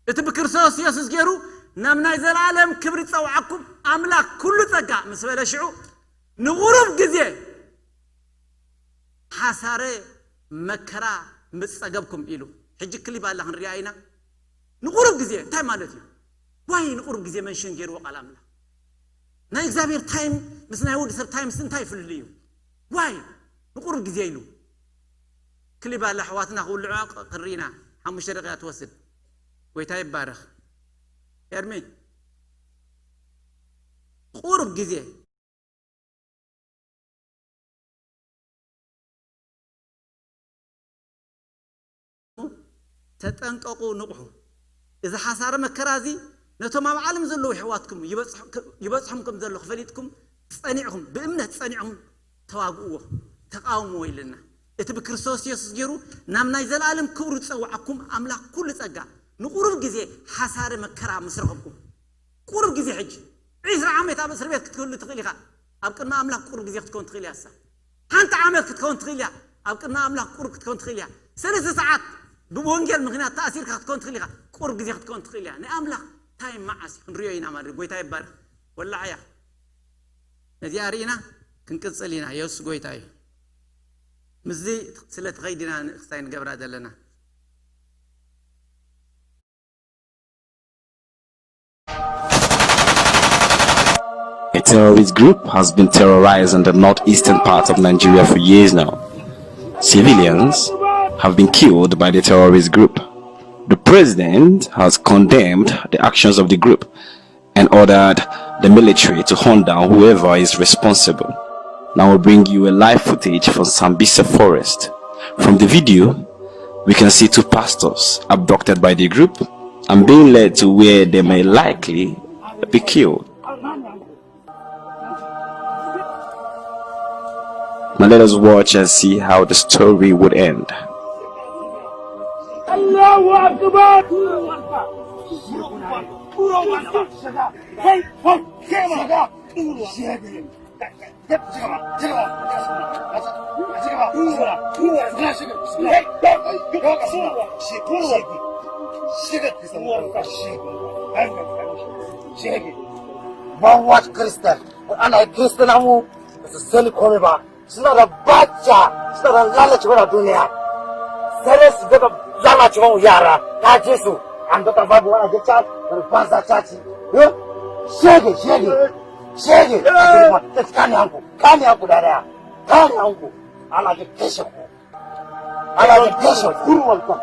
እቲ ብክርስቶስ የሱስ ገይሩ ናብ ናይ ዘለኣለም ክብሪ ዝጸውዓኩም ኣምላኽ ኩሉ ጸጋ ምስ በለ ሽዑ ንቑሩብ ግዜ ሓሳረ መከራ ምስ ጸገብኩም ኢሉ። ሕጂ ክሊብ ኣላ ክንሪኣ ኢና። ንቑሩብ ግዜ እንታይ ማለት እዩ? ዋይ ንቑሩብ ግዜ መንሽን ገይርዎ ቃል ኣምላኽ። ናይ እግዚኣብሔር ታይም ምስ ናይ ወዲ ሰብ ታይምስ እንታይ ይፍልል እዩ? ዋይ ንቑሩብ ግዜ ኢሉ። ክሊብ ኣላ ኣሕዋትና ክውልዑ ክንሪና ሓሙሽተ ደቂቃ ትወስድ። ጎይታ ይባረኽ። ኤርሚ ቁሩብ ግዜ ተጠንቀቑ፣ ንቕሑ። እዚ ሓሳረ መከራ እዚ ነቶም ኣብ ዓለም ዘለዉ ኣሕዋትኩም ይበጽሑ-፣ ይበጽሖም ከም ዘሎ ፈሊጥኩም ጸኒዕኹም፣ ብእምነት ጸኒዕኹም ተዋግእዎ፣ ተቃውምዎ ኢልና። እቲ ብክርስቶስ የሱስ ገይሩ ናብ ናይ ዘለኣለም ክብሩ ዝጸውዓኩም ኣምላኽ ኩሉ ጸጋ ንቁሩብ ግዜ ሓሳረ መከራ ምስ ረኸብኩም፣ ቁሩብ ግዜ ሕጂ ዒስራ ዓመት ኣብ እስር ቤት ክትህሉ ትኽእል ኢኻ። ኣብ ቅድሚ ኣምላኽ ቁሩብ ግዜ ክትከውን ትኽእል እያ። እሳ ሓንቲ ዓመት ክትከውን ትኽእል እያ። ኣብ ቅድሚ ኣምላኽ ቁሩብ ክትከውን ትኽእል እያ። ሰለስተ ሰዓት ብወንጌል ምኽንያት ተኣሲርካ ክትከውን ትኽእል ኢኻ። ቁሩብ ግዜ ክትከውን ትኽእል እያ። ናይ ኣምላኽ ታይም መዓስ እዩ? ክንሪኦ ኢና ማለት እዩ። ጎይታ ይባረኽ። ወላዓያ ነዚኣ ርኢና ክንቅጽል ኢና። የሱስ ጎይታ እዩ። ምስዚ ስለ ትኸይድ ኢና ንእኽስታይ ንገብራ ዘለና። A terrorist group has been terrorizing the northeastern part of Nigeria for years now. Civilians have been killed by the terrorist group. The president has condemned the actions of the group and ordered the military to hunt down whoever is responsible. Now we'll bring you a live footage from Sambisa forest. From the video, we can see two pastors abducted by the group and being led to where they may likely be killed. Now let us watch and see how the story would end. Allahu Akbar! Shege. Mawat Kristan. Ana Kristan amu. Sani kome ba. Suna da bacha. Suna da lalace wani duniya. Sare su daga lalace wani yara. Ka je su. An daga babu wani da cha. Wani banza caci. Eh? Shege, shege. Shege. Kani anku. Kani anku da daya. Kani anku. Ana da kashe ku. Ana da kashe ku. Kurwanta.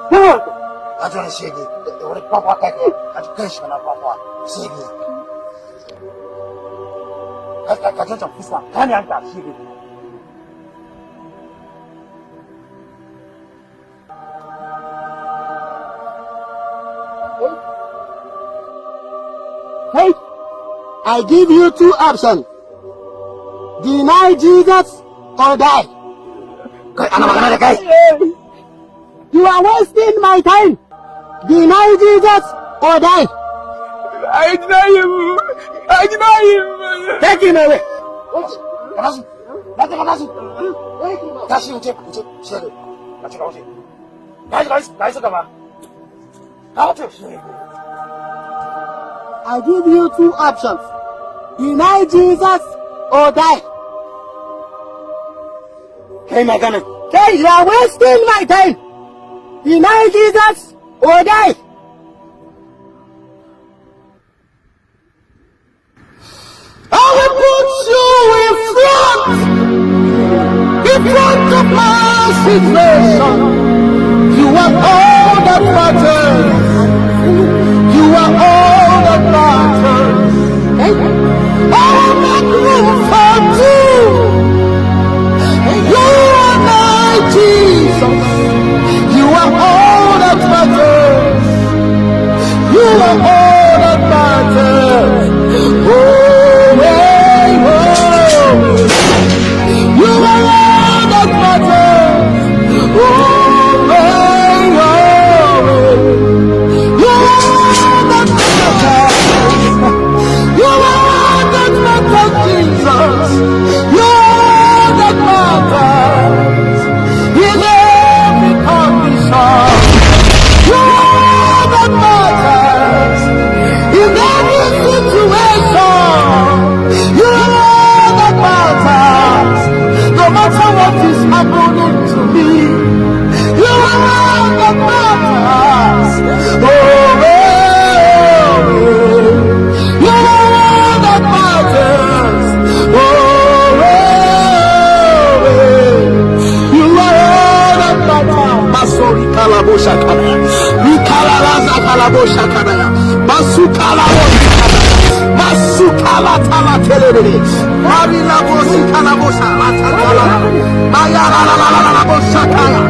Kurwanta. Ka jona shege. Wani kwakwa kai. Ka ji kashe na kwakwa. Shege. Ka, ka, ka jona fuska. Kani anku shege. Hey, I give you two options. Deny Jesus or die. Kai, ana magana da kai. You are wasting my time. Deny Jesus or die. I deny him. I deny him. Take him away. Kana su? Na ta kana su? Tashi wuce, wuce, shege. Ka cika wuce. Guys, guys, guys, come on. How to I give you two options. Deny Jesus or die. Hey, my gunner. Hey, you are wasting my time. Deny Jesus or die. I will put you in front, in front of my situation. You are all that matters. You are all that matters. I will make room for two. You are my Jesus. You are all that matters. You are all that matters. Oh, hey, oh. You are all that matters. Oh, hey, oh. Masukalabo, masukalatala telelele. Marila bosi kalabosa, matatala. Mayararararara bosakaya.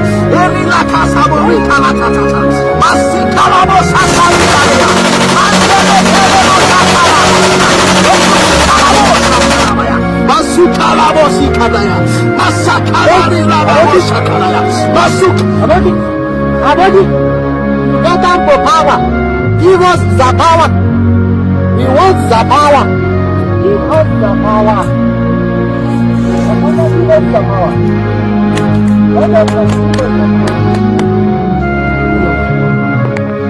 Erila kasabo rikalatata. Masikalabo sakaya. Mandele telebo sakala. Masukalabo sikadaya. Masakalari labo sakalaya. Masuk. Abadi, Abadi, we don't have the power. Give us the power. We want the power. Give us the power. Abadi, give us the power. Let us give us the power.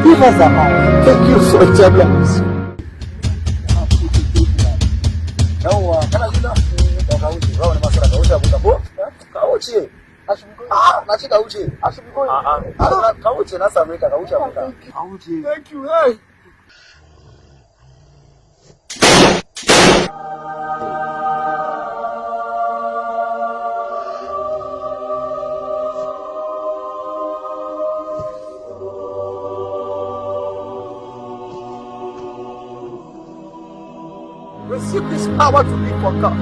Give us the power. Thank you so much. Yawwa, kana jina? Ka wuce, ba wani masara, ka wuce abun ka ko? Ka wuce. Ah, na ce ka wuce. Ah, ah. Ah, ka wuce, na same ka, ka wuce abun ka. Ka wuce. Thank you. Hey. Receive this power to live for God.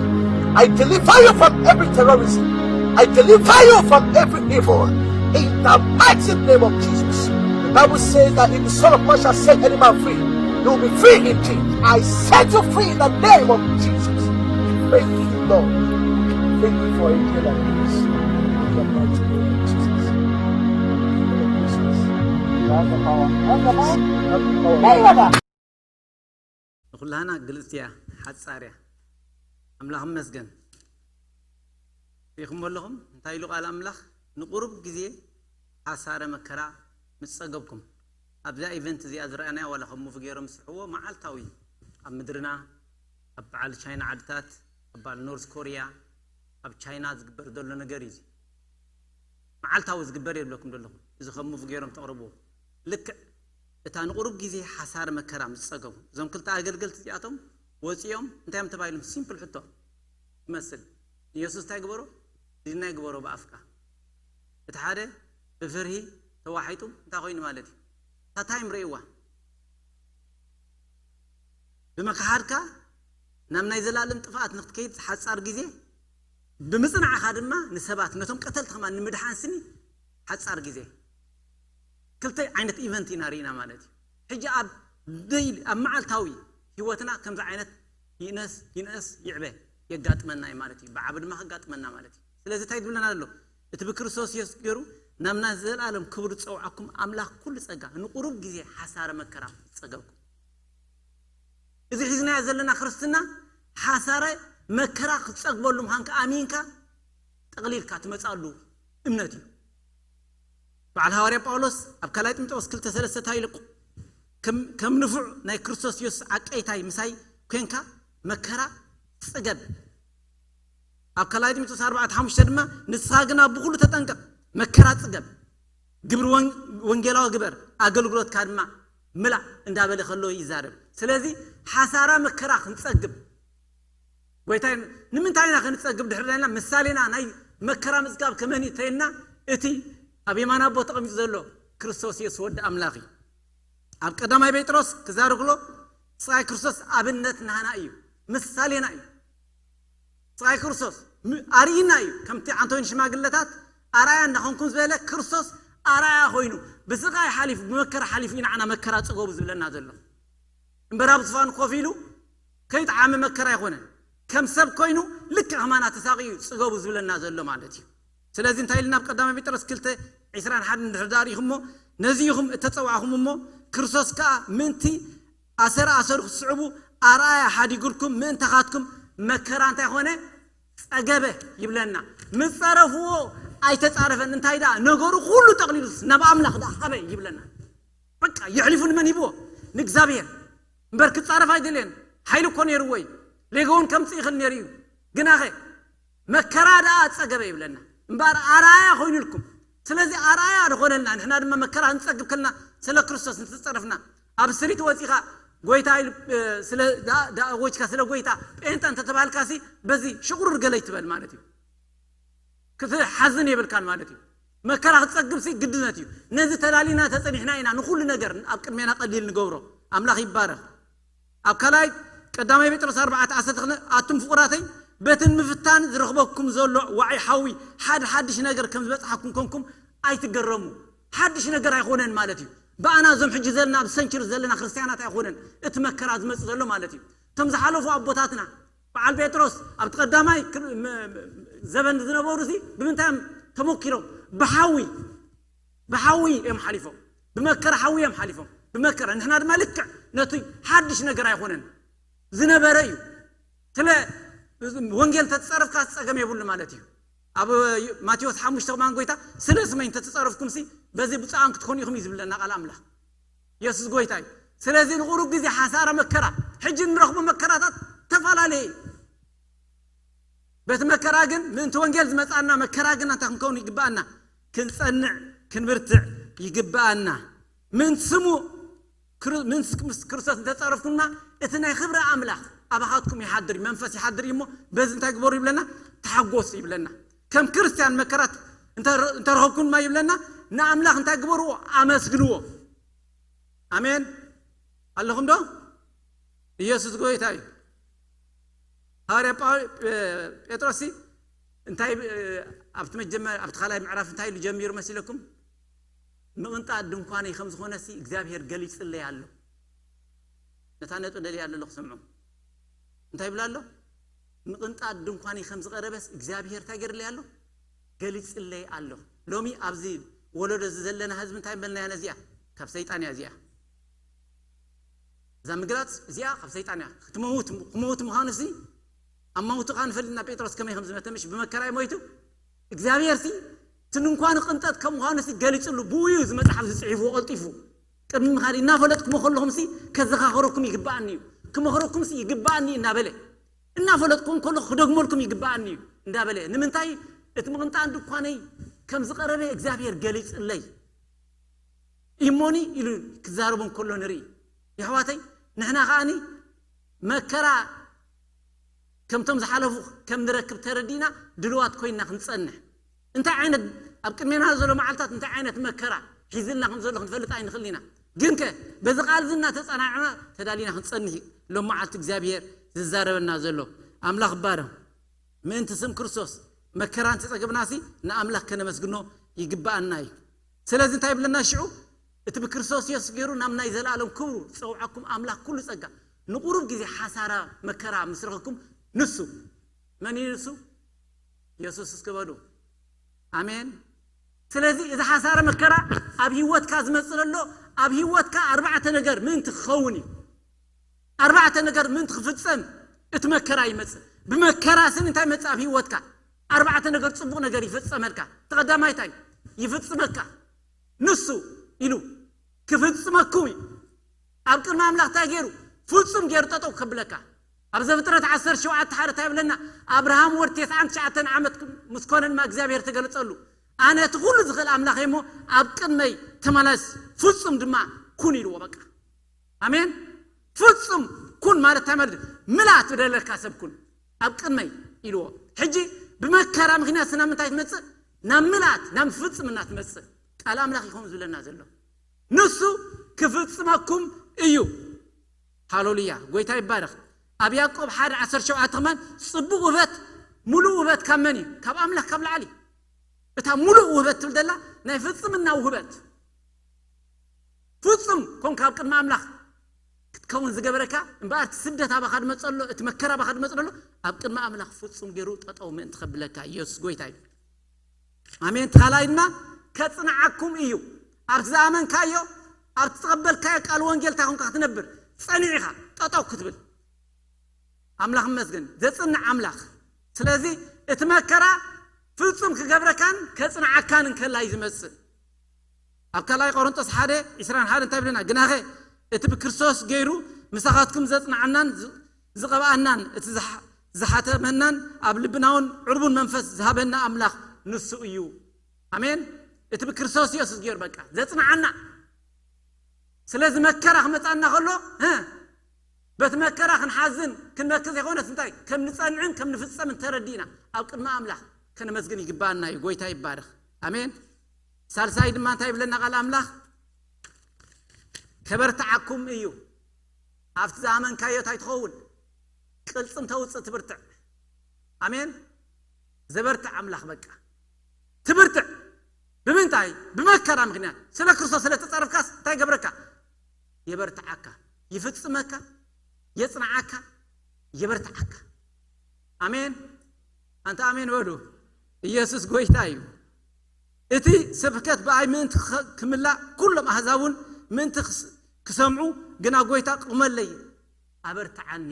I deliver you from every terrorism. I deliver you from every evil. In the mighty name of Jesus. The Bible says that if the Son of Man shall set any man free, he will be free indeed. I set you free in the name of Jesus. Thank you, Lord. Thank you for a day like this. In the mighty name of Jesus. Thank you, Lord Jesus. You have the power. You have the power. You have the power. ንኹላህና ግልጽቲ እያ፣ ሓጻር እያ። ኣምላኽ ይመስገን። ርኢኹሞ ኣለኹም እንታይ ኢሉ ቃል ኣምላኽ? ንቁሩብ ግዜ ሓሳረ መከራ ምስ ጸገብኩም። ኣብዛ ኢቨንት እዚኣ ዝረኣናያ ዋላ ከም ሙቪ ገይሮም ዝስርሕዎ መዓልታዊ ኣብ ምድርና፣ ኣብ በዓል ቻይና ዓድታት፣ ኣብ በዓል ኖርዝ ኮርያ፣ ኣብ ቻይና ዝግበር ዘሎ ነገር እዩ እዚ። መዓልታዊ ዝግበር የብለኩም ዘለኹም። እዚ ከም ሙቪ ገይሮም ተቕርብዎ። ልክዕ እታ ንቁሩብ ግዜ ሓሳረ መከራ ምስ ጸገቡ፣ እዞም ክልተ ኣገልገልቲ እዚኣቶም ወጺኦም እንታይ እዮም ተባሂሎም? ሲምፕል ሕቶ ይመስል። ኢየሱስ እንታይ ግበሮ? ዲናይ ግበሮ ብኣፍካ። እቲ ሓደ ብፍርሂ ተዋሒጡ እንታይ ኮይኑ ማለት እዩ? እታ ታይም ርእይዋ። ብምክሓድካ ናብ ናይ ዘላለም ጥፍኣት ንክትከይድ ሓጻር ግዜ፣ ብምጽናዕካ ድማ ንሰባት ነቶም ቀተልቲ ከማን ንምድሓን ስኒ ሓጻር ግዜ። ክልተ ዓይነት ኢቨንት ኢና ርኢና ማለት እዩ። ሕጂ ኣብ ደይሊ፣ ኣብ መዓልታዊ ህይወትና ከምዚ ዓይነት ይንእስ፣ ይንእስ፣ ይዕበ የጋጥመና እዩ ማለት እዩ። ብዓቢ ድማ ከጋጥመና ማለት እዩ። ስለዚ እንታይ ዝብለና ዘሎ? እቲ ብክርስቶስ የሱስ ገይሩ ናብ ናይ ዘላለም ክብሩ ዝጸውዓኩም ኣምላኽ ኩሉ ጸጋ ንቁሩብ ግዜ ሓሳረ መከራ ዝጸገብኩም። እዚ ሒዝናዮ ዘለና ክርስትና ሓሳረ መከራ ክትጸግበሉ ምዃንካ ኣሚንካ ጠቕሊልካ ትመጻሉ እምነት እዩ። በዓል ሃዋርያ ጳውሎስ ኣብ ካልኣይ ጢሞቴዎስ ክልተ ሰለስተ እንታይ ኢሉ? ከም፣ ከም ንፉዕ ናይ ክርስቶስ የሱስ ዓቀይታይ ምሳይ ኮንካ መከራ ጽገብ። ኣብ ካልኣይ ጢሞቴዎስ ኣርባዕተ ሓሙሽተ ድማ ንስኻ ግና ብኹሉ ተጠንቀቕ፣ መከራ ጽገብ፣ ግብሪ ወን-፣ ወንጌላዊ ግበር፣ ኣገልግሎትካ ድማ ምላእ እንዳበለ ከሎ ይዛረብ። ስለዚ ሓሳራ መከራ ክንጸግብ ጎይታይ ንምንታይ ኢና ክንጸግብ ድሕር ዳይና ምሳሌና ናይ መከራ ምጽጋብ ከመን ተይልና እቲ ኣብ የማን ኣቦ ተቐሚጡ ዘሎ ክርስቶስ የሱስ ወዲ ኣምላኽ እዩ። ኣብ ቀዳማይ ጴጥሮስ ክዛረብ ከሎ ስቓይ ክርስቶስ ኣብነት ናህና እዩ፣ ምሳሌና እዩ። ስቓይ ክርስቶስ ም-፣ ኣርኢና እዩ። ከምቲ ኣንቶኒ ሽማግለታት ኣርኣያ እንዳኾንኩም ዝበለ ክርስቶስ ኣርኣያ ኮይኑ ብስቓይ ሓሊፉ ብመከራ ሓሊፉ እዩ ንዓና መከራ ጽገቡ ዝብለና ዘሎ። እምበር ኣብ ዝፋኑ ኮፍ ኢሉ ከይጠዓመ መከራ ኣይኮነን። ከም ሰብ ኮይኑ ልክዕ ከማና ተሳቒዩ ጽገቡ ዝብለና ዘሎ ማለት እዩ። ስለዚ እንታይ ኢልና ኣብ ቀዳማይ ጴጥሮስ ክልተ ዕስራን ሓደን እንድሕር ዳኣ ርኢኹሞ፣ ነዚ ኢኹም እተጸዋዕኹም እሞ፣ ክርስቶስ ከኣ ምእንቲ ኣሰር ኣሰሩ ክትስዕቡ ኣርኣያ ሓዲጉልኩም ምእንታኻትኩም መከራ እንታይ ኾነ? ጸገበ ይብለና። ምስ ጸረፍዎ ኣይተጻረፈን። እንታይ ደኣ ነገሩ ኩሉ ጠቕሊሉስ ናብ ኣምላኽ ደኣ ሃበ ይብለና። በቃ የሕሊፉ ንመን ሂብዎ? ንእግዚኣብሔር። እምበር ክጻረፍ ኣይደልየን። ሓይሊ እኮ ነይርዎ እዩ። ሌጎውን ከምጽእ ይኽእል ነይሩ እዩ። ግናኸ መከራ ደኣ ጸገበ ይብለና። እምበኣር ኣርኣያ ኮይኑልኩም። ስለዚ ኣርኣያ ዝኾነልና፣ ንሕና ድማ መከራ ንጸግብ ከልና ስለ ክርስቶስ እንተጸረፍና፣ ኣብ ስትሪት ወጺኻ ጎይታ ኢሉ፣ እ፣ ስለ ዳ-፣ ዳ-፣ ወጅካ ስለ ጎይታ ጴንጠ እንተተባህልካሲ በዚ ሽቁርር ገለ ይትበል ማለት እዩ። ክትሓዝን የብልካን ማለት እዩ። መከራ ክትጸግብሲ ግድነት እዩ። ነዚ ተላሊና ተጸኒሕና ኢና ንኹሉ ነገር ኣብ ቅድሜና ቀሊል ንገብሮ። ኣምላኽ ይባረኽ። ኣብ ካልኣይ ቀዳማይ ጴጥሮስ ኣርባዕተ ዓሰርተ ክልተ፣ ኣቱም ፍቑራተይ፣ በትን ምፍታን ዝረኽበኩም ዘሎ ዋዒ ሓዊ ሓደ ሓድሽ ነገር ከም ዝበጽሓኩም ኮንኩም ኣይትገረሙ። ሓድሽ ነገር ኣይኾነን ማለት እዩ። ብኣና እዞም ሕጂ ዘለና ኣብ ሰንችር ዘለና ክርስትያናት ኣይኾነን እቲ መከራ ዝመጽእ ዘሎ ማለት እዩ። እቶም ዝሓለፉ ኣቦታትና፣ በዓል ጴጥሮስ ኣብቲ ቀዳማይ ክር- ም- ም- ዘበን ዝነበሩ ሲ ብምንታይ እዮም ተመኪሮም? ብሓዊ፣ ብሓዊ እዮም ሓሊፎም። ብመከራ ሓዊ እዮም ሓሊፎም። ብመከራ ንሕና ድማ ልክዕ ነቲ ሓድሽ ነገር ኣይኮነን፣ ዝነበረ እዩ። ስለ ወንጌል ተትጸረፍካ ጸገም የብሉ ማለት እዩ። ኣብ ማቴዎስ ሓሙሽተ ከማን ጎይታ ስለ ስመይ እንተተጸረፍኩም ሲ በዚ ብፁዓን ክትኮኑ ኢኹም እዩ ዝብለና ቃል ኣምላኽ። የሱስ ጎይታ እዩ። ስለዚ ንቑሩብ ግዜ ሓሳረ መከራ፣ ሕጂ እንረኽቦ መከራታት ተፈላለየ እዩ። በቲ መከራ ግን ምእንቲ ወንጌል ዝመጻና መከራ ግን እንታይ ክንከውን ይግባኣና? ክንጸንዕ፣ ክንብርትዕ ይግባኣና። ምእንቲ ስሙ ክር- ምእንቲ ምስ ክርስቶስ እንተጸረፍኩና እቲ ናይ ክብሪ ኣምላኽ ኣባኻትኩም ይሓድር እዩ፣ መንፈስ ይሓድር እዩ እሞ በዚ እንታይ ግበሩ ይብለና? ተሓጎሱ ይብለና። ከም ክርስትያን መከራት እንተ- እንተረኸብኩም ድማ ይብለና ንኣምላኽ እንታይ ግበርዎ? ኣመስግንዎ። ኣሜን ኣለኹም ዶ? ኢየሱስ ጎይታ እዩ። ሃዋርያ ጳው- ጴጥሮስ እንታይ ኣብቲ መጀመር ኣብቲ ካልኣይ ምዕራፍ እንታይ ኢሉ ጀሚሩ መሲለኩም? ምቕንጣት ድንኳነይ ከም ዝኾነ ሲ እግዚኣብሔር ገሊጽለይ ኣሎ። ነታ ነጥቢ ደልያ ኣለኹ ስምዑ። እንታይ ይብላ ኣሎ? ምቕንጣት ድንኳነይ ከም ዝቐረበስ እግዚኣብሔር እንታይ ገይርለይ ኣሎ? ገሊጽለይ ኣሎ። ሎሚ ኣብዚ ወለዶ እዚ ዘለና ህዝቢ እንታይ በልናያ ነዚኣ? ካብ ሰይጣን እያ እዚኣ። እዛ ምግላጽ እዚኣ ካብ ሰይጣን እያ። ክትመውት ክመውት ምዃኑ ሲ ኣብ መውቱ ካ ንፈልጥ ናብ ጴጥሮስ ከመይ ከም ዝመተ ምሽ ብመከራ እዩ ሞይቱ። እግዚኣብሔር ሲ ትንኳን ቅንጠት ከም ምዃኑ ሲ ገሊጽሉ ብኡ እዩ እዚ መጽሓፍ ዝጽሒፍዎ ቀልጢፉ። ቅድሚ ምኻድ እናፈለጥኩሞ ከለኹም ሲ ከዘኻኸረኩም ይግባኣኒ እዩ፣ ክመኽረኩም ሲ ይግባኣኒ እናበለ እናፈለጥኩም ከለኹ ክደግመልኩም ይግባኣኒ እዩ እንዳበለ ንምንታይ እቲ ምቕንጣን ድኳነይ ከም ዝቐረበ እግዚኣብሔር ገሊጽለይ እሞኒ ኢሉ ክዛረቦም ከሎ ንርኢ። የሕዋተይ ንሕና ከኣኒ መከራ ከምቶም ዝሓለፉ ከም ንረክብ ተረዲና ድልዋት ኮይንና ክንጸንሕ እንታይ ዓይነት ኣብ ቅድሜና ዘሎ መዓልታት እንታይ ዓይነት መከራ ሒዝልና ከም ዘሎ ክንፈልጥ ኣይንኽእል ኢና። ግን ከ በዚ ቃል እዚ እናተጸናዕና ተዳሊና ክንጸንሕ እዩ ሎም መዓልቲ እግዚኣብሔር ዝዛረበና ዘሎ። ኣምላኽ ባረ ምእንቲ ስም ክርስቶስ መከራ እንተጸገብናሲ ንኣምላኽ ከነመስግኖ ይግባኣና እዩ። ስለዚ እንታይ ይብለና ሽዑ? እቲ ብክርስቶስ የሱስ ገይሩ ናብ ናይ ዘለኣለም ክብሩ ዝጸውዓኩም ኣምላኽ ኩሉ ጸጋ ንቁሩብ ግዜ ሓሳራ መከራ ምስ ረኸኩም ንሱ መን እዩ ንሱ? የሱስ እስኪ በሉ ኣሜን። ስለዚ እዚ ሓሳረ መከራ ኣብ ህይወትካ ዝመጽእ ዘሎ ኣብ ህይወትካ ኣርባዕተ ነገር ምእንቲ ክኸውን እዩ። ኣርባዕተ ነገር ምእንቲ ክፍጸም እቲ መከራ ይመጽእ። ብመከራ ስን እንታይ መጽእ ኣብ ህይወትካ? ኣርባዕተ ነገር ጽቡቕ ነገር ይፍጸመልካ። ተቐዳማይ እንታይ ይፍጽመካ? ንሱ ኢሉ ክፍጽመኩም እዩ። ኣብ ቅድሚ ኣምላኽ እንታይ ገይሩ? ፍጹም ገይሩ ጠጠው ከብለካ። ኣብ ዘፍጥረት ዓሰርተ ሸውዓተ ሓደ እንታይ ይብለና? ኣብርሃም ወድ ተስዓን ትሽዓተን ዓመት ምስ ኮነ ድማ እግዚኣብሔር ተገለጸሉ። ኣነ እቲ ኩሉ ዝኽእል ኣምላኽ እየ እሞ ኣብ ቅድመይ ተመለስ፣ ፍጹም ድማ ኩን ኢልዎ። በቃ ኣሜን። ፍጹም ኩን ማለት እንታይ ማለት እዩ? ምልኣት ዝደለካ ሰብ ኩን ኣብ ቅድመይ ኢልዎ። ሕጂ ብመከራ ምኽንያት ናብ ምንታይ ትመጽእ? ናብ ምልኣት፣ ናብ ፍጽምና ትመጽእ። ቃል ኣምላኽ ይኸውን ዝብለና ዘሎ ንሱ ክፍጽመኩም እዩ። ሃሌሉያ፣ ጎይታ ይባረኽ። ኣብ ያዕቆብ ሓደ ዓሰርተ ሸውዓተ ከማን ጽቡቕ ውህበት፣ ሙሉእ ውህበት ካብ መን እዩ? ካብ ኣምላኽ ካብ ላዕሊ። እታ ሙሉእ ውህበት ትብል ዘላ ናይ ፍጽምና ውህበት። ፍጹም ኮንካ ኣብ ቅድሚ ኣምላኽ ክትከውን ዝገበረካ እምበኣር እቲ ስደት ኣባኻ ድመጸሎ፣ እቲ መከራ ኣባኻ ድመጸሎ ኣብ ቅድሚ ኣምላኽ ፍጹም ገይሩ ጠጠው ምእንቲ ከብለካ ኢየሱስ ጎይታ እዩ። ኣሜን። እቲ ካልኣይ ድማ ከጽንዓኩም እዩ። ኣብቲ ዝኣመንካዮ ኣብቲ ተቐበልካዮ ቃል ወንጌል እንታይ ኮንካ ክትነብር ጸኒዕኻ ጠጠው ክትብል ኣምላኽ መስገን ዘጽንዕ ኣምላኽ። ስለዚ እቲ መከራ ፍጹም ክገብረካን ከጽንዓካን እንከላ እዩ ዝመጽእ። ኣብ ካልኣይ ቆሮንጦስ ሓደ ዕስራን ሓደን እንታይ ብለና? ግናኸ እቲ ብክርስቶስ ገይሩ ምሳኻትኩም ዘጽንዓናን ዝ- ዝቐብኣናን እቲ ዝሓ- ዝሓተመናን ኣብ ልብናውን ዕርቡን መንፈስ ዝሃበና ኣምላኽ ንሱ እዩ። ኣሜን። እቲ ብክርስቶስ ኢየሱስ ገይሩ በቃ ዘጽንዓና። ስለዚ መከራ ክመጻና ከሎ እ በቲ መከራ ክንሓዝን ክንመክር ዘይኮነስ እንታይ ከም ንጸንዕን ከም ንፍጸምን ተረዲእና ኣብ ቅድሚ ኣምላኽ ከነመስግን ይግባኣና እዩ። ጎይታ ይባረኽ። ኣሜን። ሳልሳይ ድማ እንታይ ይብለና ቃል ኣምላኽ? ከበርትዓኩም እዩ። ኣብቲ ዝኣመንካዮ እንታይ ትኸውን? ቅልጽም ተውፅእ፣ ትብርትዕ። ኣሜን። ዘበርትዕ ኣምላኽ በቃ ትብርትዕ። ብምንታይ? ብመከራ ምክንያት። ስለ ክርስቶስ ስለ ተጻረፍካስ እንታይ ገብረካ? የበርትዓካ፣ ይፍጽመካ፣ የጽንዓካ፣ የበርትዓካ። ኣሜን። ኣንተ ኣሜን በሉ። ኢየሱስ ጎይታ እዩ። እቲ ስብከት ብኣይ ምእንቲ ክኸ- ክምላእ ኩሎም ኣህዛብ እውን ምእንቲ ክስ- ክሰምዑ ግና ጎይታ ቁመለይ፣ ኣበርትዓኒ።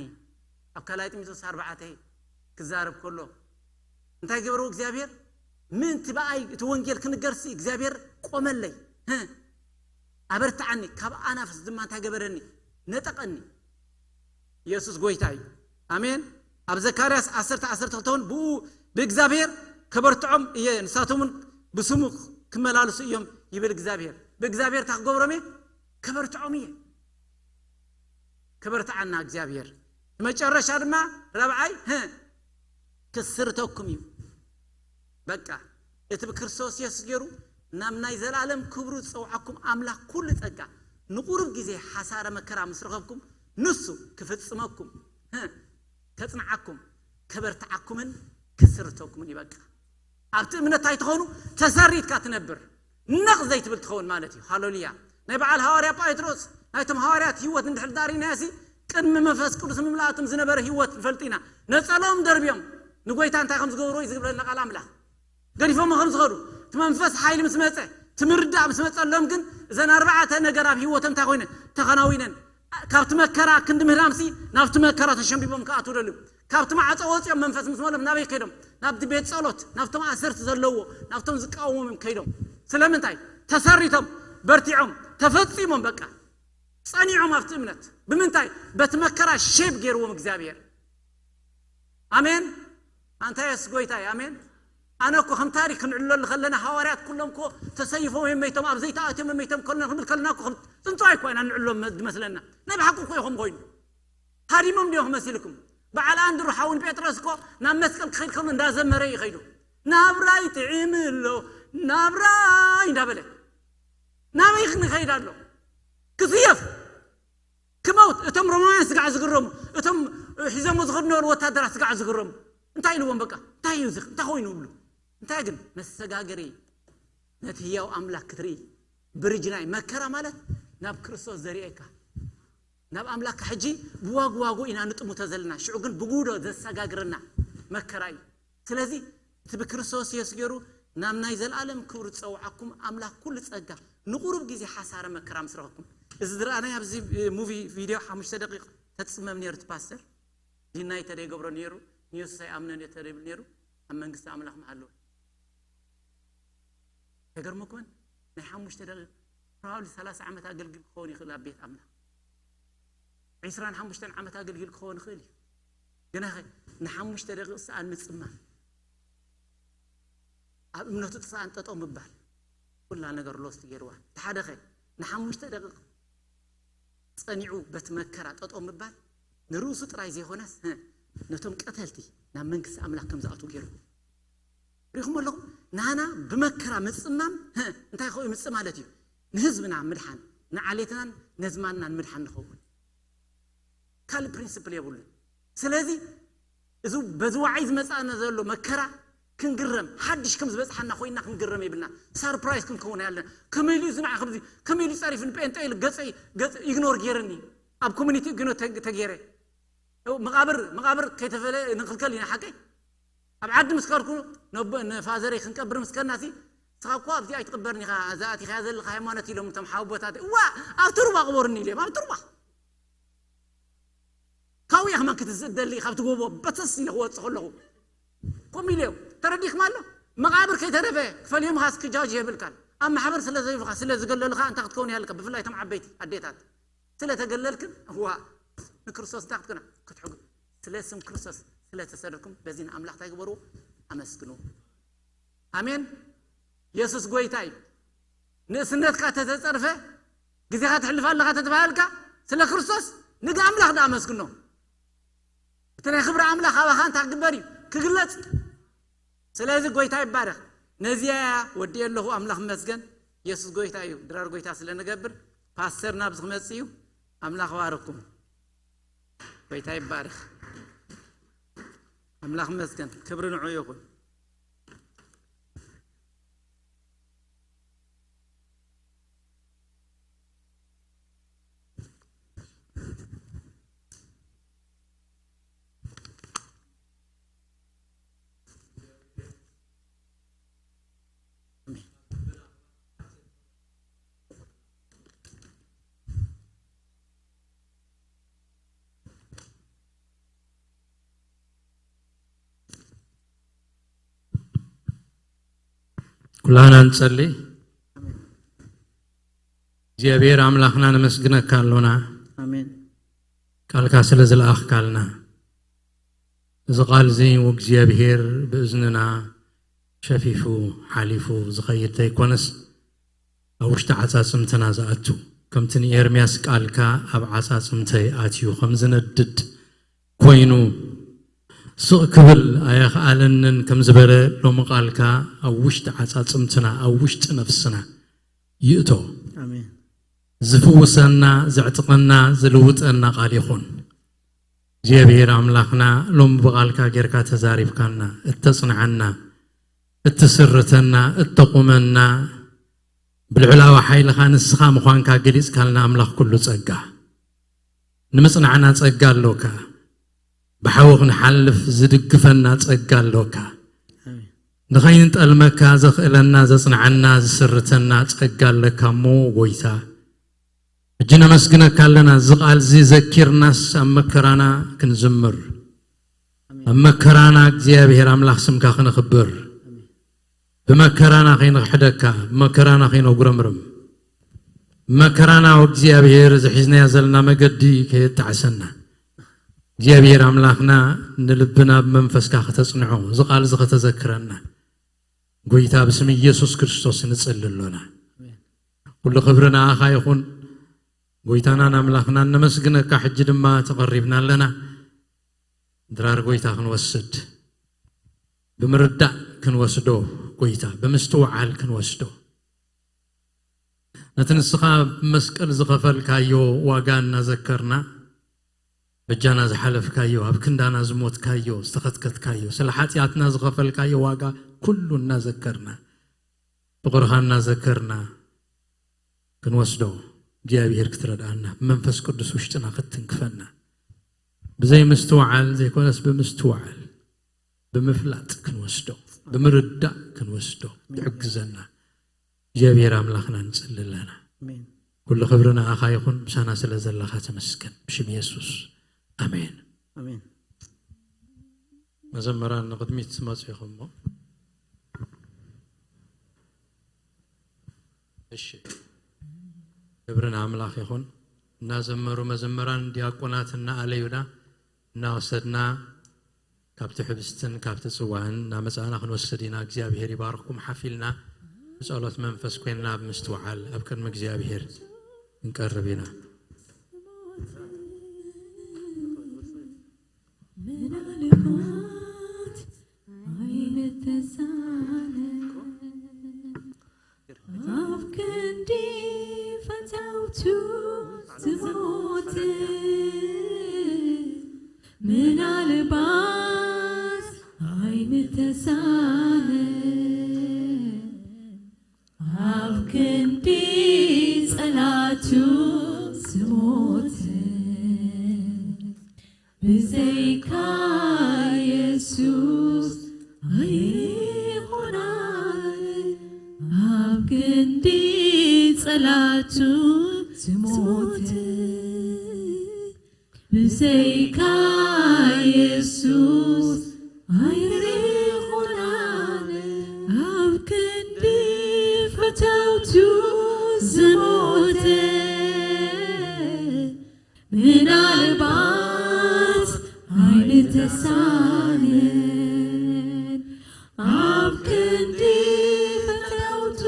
ኣብ ካልኣይ ጢሞቴዎስ ኣርባዕተ ክዛረብ ከሎ እንታይ ገብረው እግዚኣብሔር? ምእንቲ ብኣይ እቲ ወንጌል ክንገርሲ እግዚኣብሔር ቆመለይ፣ ህ፣ ኣበርትዓኒ። ካብ ኣናፍስ ድማ እንታይ ገበረኒ? ነጠቐኒ። ኢየሱስ ጎይታ እዩ። ኣሜን። ኣብ ዘካርያስ ዓሰርተ ዓሰርተ ክልተ እውን ብኡ ብእግዚኣብሔር ከበርትዖም እየ፣ ንሳቶም እውን ብስሙ ክመላለሱ እዮም ይብል እግዚኣብሔር። ብእግዚኣብሔር እንታይ ክገብሮም እየ? ከበርትዖም እየ። ከበርትዓና እግዚኣብሔር። መጨረሻ ድማ ራብዓይ፣ ህ፣ ክስርተኩም እዩ። በቃ እቲ ብክርስቶስ የሱስ ገይሩ ናብ ናይ ዘላለም ክብሩ ዝጸውዓኩም ኣምላኽ ኩሉ ጸጋ ንቁሩብ ግዜ ሓሳረ መከራ ምስ ረኸብኩም ንሱ ክፍጽመኩም፣ ህ፣ ከጽንዓኩም፣ ከበርትዓኩምን ክስርተኩምን እዩ። በቃ ኣብቲ እምነት እንታይ ትኾኑ? ተሰሪትካ ትነብር፣ ነቕ ዘይትብል ትኸውን ማለት እዩ። ሃሌሉያ። ናይ በዓል ሃዋርያ ጳጥሮስ ናይቶም ሃዋርያት ህይወት እንድሕር ዳሪናያሲ ቅድሚ መንፈስ ቅዱስ ምምላእቶም ዝነበረ ህይወት ንፈልጥ ኢና። ነጸሎም ደርብዮም ንጎይታ እንታይ ከም ዝገብርዎ እዩ ዝብለና ቃል ኣምላኽ። ገዲፎም ከም ዝኸዱ እቲ መንፈስ ሓይሊ ምስ መጸ እቲ ምርዳእ ምስ መጸሎም ግን እዘን ኣርባዕተ ነገር ኣብ ህይወቶም እንታይ ኮይነ ተኸናዊነን። ካብቲ መከራ ክንዲ ምህዳምሲ ናብቲ መከራ ተሸንቢቦም ክኣትዉ ደልዩ። ካብቲ ማዕጾ ወፂኦም መንፈስ ምስ መሎም ናበይ ከይዶም? ናብቲ ቤት ጸሎት፣ ናብቶም ኣሰርት ዘለዎ፣ ናብቶም ዝቃወሞም እዮም ከይዶም። ስለምንታይ? ተሰሪቶም፣ በርቲዖም፣ ተፈጺሞም። በቃ ጸኒዖም ኣብቲ እምነት። ብምንታይ? በቲ መከራ ሼፕ ገይርዎም እግዚኣብሔር። ኣሜን። ኣንታ የሱስ ጎይታ እዩ። ኣሜን። ኣነ እኮ ከም ታሪክ ክንዕለሉ ከለና ሃዋርያት ኩሎም እኮ ተሰይፎም እዮም መይቶም፣ ኣብ ዘይተኣትዮም እዮም መይቶም ከለና ክንብል ከለና እኮ ከም ጽንጽዋይ እኮ ኢና ንዕሎም ዝመስለና። ናይ ብሓቂ እኮ እዩ ከም ኮይኑ። ሃዲሞም ድዮም ክመሲልኩም? በዓል ኣንድሩ ሓውን ጴጥሮስ እኮ ናብ መስቀል ክኸይድ ከሎ እንዳዘመረ እዩ ከይዱ። ናብራይ ጥዒም ኣሎ፣ ናብራይ እንዳበለ ናበይ ክንኸይድ ኣሎ? ክስየፍ ክመውት። እቶም ሮማውያን ስጋዕ ዝግረሙ፣ እቶም ሒዞሞ ዝኸዱ ነበሩ ወታደራት ስጋዕ ዝግረሙ። እንታይ ኢልዎም? በቃ እንታይ እዩ እዚ? እንታይ ኮይኑ ይብሉ? እንታይ ግን መሰጋገሪ ነቲ ህያው ኣምላኽ ክትርኢ ብርጅ ናይ መከራ ማለት ናብ ክርስቶስ ዘርእየካ ናብ ኣምላኽ ሕጂ ብዋጉ ዋጉ ኢና ንጥሙተ ዘለና። ሽዑ ግን ብጉዶ ዘሰጋግረና መከራ እዩ። ስለዚ እቲ ብክርስቶስ የሱስ ገይሩ ናብ ናይ ዘለኣለም ክብሪ ዝጸውዓኩም ኣምላኽ ኩሉ ጸጋ ንቁሩብ ግዜ ሓሳረ መከራ ምስ ረኸብኩም። እዚ ዝረኣናዮ ኣብዚ ሙቪ ቪድዮ ሓሙሽተ ደቂቕ ተጽመም ነይሩ እቲ ፓስተር። ዲናይ ተደይገብሮ ነይሩ፣ ንየሱስ ኣይኣምነን እየ ተደይብል ነይሩ፣ ኣብ መንግስቲ ኣምላኽ ምሃለወ። ተገርመኩምን ናይ ሓሙሽተ ደቂቕ ፕሮባብሊ ሰላሳ ዓመት ኣገልግል ክኸውን ይኽእል ኣብ ቤት ኣምላኽ። ዒስራን ሓሙሽተን ዓመት ኣገልግል ክኸውን ይኽእል እዩ። ግናኸ ንሓሙሽተ ደቂቕ ሰኣን ምጽማም፣ ኣብ እምነቱ ሰኣን ጠጠው ምባል ኩላ ነገር ሎስት ገይርዋ። እቲ ሓደኸ ንሓሙሽተ ደቂቕ ጸኒዑ በቲ መከራ ጠጠው ምባል ንርእሱ ጥራይ ዘይኮነስ፣ ህ፣ ነቶም ቀተልቲ ናብ መንግስቲ ኣምላኽ ከም ዝኣትዉ ገይሩ። ሪኹም ኣለኹም? ናና ብመከራ ምጽማም፣ ህ፣ እንታይ ከ ምጽእ ማለት እዩ? ንህዝብና ምድሓን፣ ንዓሌትናን ነዝማንናን ምድሓን ንኸውን። ካልእ ፕሪንስፕል የብሉን። ስለዚ እዚ በዚ ዋዓይ ዝመጻና ዘሎ መከራ ክንግረም፣ ሓድሽ ከም ዝበጽሓና ኮይና ክንግረም የብልና። ሳርፕራይዝ ክንከውን ኣለና። ከመይ ኢሉ እዚ ንዓ ከምዚ፣ ከመይ ኢሉ ጸሪፍኒ ጴንጤ ኢሉ ገጸይ፣ ገጸ ኢግኖር ገይርኒ። ኣብ ኮሚኒቲ ኢግኖር ተግ-፣ ተገይረ። መቓብር፣ መቓብር ከይተፈለ ንክልከል ኢና ሓቀይ። ኣብ ዓዲ ምስ ከድኩ ነቦ-፣ ንፋዘረይ ክንቀብር ምስ ከድና ሲ፣ ንስኻ እኮ ኣብዚ ኣይትቕበርን ኢኻ፣ እዛ ኣቲኻያ ዘለኻ ሃይማኖት ኢሎም እቶም ሓወቦታት። እዋ፣ ኣብቲ ሩባ ቅበሩኒ ኢሎም፣ ኣብቲ ሩባ። ካብኡ እየ ከማን ክትዝእ ደሊ፣ ካብቲ ጎቦ በተስ ኢለ ክወጽእ ከለኹ። ከምኡ ኢለ እዮም። ተረዲእኩም ኣሎ? መቓብር ከይተረፈ ክፈልዮም ኢኻ፣ እስኪ ጃጅ የብልካን። ኣብ ማሕበር ስለ ዘይብኻ፣ ስለ ዝገለሉኻ እንታይ ክትከውን ያልካ፣ ብፍላይ እቶም ዓበይቲ ኣዴታት። ስለ ተገለልክን፣ እዋ፣ ንክርስቶስ እንታይ ክትኮና? ክትሕጉ። ስለ ስም ክርስቶስ ስለ ተሰደድኩም፣ በዚ ንኣምላኽ እንታይ ግበርዎ? ኣመስግኑ። ኣሜን። የሱስ ጎይታ እዩ። ንእስነትካ ተተጸርፈ፣ ግዜኻ ተሕልፍ ኣለኻ ተተባሃልካ፣ ስለ ክርስቶስ ንግ ኣምላኽ ደኣ ኣመስግኖ። እቲ ናይ ክብሪ ኣምላኽ ኣባኻ እንታይ ክግበር እዩ? ክግለጽ። ስለዚ ጎይታ ይባረኽ። ነዚያ እያ ወዲኤ ኣለኹ። ኣምላኽ ይመስገን። የሱስ ጎይታ እዩ። ድራር ጎይታ ስለ ንገብር፣ ፓስተር ናብዚ ክመጽእ እዩ። ኣምላኽ ይባርኩም። ጎይታ ይባረኽ። ኣምላኽ ይመስገን፣ ክብሪ ንዑ ይኹን። ኩላና ንጸሊ። እግዚኣብሔር ኣምላኽና ነመስግነካ ኣሎና፣ ኣሜን። ቃልካ ስለ ዝለኣኽካልና። እዚ ቃል እዚ እግዚኣብሔር ብእዝንና ሸፊፉ ሓሊፉ ዝኸይድ ዘይኮነስ፣ ኣብ ውሽጢ ዓጻጽምትና ዝኣቱ፣ ከምቲ ንኤርምያስ ቃልካ ኣብ ዓጻጽምተይ ኣትዩ ከም ዝነድድ ኮይኑ፣ ስቕ ክብል ኣየኽኣለንን ከም ዝበለ፣ ሎሚ ቃልካ ኣብ ውሽጢ ዓጻጽምትና፣ ኣብ ውሽጢ ነፍስና ይእቶ። ኣሜን። ዝፍውሰና፣ ዘዕጥቐና፣ ዝልውጠና ቃል ይኹን። እግዚኣብሔር ኣምላኽና፣ ሎሚ ብቓልካ ጌርካ ተዛሪብካና፣ እተጽንዓና፣ እትስርተና፣ እተቑመና፣ ብልዑላዊ ሓይልኻ ንስኻ ምዃንካ ገሊጽካልና፣ ኣምላኽ ኩሉ ጸጋ፣ ንምጽናዕና ጸጋ ኣሎካ። ብሓዊ ክንሓልፍ ዝድግፈና ጸጋ ኣሎካ። ኣሜን። ንኸይንጠልመካ ዘኽእለና፣ ዘጽንዓና፣ ዝስርተና ጸጋ ኣለካ እሞ ጎይታ፣ ሕጂ ነመስግነካ ኣለና። እዚ ቃል እዚ ዘኪርናስ ኣብ መከራና ክንዝምር፣ ኣብ መከራና እግዚኣብሔር ኣምላኽ ስምካ ክነኽብር፣ ብመከራና ከይንኽሕደካ፣ ብመከራና ከይነጉረምርም፣ ብመከራና እግዚኣብሔር እዚ ሒዝናዮ ዘለና መገዲ ከየጣዕሰና፣ እግዚኣብሔር ኣምላኽና ንልብና ብመንፈስካ ከተጽንዖ፣ እዚ ቃል እዚ ከተዘክረና፣ ጎይታ ብስም ኢየሱስ ክርስቶስ ንጽሊ ኣሎና። ኩሉ ክብሪ ንኣኻ ይኹን። ጎይታናን ኣምላኽናን ነመስግነካ። ሕጂ ድማ ተቐሪብና ኣለና። ድራር ጎይታ ክንወስድ፣ ብምርዳእ ክንወስዶ፣ ጎይታ ብምስትውዓል ክንወስዶ፣ ነቲ ንስኻ ብመስቀል ዝኸፈልካዮ ዋጋ እናዘከርና፣ በጃና ዝሓለፍካዮ፣ ኣብ ክንዳና ዝሞትካዮ፣ ዝተኸትከትካዮ፣ ስለ ሓጢኣትና ዝኸፈልካዮ ዋጋ ኩሉ እናዘከርና፣ ፍቕርኻ እናዘከርና ክንወስዶ፣ እግዚኣብሔር ክትረድኣና፣ ብመንፈስ ቅዱስ ውሽጥና ክትትንክፈና፣ ብዘይ ምስትውዓል ዘይኮነስ ብምስትውዓል፣ ብምፍላጥ ክንወስዶ፣ ብምርዳእ ክንወስዶ ትሕግዘና እግዚኣብሔር ኣምላኽና ንጽሊ ኣለና። ኣሜን። ኩሉ ክብሪ ንኣኻ ይኹን፣ ምሳና ስለ ዘለኻ ተመስገን። ብሽም የሱስ፣ ኣሜን። ኣሜን። መዘምራን ንቕድሚት ትመጹ ኢኹም እሞ። እሺ። ክብሪ ንኣምላኽ ይኹን። እናዘመሩ መዘምራን ዲያቆናት እናኣለዩና፣ እናወሰድና፣ ካብቲ ሕብስትን ካብቲ ጽዋእን እናመጻእና ክንወስድ ኢና። እግዚኣብሔር ይባርኽኩም። ሓፍ ኢልና ብጸሎት መንፈስ ኮይንና ብምስትውዓል ኣብ ቅድሚ እግዚኣብሔር ክንቀርብ ኢና። ምናልባት ኣይንተሳነ ኣብ ክንዲ ፈተውቱ ዝሞተ፣ ምናልባት ኣይንተሳነ ኣብ ክንዲ ጸላቱ ዝሞተ፣ ብዘይካ የሱስ ኣይኾናን ኣብ ክንዲ ጸላቱ ዝሞተ። ብዘይካ የሱስ ኣይርኾናን ኣብ ክንዲ ፈተውቱ ዝሞተ። ምናልባት ኣይንተሳነን ኣብ ክንዲ ፈተውቱ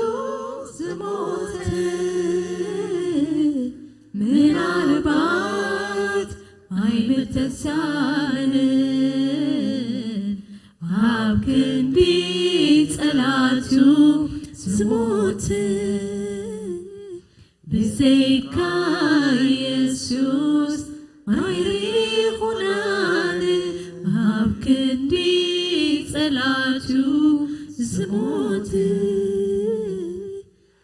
ዝሞተ። ምናልባት ኣይንተሳነን ኣብ ክንዲ ጸላቱ ዝሞተ። ብዘይካ የሱስ ኣይርኹን ኣቱ ዝሞት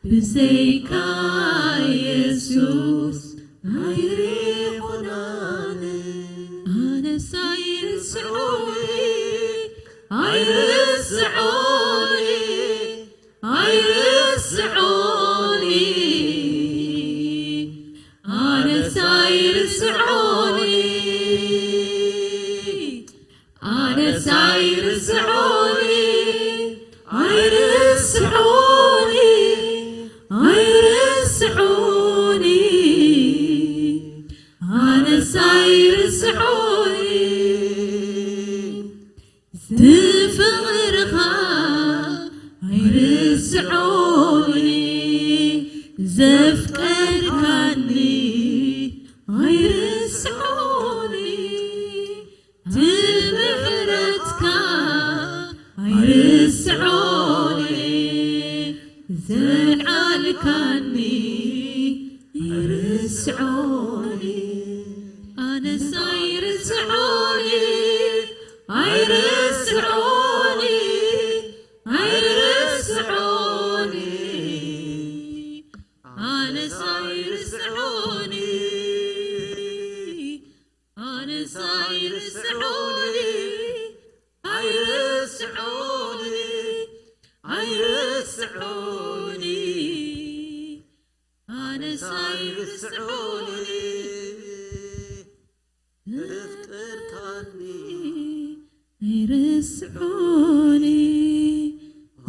ብዘይካ የሱስ ኣይሪኹናን። ኣነስ ኣይርስዖን፣ ኣይርስዖን፣ ኣይርስዖን። ኣነስ ኣይርስዖን፣ ኣነስ ኣይርስዖን፣ ኣይርስዖን፣ ኣይርስዖን። ኣነስ ኣይርስዖን። ዝፍቕርኻ ኣይርስዖኒ፣ ዘፍቀርካኒ ኣይርስዖኒ፣ ትምሕረትካ ኣይርስዖኒ፣ ዘልዓልካኒ ኣይርስዖኒ። ኣነስ ኣይርስዖኒ፣ ኣይርስዖኒ፣ ኣይርስዖኒ። ኣነስ ኣይርስዖኒ፣ ኣነስ ኣይርስዖኒ፣ ኣይርስዖኒ፣ ኣይርስዖኒ። ኣነስ ኣይርስዖኒ፣ ዘፍቀርካኒ ኣይርስዖኒ፣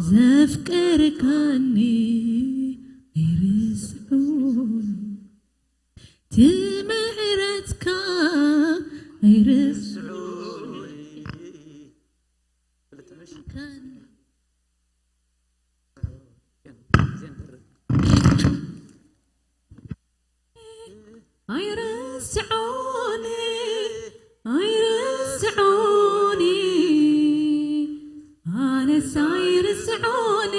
ዘፍቀርካኒ ኣይርስዖኒ፣ ትምሕረትካ ኣይርስዖኒ። ኣይርስዖኒ፣ ኣይርስዖኒ፣ ኣነስ ኣይርስዖኒ፣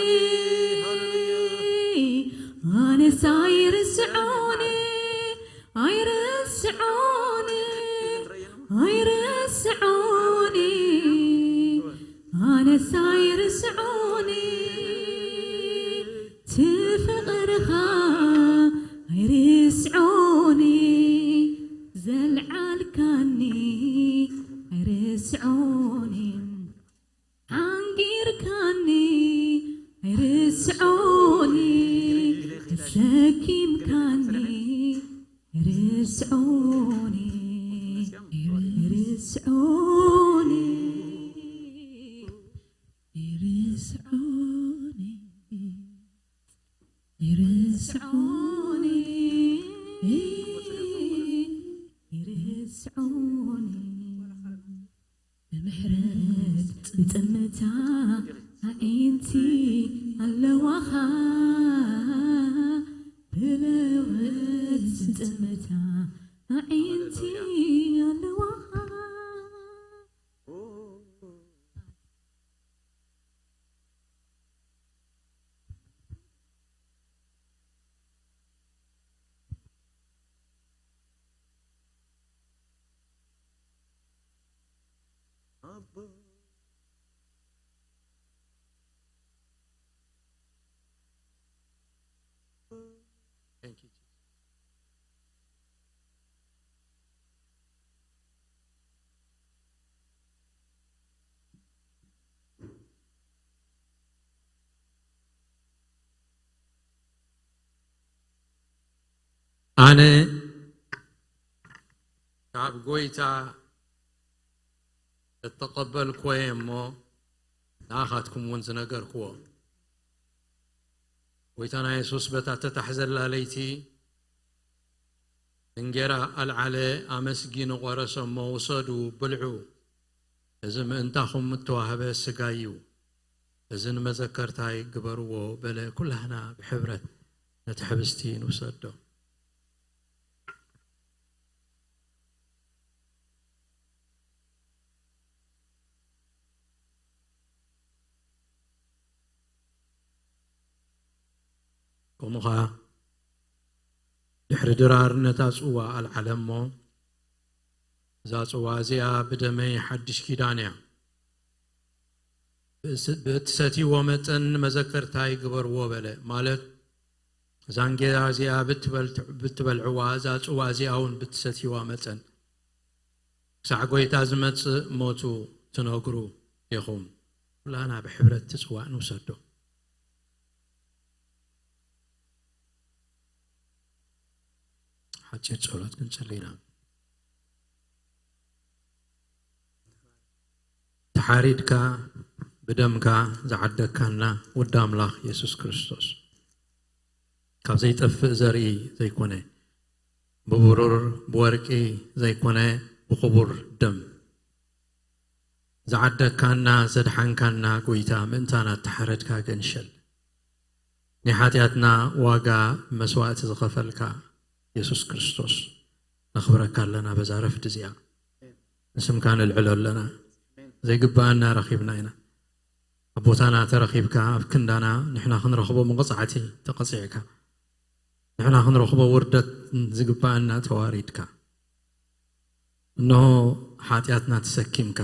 ኣነስ ኣይርስዖኒ፣ ኣይርስዖኒ፣ ኣይርስዖኒ፣ ኣነስ ኣይርስዖኒ፣ ትፍቕርኻ ኣይርስዖኒ፣ ዘልዓልካኒ ኣይርስዖኒ፣ ሓንጊርካኒ ኣይርስዖኒ፣ ተሰኪምካኒ ኣይርስዖኒ፣ ኣይርስዖኒ፣ ኣይርስዖኒ፣ ኣይርስዖኒ፣ ኣይርስዖኒ። ብምሕረት ዝጥምታ ኣዒንቲ ኣለዋኻ፣ ብምሕረት ዝጥምታ ኣዒንቲ ኣለዋኻ። Thank you, Jesus. ኣነ ካብ ጐይታ እተቐበልክዎ እየ እሞ፣ ንኣኻትኩም እውን ዝነገርክዎ። ጐይታና የሱስ በታ እተታሕዘላ ለይቲ እንጌራ ኣልዓለ፣ ኣመስጊኑ ቖረሰ እሞ፣ "ውሰዱ፣ ብልዑ፣ እዚ ምእንታኹም እተዋህበ ስጋይ እዩ፣ እዚ ንመዘከርታይ ግበርዎ" በለ። ኩላህና ብሕብረት ነቲ ሕብስቲ ንውሰዶ። ከምኡ ኸኣ ድሕሪ ድራር ነታ ጽዋ ኣልዓለ እሞ፣ "እዛ ጽዋ እዚኣ ብደመይ ሓድሽ ኪዳን እያ፣ ብእትሰትይዎ መጠን ንመዘከርታይ ግበርዎ በለ። ማለት፣ እዛ እንጌራ እዚኣ ብትበል-፣ ብትበልዕዋ፣ እዛ ጽዋ እዚኣ እውን ብትሰትይዋ መጠን፣ ክሳዕ ጐይታ ዝመጽእ ሞቱ ትነግሩ ኢኹም። ኩላና ብሕብረት እቲ ጽዋእ ንውሰዶ። ሓጺር ጸሎት ክንጽሊ ኢና። ተሓሪድካ፣ ብደምካ ዝዓደግካና ውድ ኣምላኽ የሱስ ክርስቶስ፣ ካብ ዘይጠፍእ ዘርኢ ዘይኮነ፣ ብብሩር ብወርቂ ዘይኮነ፣ ብኽቡር ደም ዝዓደግካና፣ ዘድሓንካና ጐይታ፣ ምእንታና እተሓረድካ ገንሸል፣ ናይ ሓጢኣትና ዋጋ መስዋእቲ ዝኸፈልካ የሱስ ክርስቶስ፣ ነኽብረካ ኣለና። በዛ ረፍዲ እዚኣ ንስምካ ነልዕሎ ኣለና። ዘይግብኣና ረኺብና ኢና። ኣብ ቦታና ተረኺብካ፣ ኣብ ክንዳና ንሕና ክንረኽቦ መቕጻዕቲ ተቐጺዕካ፣ ንሕና ክንረኽቦ ውርደት ዝግብኣና ተዋሪድካ፣ እንሆ ሓጢኣትና ተሰኪምካ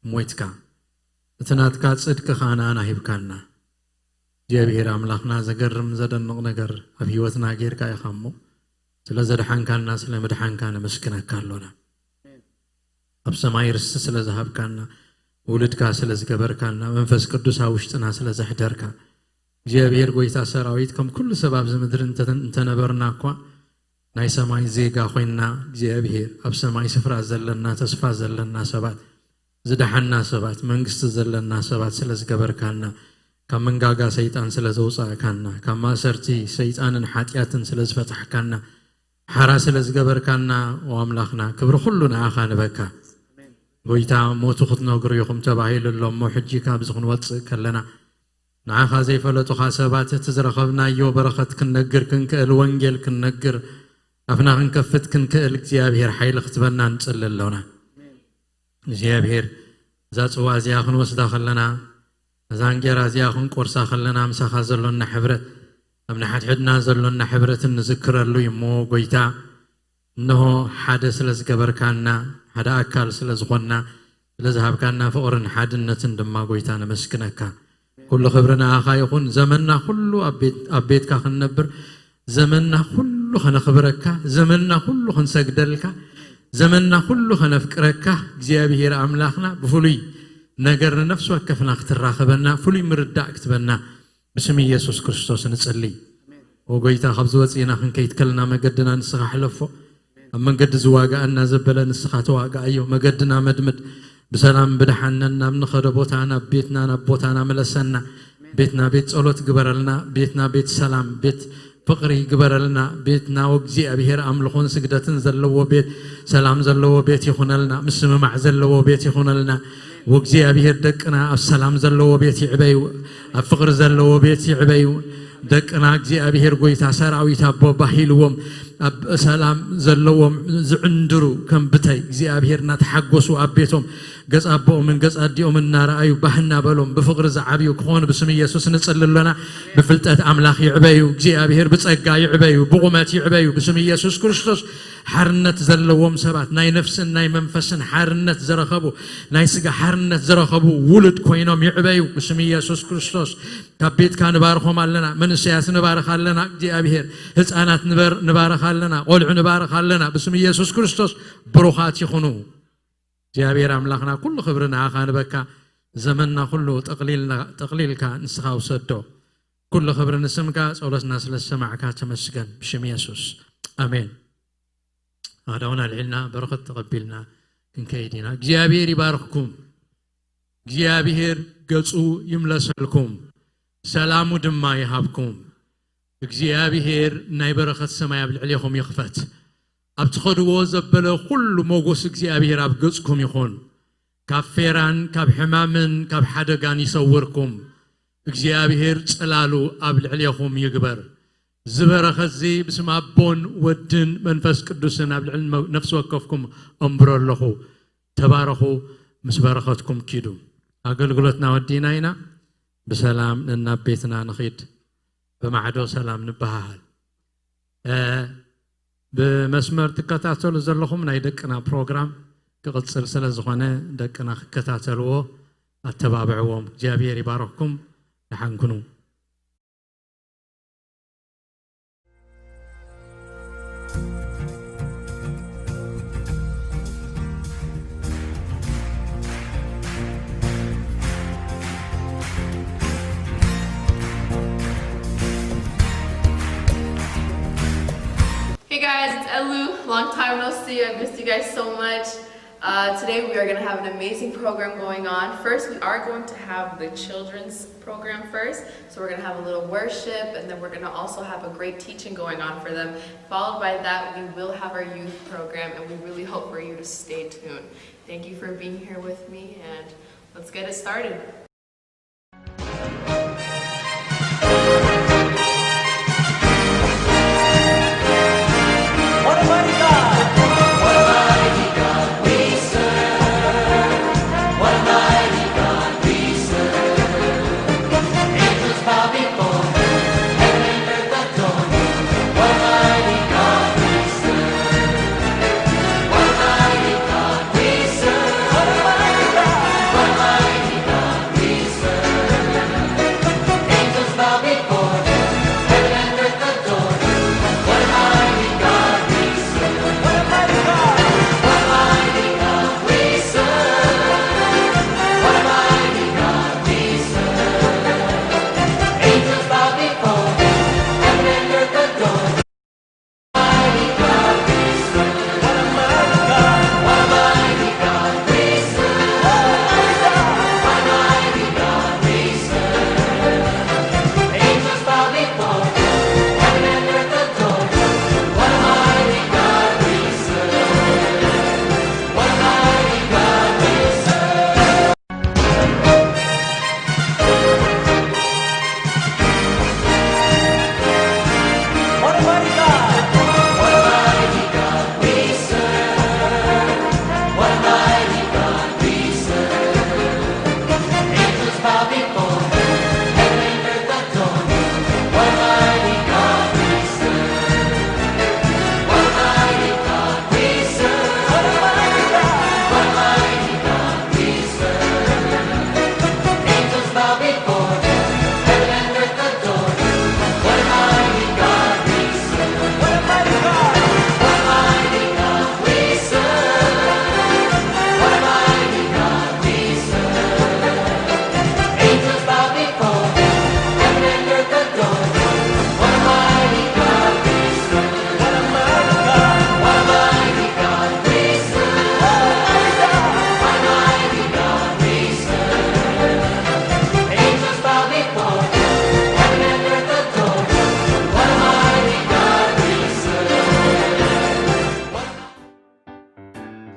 ሞይትካ፣ እቲ ናትካ ጽድቂ ኸኣ ንኣና ሂብካና። እግዚኣብሔር ኣምላኽና፣ ዘገርም ዘደንቕ ነገር ኣብ ህይወትና ጌርካ ኢኻ እሞ፣ ስለ ዘድሓንካና፣ ስለ ምድሓንካ ነመስግነካ ኣሎና። ኣብ ሰማይ ርስቲ ስለ ዝሃብካና፣ ውሉድካ ስለ ዝገበርካና፣ መንፈስ ቅዱስ ኣብ ውሽጥና ስለ ዘሕደርካ፣ እግዚኣብሔር ጐይታ ሰራዊት፣ ከም ኩሉ ሰብ ኣብዚ ምድሪ እንተ-፣ እንተነበርና እኳ፣ ናይ ሰማይ ዜጋ ኮይንና፣ እግዚኣብሔር ኣብ ሰማይ ስፍራ ዘለና፣ ተስፋ ዘለና ሰባት፣ ዝደሓንና ሰባት፣ መንግስቲ ዘለና ሰባት ስለ ዝገበርካና፣ ካብ መንጋጋ ሰይጣን ስለ ዘውጻእካና፣ ካብ ማእሰርቲ ሰይጣንን ሓጢኣትን ስለ ዝፈታሕካና፣ ሓራ ስለ ዝገበርካና፣ ኦ ኣምላኽና፣ ክብሪ ኩሉ ንኣኻ ንበካ። ጐይታ፣ ሞቱ ክትነግሩ ኢኹም ተባሂሉ ኣሎ እሞ፣ ሕጂ ካብዚ ክንወጽእ ከለና፣ ንዓኻ ዘይፈለጡኻ ሰባት እቲ ዝረኸብናዮ በረኸት ክንነግር ክንክእል፣ ወንጌል ክንነግር ኣፍና ክንከፍት ክንክእል፣ እግዚኣብሔር ሓይሊ ክትበና ንጽሊ ኣሎና። እግዚኣብሔር፣ እዛ ጽዋ እዚኣ ክንወስዳ ከለና፣ እዛ እንጌራ እዚኣ ክንቆርሳ ከለና፣ ምሳኻ ዘሎና ሕብረት፣ ኣብ ንሓድሕድና ዘሎና ሕብረት እንዝክረሉ እዩ እሞ፣ ጐይታ፣ እንሆ ሓደ ስለ ዝገበርካና፣ ሓደ ኣካል ስለ ዝኾንና፣ ስለ ዝሃብካና ፍቕርን ሓድነትን ድማ፣ ጐይታ፣ ነመስግነካ። ኩሉ ክብሪ ንኣኻ ይኹን። ዘመንና ኩሉ ኣብ ቤት-፣ ኣብ ቤትካ ክንነብር፣ ዘመንና ኩሉ ከነኽብረካ፣ ዘመንና ኩሉ ክንሰግደልካ፣ ዘመንና ኩሉ ከነፍቅረካ፣ እግዚኣብሔር ኣምላኽና፣ ብፍሉይ ነገር ንነፍሲ ወከፍና ክትራኸበና፣ ፍሉይ ምርዳእ ክትበና፣ ብስም ኢየሱስ ክርስቶስ ንጽሊ። ኦ ጐይታ፣ ካብዚ ወጺእና ክንከይድ ከለና፣ መገድና ንስኻ ሕለፎ። ኣብ መንገዲ ዝዋጋኣና ዘበለ ንስኻ ተዋጋኣዮ። መገድና መድምድ። ብሰላም ብደሓን ናብ ንኸዶ ቦታ፣ ናብ ቤትና፣ ናብ ቦታና ምለሰና። ቤትና ቤት ጸሎት ግበረልና። ቤትና ቤት ሰላም፣ ቤት ፍቕሪ ግበረልና። ቤትና፣ ኦ እግዚኣብሔር፣ ኣምልኾን ስግደትን ዘለዎ ቤት፣ ሰላም ዘለዎ ቤት ይኹነልና። ምስምማዕ ዘለዎ ቤት ይኹነልና። ኦ እግዚኣብሔር፣ ደቅና ኣብ ሰላም ዘለዎ ቤት ይዕበዩ፣ ኣብ ፍቕሪ ዘለዎ ቤት ይዕበዩ። ደቅና፣ እግዚኣብሔር ጐይታ ሰራዊት፣ ኣቦ ባህ ኢልዎም፣ ኣብ ሰላም ዘለዎም ዝዕንድሩ፣ ከም ብተይ እግዚኣብሔር እናተሓጎሱ ኣብ ቤቶም፣ ገጽ ኣቦኦምን ገጽ ኣዲኦም እናረኣዩ፣ ባህ እናበሎም ብፍቕሪ ዝዓብዩ ክኾኑ ብስም ኢየሱስ ንጽሊ ኣሎና። ብፍልጠት ኣምላኽ ይዕበዩ፣ እግዚኣብሔር ብጸጋ ይዕበዩ፣ ብቑመት ይዕበዩ ብስም ኢየሱስ ክርስቶስ። ሓርነት ዘለዎም ሰባት፣ ናይ ነፍስን ናይ መንፈስን ሓርነት ዝረኸቡ፣ ናይ ስጋ ሓርነት ዝረኸቡ ውሉድ ኮይኖም ይዕበዩ ብስም ኢየሱስ ክርስቶስ። ካብ ቤትካ ንባርኾም ኣለና፣ መንእሰያት ንባርኽ ኣለና። እግዚኣብሔር፣ ህፃናት ንበር-፣ ንባርኽ ኣለና፣ ቆልዑ ንባርኽ ኣለና። ብስም ኢየሱስ ክርስቶስ ብሩኻት ይኹኑ። እግዚኣብሔር ኣምላኽና፣ ኩሉ ክብሪ ንዓኻ ንበካ። ዘመንና ኩሉ ጠቕሊልና-፣ ጠቕሊልካ ንስኻ ውሰዶ። ኩሉ ክብሪ ንስምካ። ጸሎትና ስለ ዝሰማዕካ ተመስገን። ብሽም የሱስ፣ ኣሜን። ኣእዳውና ኣልዒልና በረኸት ተቐቢልና ክንከይድ ኢና። እግዚኣብሔር ይባርኽኩም። እግዚኣብሔር ገጹ ይምለሰልኩም፣ ሰላሙ ድማ ይሃብኩም። እግዚኣብሔር ናይ በረኸት ሰማይ ኣብ ልዕሌኹም ይኽፈት። ኣብ ትኸድዎ ዘበለ ኩሉ ሞጎስ እግዚኣብሔር ኣብ ገጽኩም ይኹን። ካብ ፌራን ካብ ሕማምን ካብ ሓደጋን ይሰውርኩም። እግዚኣብሔር ጽላሉ ኣብ ልዕሌኹም ይግበር። እዚ በረኸት እዚ ብስም ኣቦን ወድን መንፈስ ቅዱስን ኣብ ልዕሊ መ-፣ ነፍሲ ወከፍኩም ኣንብሮ ኣለኹ። ተባረኹ፣ ምስ በረኸትኩም ኪዱ። ኣገልግሎትና ወዲእና ኢና። ብሰላም ነናብ ቤትና ንኺድ፣ ብማዕዶ ሰላም ንበሃሃል። እ፣ ብመስመር ትከታተሉ ዘለኹም ናይ ደቅና ፕሮግራም ክቕጽል ስለ ዝኾነ፣ ደቅና ክከታተልዎ ኣተባብዕዎም። እግዚኣብሔር ይባርኽኩም። ደሓን ኩኑ። Hey guys, it's Elu. Long time no see. I missed you guys so much. Uh, today we are going to have an amazing program going on. First, we are going to have the children's program first. So we're going to have a little worship, and then we're going to also have a great teaching going on for them. Followed by that, we will have our youth program, and we really hope for you to stay tuned. Thank you for being here with me, and let's get it started.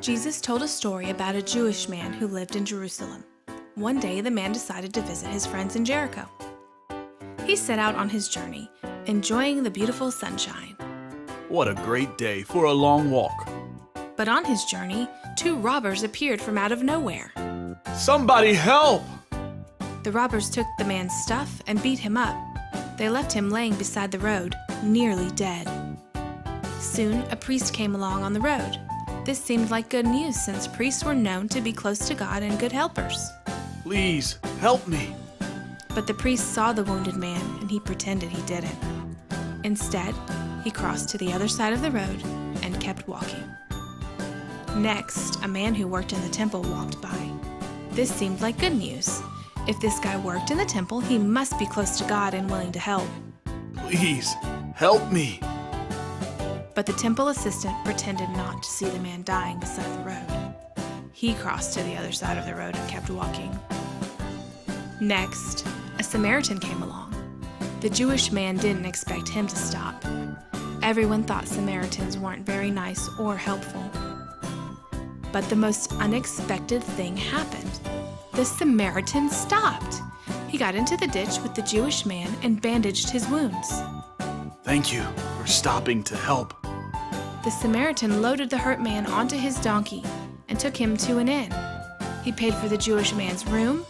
Jesus told a story about a Jewish man who lived in Jerusalem. One day, the man decided to visit his friends in Jericho. He set out on his journey, enjoying the beautiful sunshine. What a great day for a long walk. But on his journey, two robbers appeared from out of nowhere. Somebody help! The robbers took the man's stuff and beat him up. They left him laying beside the road, nearly dead. Soon, a priest came along on the road. This seemed like good news since priests were known to be close to God and good helpers. Please, help me. But the priest saw the wounded man and he pretended he didn't. Instead, he crossed to the other side of the road and kept walking. Next, a man who worked in the temple walked by. This seemed like good news. If this guy worked in the temple, he must be close to God and willing to help. Please, help me. But the temple assistant pretended not to see the man dying beside the road. He crossed to the other side of the road and kept walking. Next, a Samaritan came along. The Jewish man didn't expect him to stop. Everyone thought Samaritans weren't very nice or helpful. But the most unexpected thing happened. The Samaritan stopped. He got into the ditch with the Jewish man and bandaged his wounds. Thank you for stopping to help. The Samaritan loaded the hurt man onto his donkey and took him to an inn. He paid for the Jewish man's room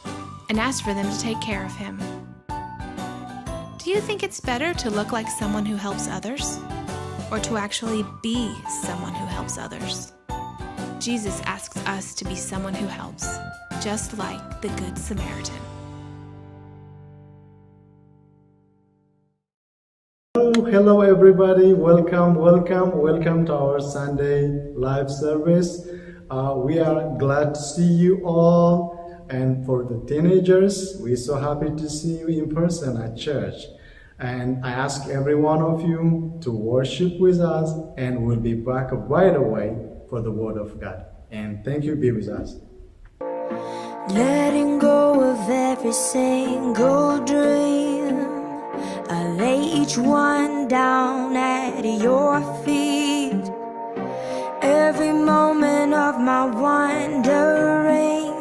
and asked for them to take care of him. Do you think it's better to look like someone who helps others or to actually be someone who helps others? Jesus asks us to be someone who helps, just like the Good Samaritan. Hello, hello, everybody. Welcome, welcome, welcome to our Sunday live service. Uh, we are glad to see you all. And for the teenagers, we're so happy to see you in person at church. And I ask every one of you to worship with us, and we'll be back right away for the Word of God. And thank you, be with us. Letting go of every single dream. I lay each one down at your feet. Every moment of my wandering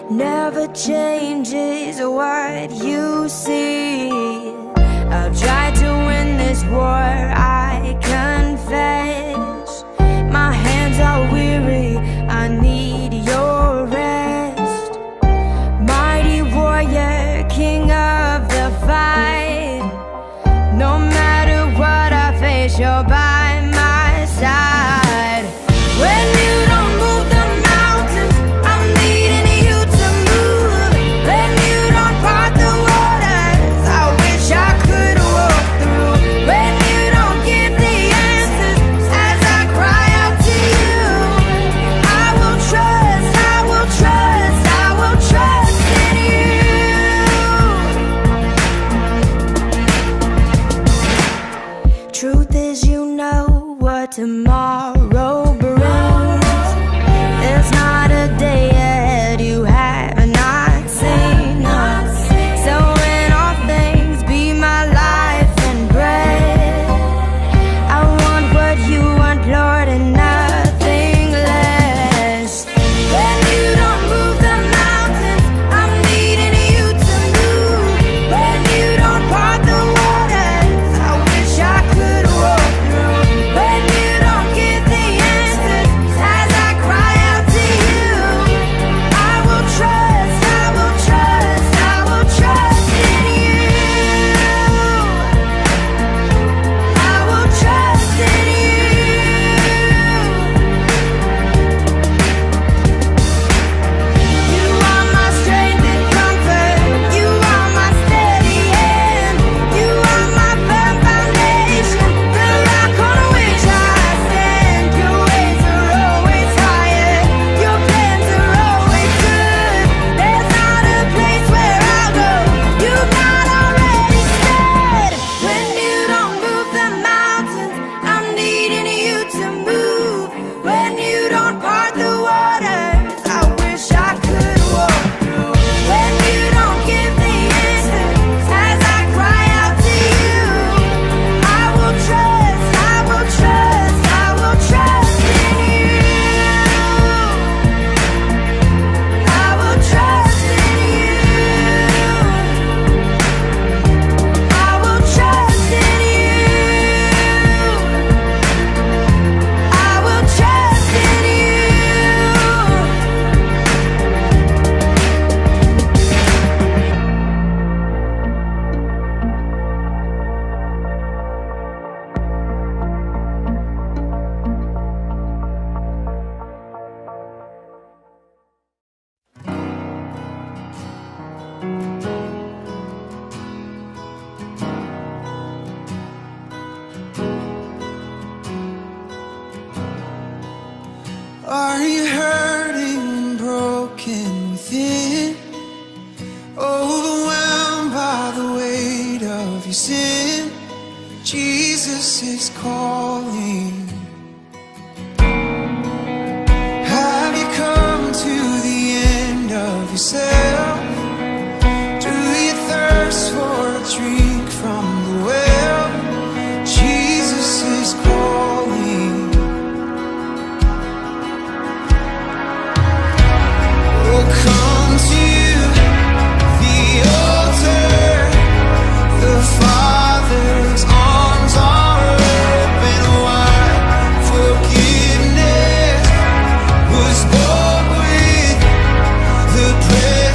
never changes what you see. I'll try to win this war, I confess. My hands are weary, I need your rest. Mighty warrior, king of the fight. No matter what I face, you're by my side. When you don't move the mountains, I'm needing you to move. When you don't part the waters, I wish I could walk through. When you don't give the answers, as I cry out to you, I will trust, I will trust, I will trust in you. Truth is, you know what tomorrow brings. There's not a day yet you have not seen. So in all things, be my life and bread. I want what you want, Lord, and nothing less. When you don't move the mountains, I'm needing you to move. When you don't part the waters, I wish I could walk through. When you don't give the answers, as I cry out to you, I will trust, I will trust, I will trust in you. I will trust in you. You are my strength and comfort. You are my steady hand. You are my firm foundation, the rock on which I stand. Your ways are always higher. Your plans are always good. There's not a place where I'll go you've not already said. When you don't move the mountains, I'm needing you to move. When you don't part the waters, I wish I could walk through. When you don't give the answers, as I cry out to you, I will trust, I will trust, I will trust in you. I will trust in you. I will trust in you. I will trust in you. Are you hurting and broken within? Overwhelmed by the weight of your sin? Jesus is calling. Have you come to the end of yourself? Do you thirst for a drink from the well? Jesus is calling. Oh, come to the altar. The Father's arms are open wide. Forgiveness was bought with the price.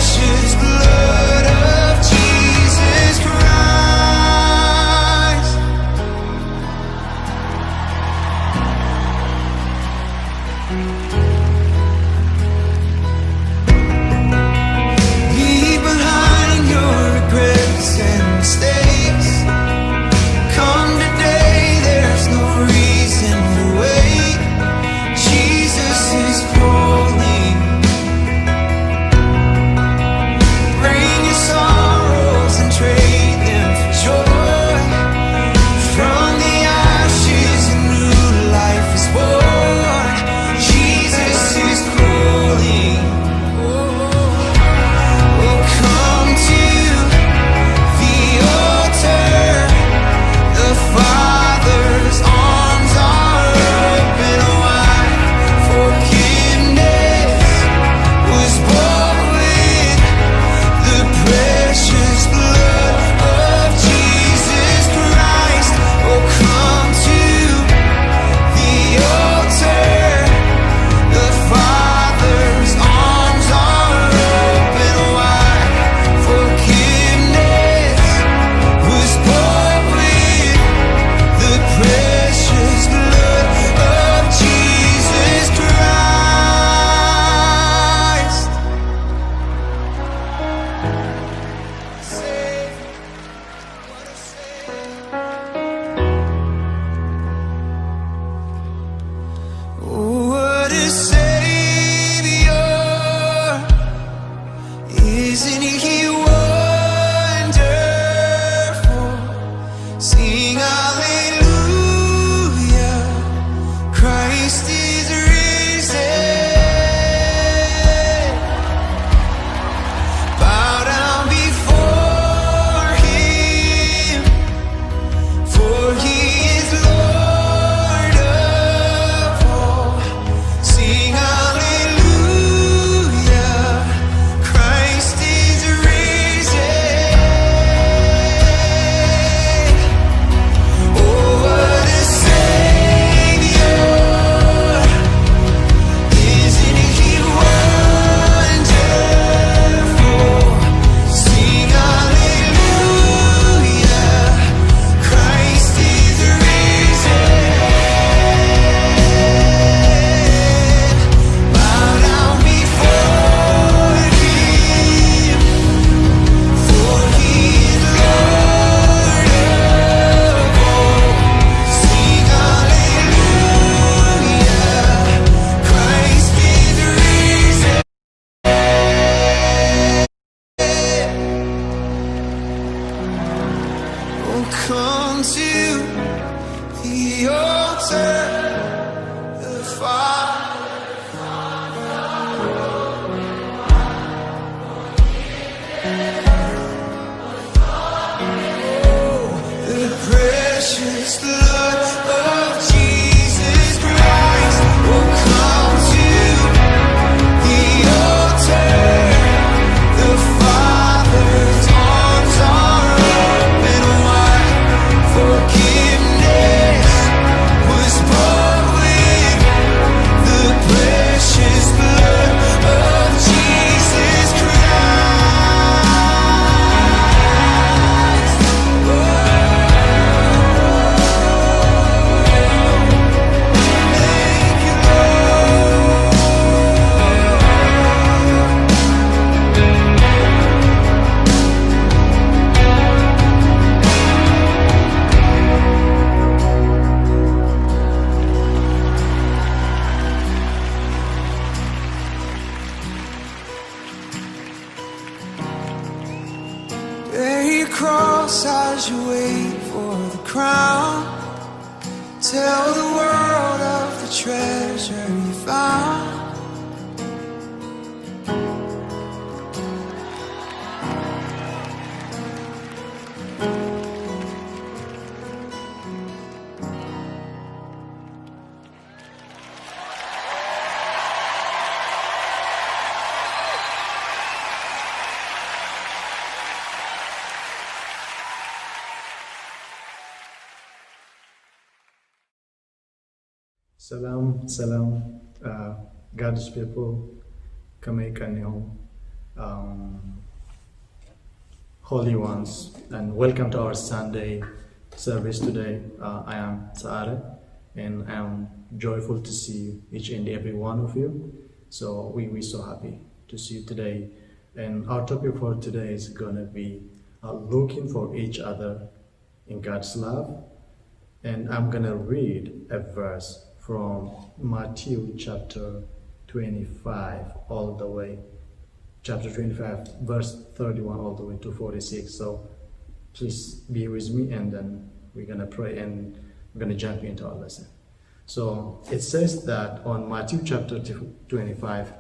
cross as you wait for the crown. Tell the world of the treasure you found. ሰላም ሰላም፣ uh, God's people፣ ከመይ ቀኒኹም? Um, holy ones, and welcome to our Sunday service today. Uh, I am Saare, and I am joyful to see each and every one of you. So we we so happy to see you today. And our topic for today is gonna be uh, looking for each other in God's love. And I'm gonna read a verse from Matthew chapter twenty-five all the way, chapter twenty-five, verse thirty-one all the way to forty-six. So please be with me, and then we're gonna pray and we're gonna jump into our lesson. So it says that on Matthew chapter twenty-five,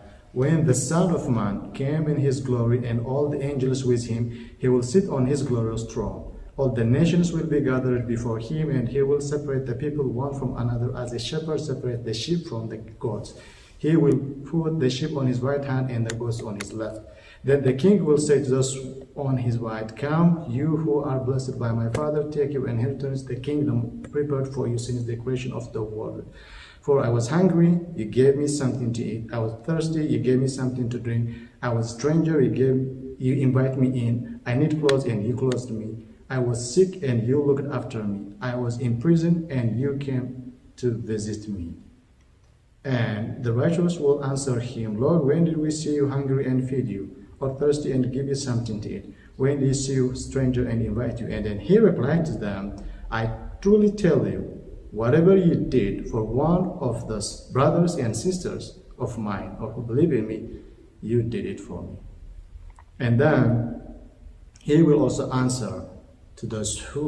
when the Son of Man came in his glory and all the angels with him, he will sit on his glorious throne. All the nations will be gathered before him, and he will separate the people one from another as a shepherd separates the sheep from the goats. He will put the sheep on his right hand and the goats on his left. Then the king will say to those on his right, "Come, you who are blessed by my Father, take your inheritance, the kingdom prepared for you since the creation of the world. For I was hungry, you gave me something to eat. I was thirsty, you gave me something to drink. I was a stranger, you gave you invite me in. I need clothes, and you clothed me. I was sick, and you looked after me. I was in prison, and you came to visit me." And the righteous will answer him, "Lord, when did we see you hungry and feed you, or thirsty and give you something to eat? When did we see you stranger and invite you?" And then he replied to them, "I truly tell you, whatever you did for one of those brothers and sisters of mine or who believe in me, you did it for me." And then he will also answer to those who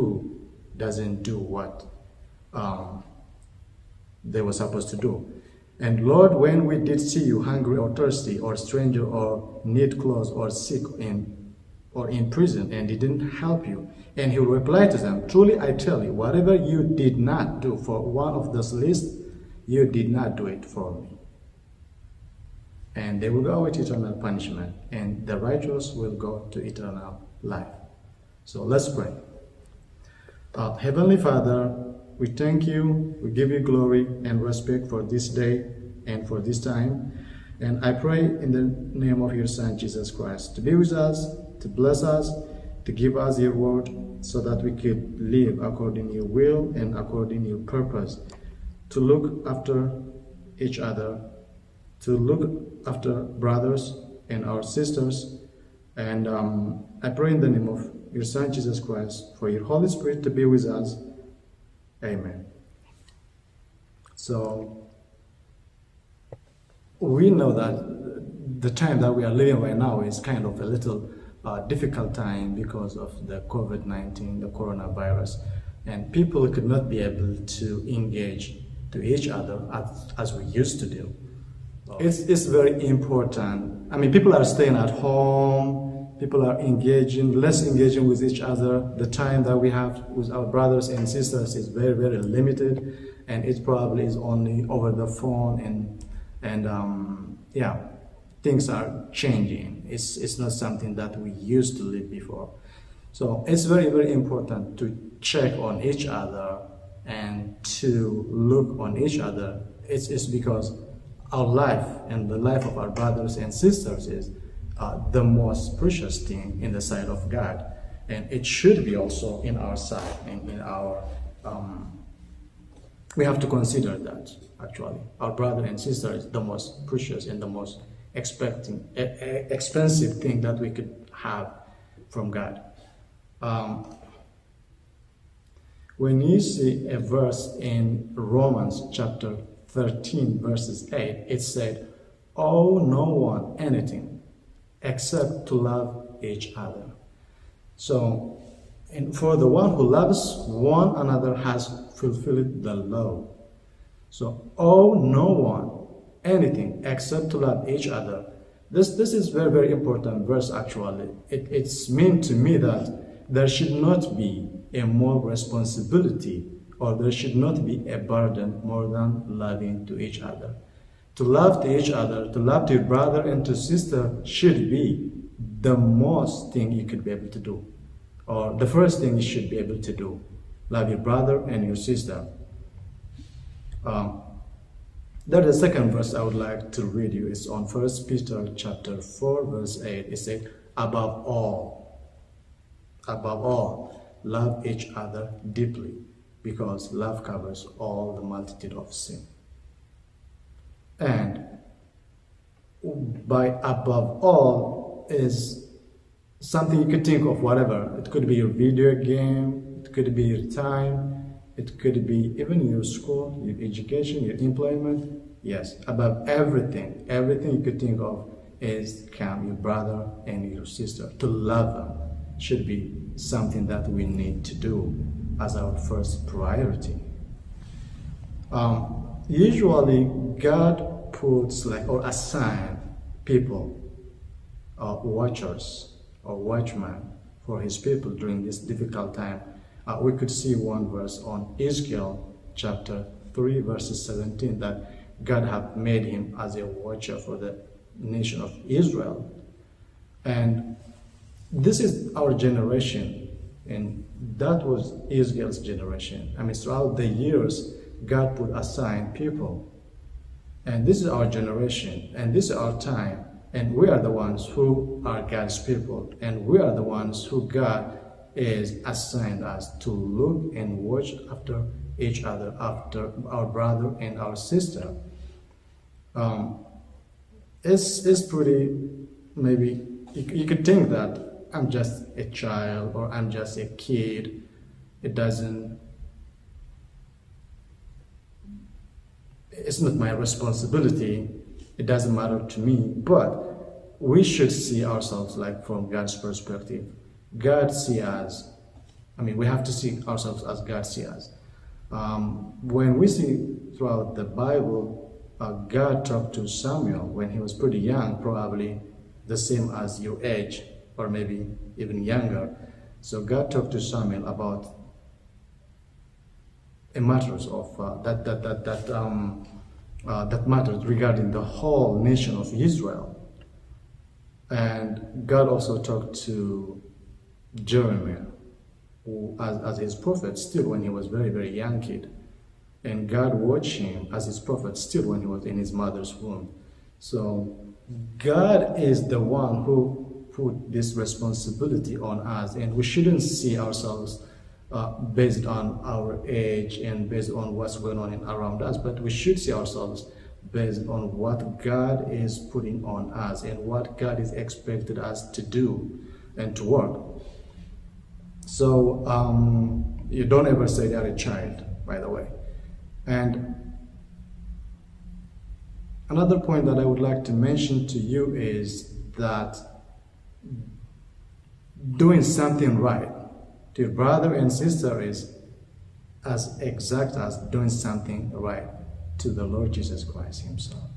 doesn't do what um, they were supposed to do. "And Lord, when we did see you hungry or thirsty or stranger or need clothes or sick in, or in prison and didn't help you?" And he will reply to them, "Truly I tell you, whatever you did not do for one of those least, you did not do it for me." And they will go away to eternal punishment, and the righteous will go to eternal life. So let's pray. Uh, Heavenly Father, we thank you, we give you glory and respect for this day and for this time. And I pray in the name of your Son, Jesus Christ, to be with us, to bless us, to give us your word so that we could live according to your will and according to your purpose, to look after each other, to look after brothers and our sisters. And um, I pray in the name of your Son, Jesus Christ, for your Holy Spirit to be with us. Amen. So we know that the time that we are living right now is kind of a little uh, difficult time because of the COVID nineteen, the coronavirus, and people could not be able to engage to each other as, as we used to do. It's, it's very important. I mean, people are staying at home, people are engaging, less engaging with each other. The time that we have with our brothers and sisters is very, very limited, and it probably is only over the phone, and, and um, yeah, things are changing. It's, it's not something that we used to live before. So it's very, very important to check on each other and to look on each other. It's, it's because our life and the life of our brothers and sisters is uh, the most precious thing in the sight of God. And it should be also in our sight and in our, um, we have to consider that actually. Our brother and sister is the most precious and the most expecting, e- e- expensive thing that we could have from God. Um, when you see a verse in Romans chapter thirteen, verses eight, it said, "Owe no one anything except to love each other." So And for the one who loves one another has fulfilled the law. So owe no one anything except to love each other. This, this is very, very important verse actually. It, it's mean to me that there should not be a more responsibility, or there should not be a burden more than loving to each other. To love to each other, to love to your brother and to sister should be the most thing you could be able to do, or the first thing you should be able to do. Love your brother and your sister. Um, there's the second verse I would like to read you. It's on First Peter chapter four, verse eight. It said, "Above all, above all, love each other deeply, because love covers all the multitude of sin." And by above all is something you could think of, whatever. It could be your video game, it could be your time, it could be even your school, your education, your employment. Yes, above everything, everything you could think of is come your brother and your sister. To love them should be something that we need to do as our first priority. Um, usually, God puts, like, or assign people, uh, watchers or watchmen for his people during this difficult time. Uh, we could see one verse on Ezekiel chapter three, verses seventeen, that God had made him as a watcher for the nation of Israel. And this is our generation, and that was Israel's generation. I mean, throughout the years, God would assign people. And this is our generation, and this is our time, and we are the ones who are God's people, and we are the ones who God is assigned us to look and watch after each other, after our brother and our sister. Um, it's, it's pretty, maybe you, you could think that I'm just a child or I'm just a kid. It doesn't, it's not my responsibility. It doesn't matter to me. But we should see ourselves, like, from God's perspective. God see us. I mean, we have to see ourselves as God see us. Um, when we see throughout the Bible, uh, God talked to Samuel when he was pretty young, probably the same as your age, or maybe even younger. So God talked to Samuel about a matters of, uh, that, that, that, that, um, uh, that matters regarding the whole nation of Israel. And God also talked to Jeremiah, who, as, as his prophet, still when he was very, very young kid. And God watched him as his prophet, still when he was in his mother's womb. So God is the one who put this responsibility on us, and we shouldn't see ourselves, uh, based on our age and based on what's going on in around us, but we should see ourselves based on what God is putting on us and what God is expected us to do and to work. So, um, you don't ever say that a child, by the way. And another point that I would like to mention to you is that doing something right to your brother and sister is as exact as doing something right to the Lord Jesus Christ himself.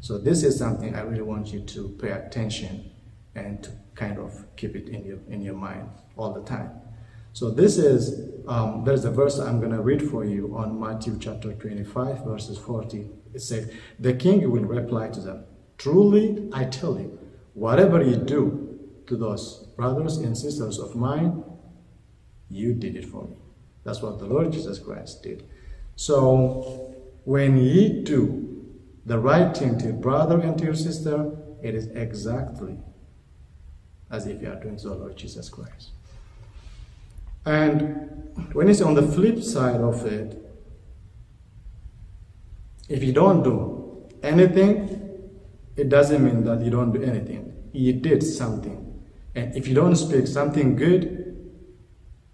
So this is something I really want you to pay attention and to kind of keep it in your, in your mind all the time. So this is, um, there's a verse I'm gonna read for you on Matthew chapter twenty-five, verses forty. It says, "The king will reply to them, 'Truly I tell you, whatever you do to those brothers and sisters of mine, you did it for me.'" That's what the Lord Jesus Christ did. So when you do the right thing to your brother and to your sister, it is exactly as if you are doing to the Lord Jesus Christ. And when it's on the flip side of it, if you don't do anything, it doesn't mean that you don't do anything. You did something. And if you don't speak something good,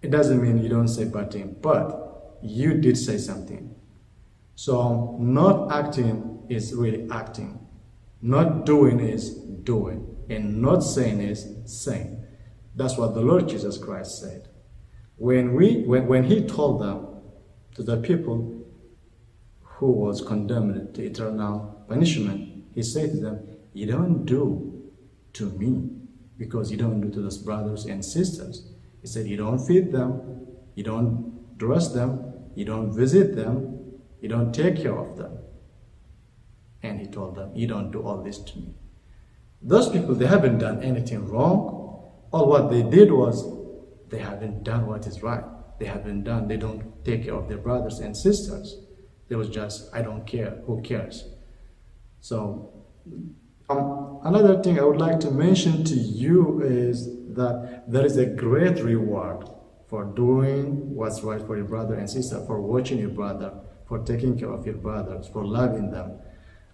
it doesn't mean you don't say bad thing, but you did say something. So not acting is really acting. Not doing is doing. And not saying is saying. That's what the Lord Jesus Christ said. When, we, when, when he told them, to the people who was condemned to eternal punishment, he said to them, "You don't do to me because you don't do to those brothers and sisters." He said, "You don't feed them, you don't dress them, you don't visit them, you don't take care of them." And he told them, "You don't do all this to me." Those people, they haven't done anything wrong. All what they did was they haven't done what is right. They haven't done, they don't take care of their brothers and sisters. They was just, "I don't care, who cares?" So, um, another thing I would like to mention to you is that there is a great reward for doing what's right for your brother and sister, for watching your brother, for taking care of your brothers, for loving them.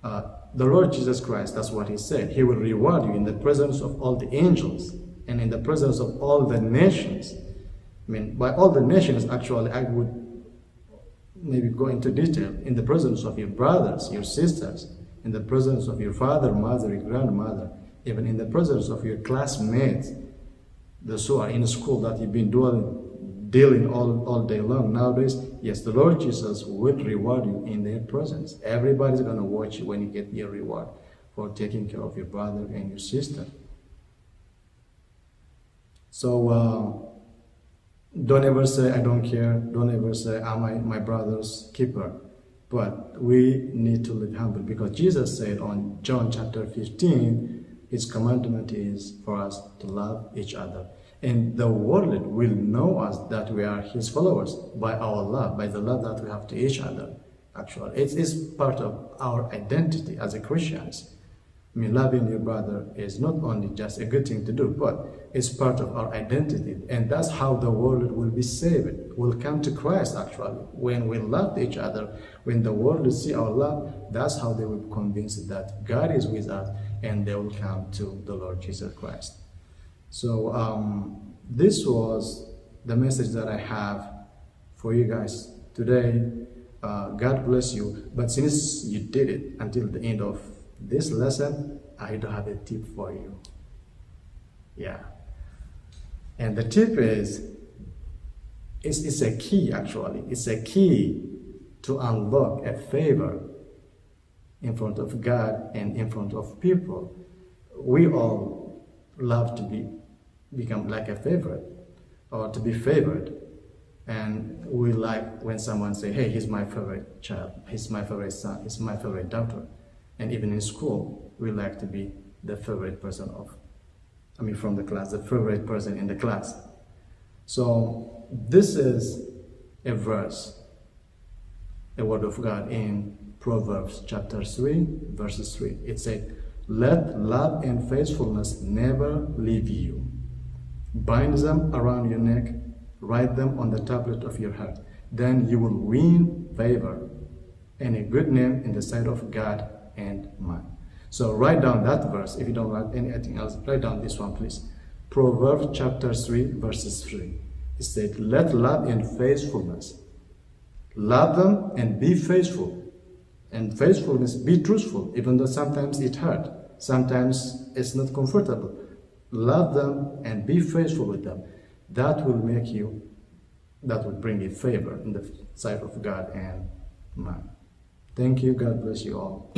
Uh, the Lord Jesus Christ, that's what he said. He will reward you in the presence of all the angels and in the presence of all the nations. I mean, by all the nations, actually, I would maybe go into detail, in the presence of your brothers, your sisters, in the presence of your father, mother, your grandmother, even in the presence of your classmates, those who are in school that you've been doing, dealing all, all day long nowadays. Yes, the Lord Jesus will reward you in their presence. Everybody's going to watch you when you get your reward for taking care of your brother and your sister. So, uh, don't ever say, "I don't care." Don't ever say, "Am I my brother's keeper?" But we need to live humble, because Jesus said on John chapter fifteen, his commandment is for us to love each other. And the world will know us, that we are his followers, by our love, by the love that we have to each other. Actually, it's, it's part of our identity as a Christians. I mean, loving your brother is not only just a good thing to do, but it's part of our identity. And that's how the world will be saved, will come to Christ, actually. When we love each other, when the world will see our love, that's how they will be convinced that God is with us, and they will come to the Lord Jesus Christ. So, um, this was the message that I have for you guys today. Uh, God bless you. But since you did it until the end of this lesson, I do have a tip for you. Yeah. And the tip is, it's, it's a key, actually. It's a key to unlock a favor in front of God and in front of people. We all love to be, become like a favorite, or to be favored. And we like when someone say, "Hey, he's my favorite child, he's my favorite son, he's my favorite daughter." And even in school, we like to be the favorite person of, I mean, from the class, the favorite person in the class. So this is a verse, a word of God in Proverbs chapter three, verses three. It said, "Let love and faithfulness never leave you. Bind them around your neck, write them on the tablet of your heart. Then you will win favor and a good name in the sight of God and man." So write down that verse. If you don't write anything else, write down this one, please. Proverbs chapter three, verses three. It said, "Let love and faithfulness." Love them and be faithful. And faithfulness, be truthful, even though sometimes it hurt, sometimes it's not comfortable. Love them and be faithful with them. That will make you, that will bring you favor in the sight of God and man. Thank you. God bless you all.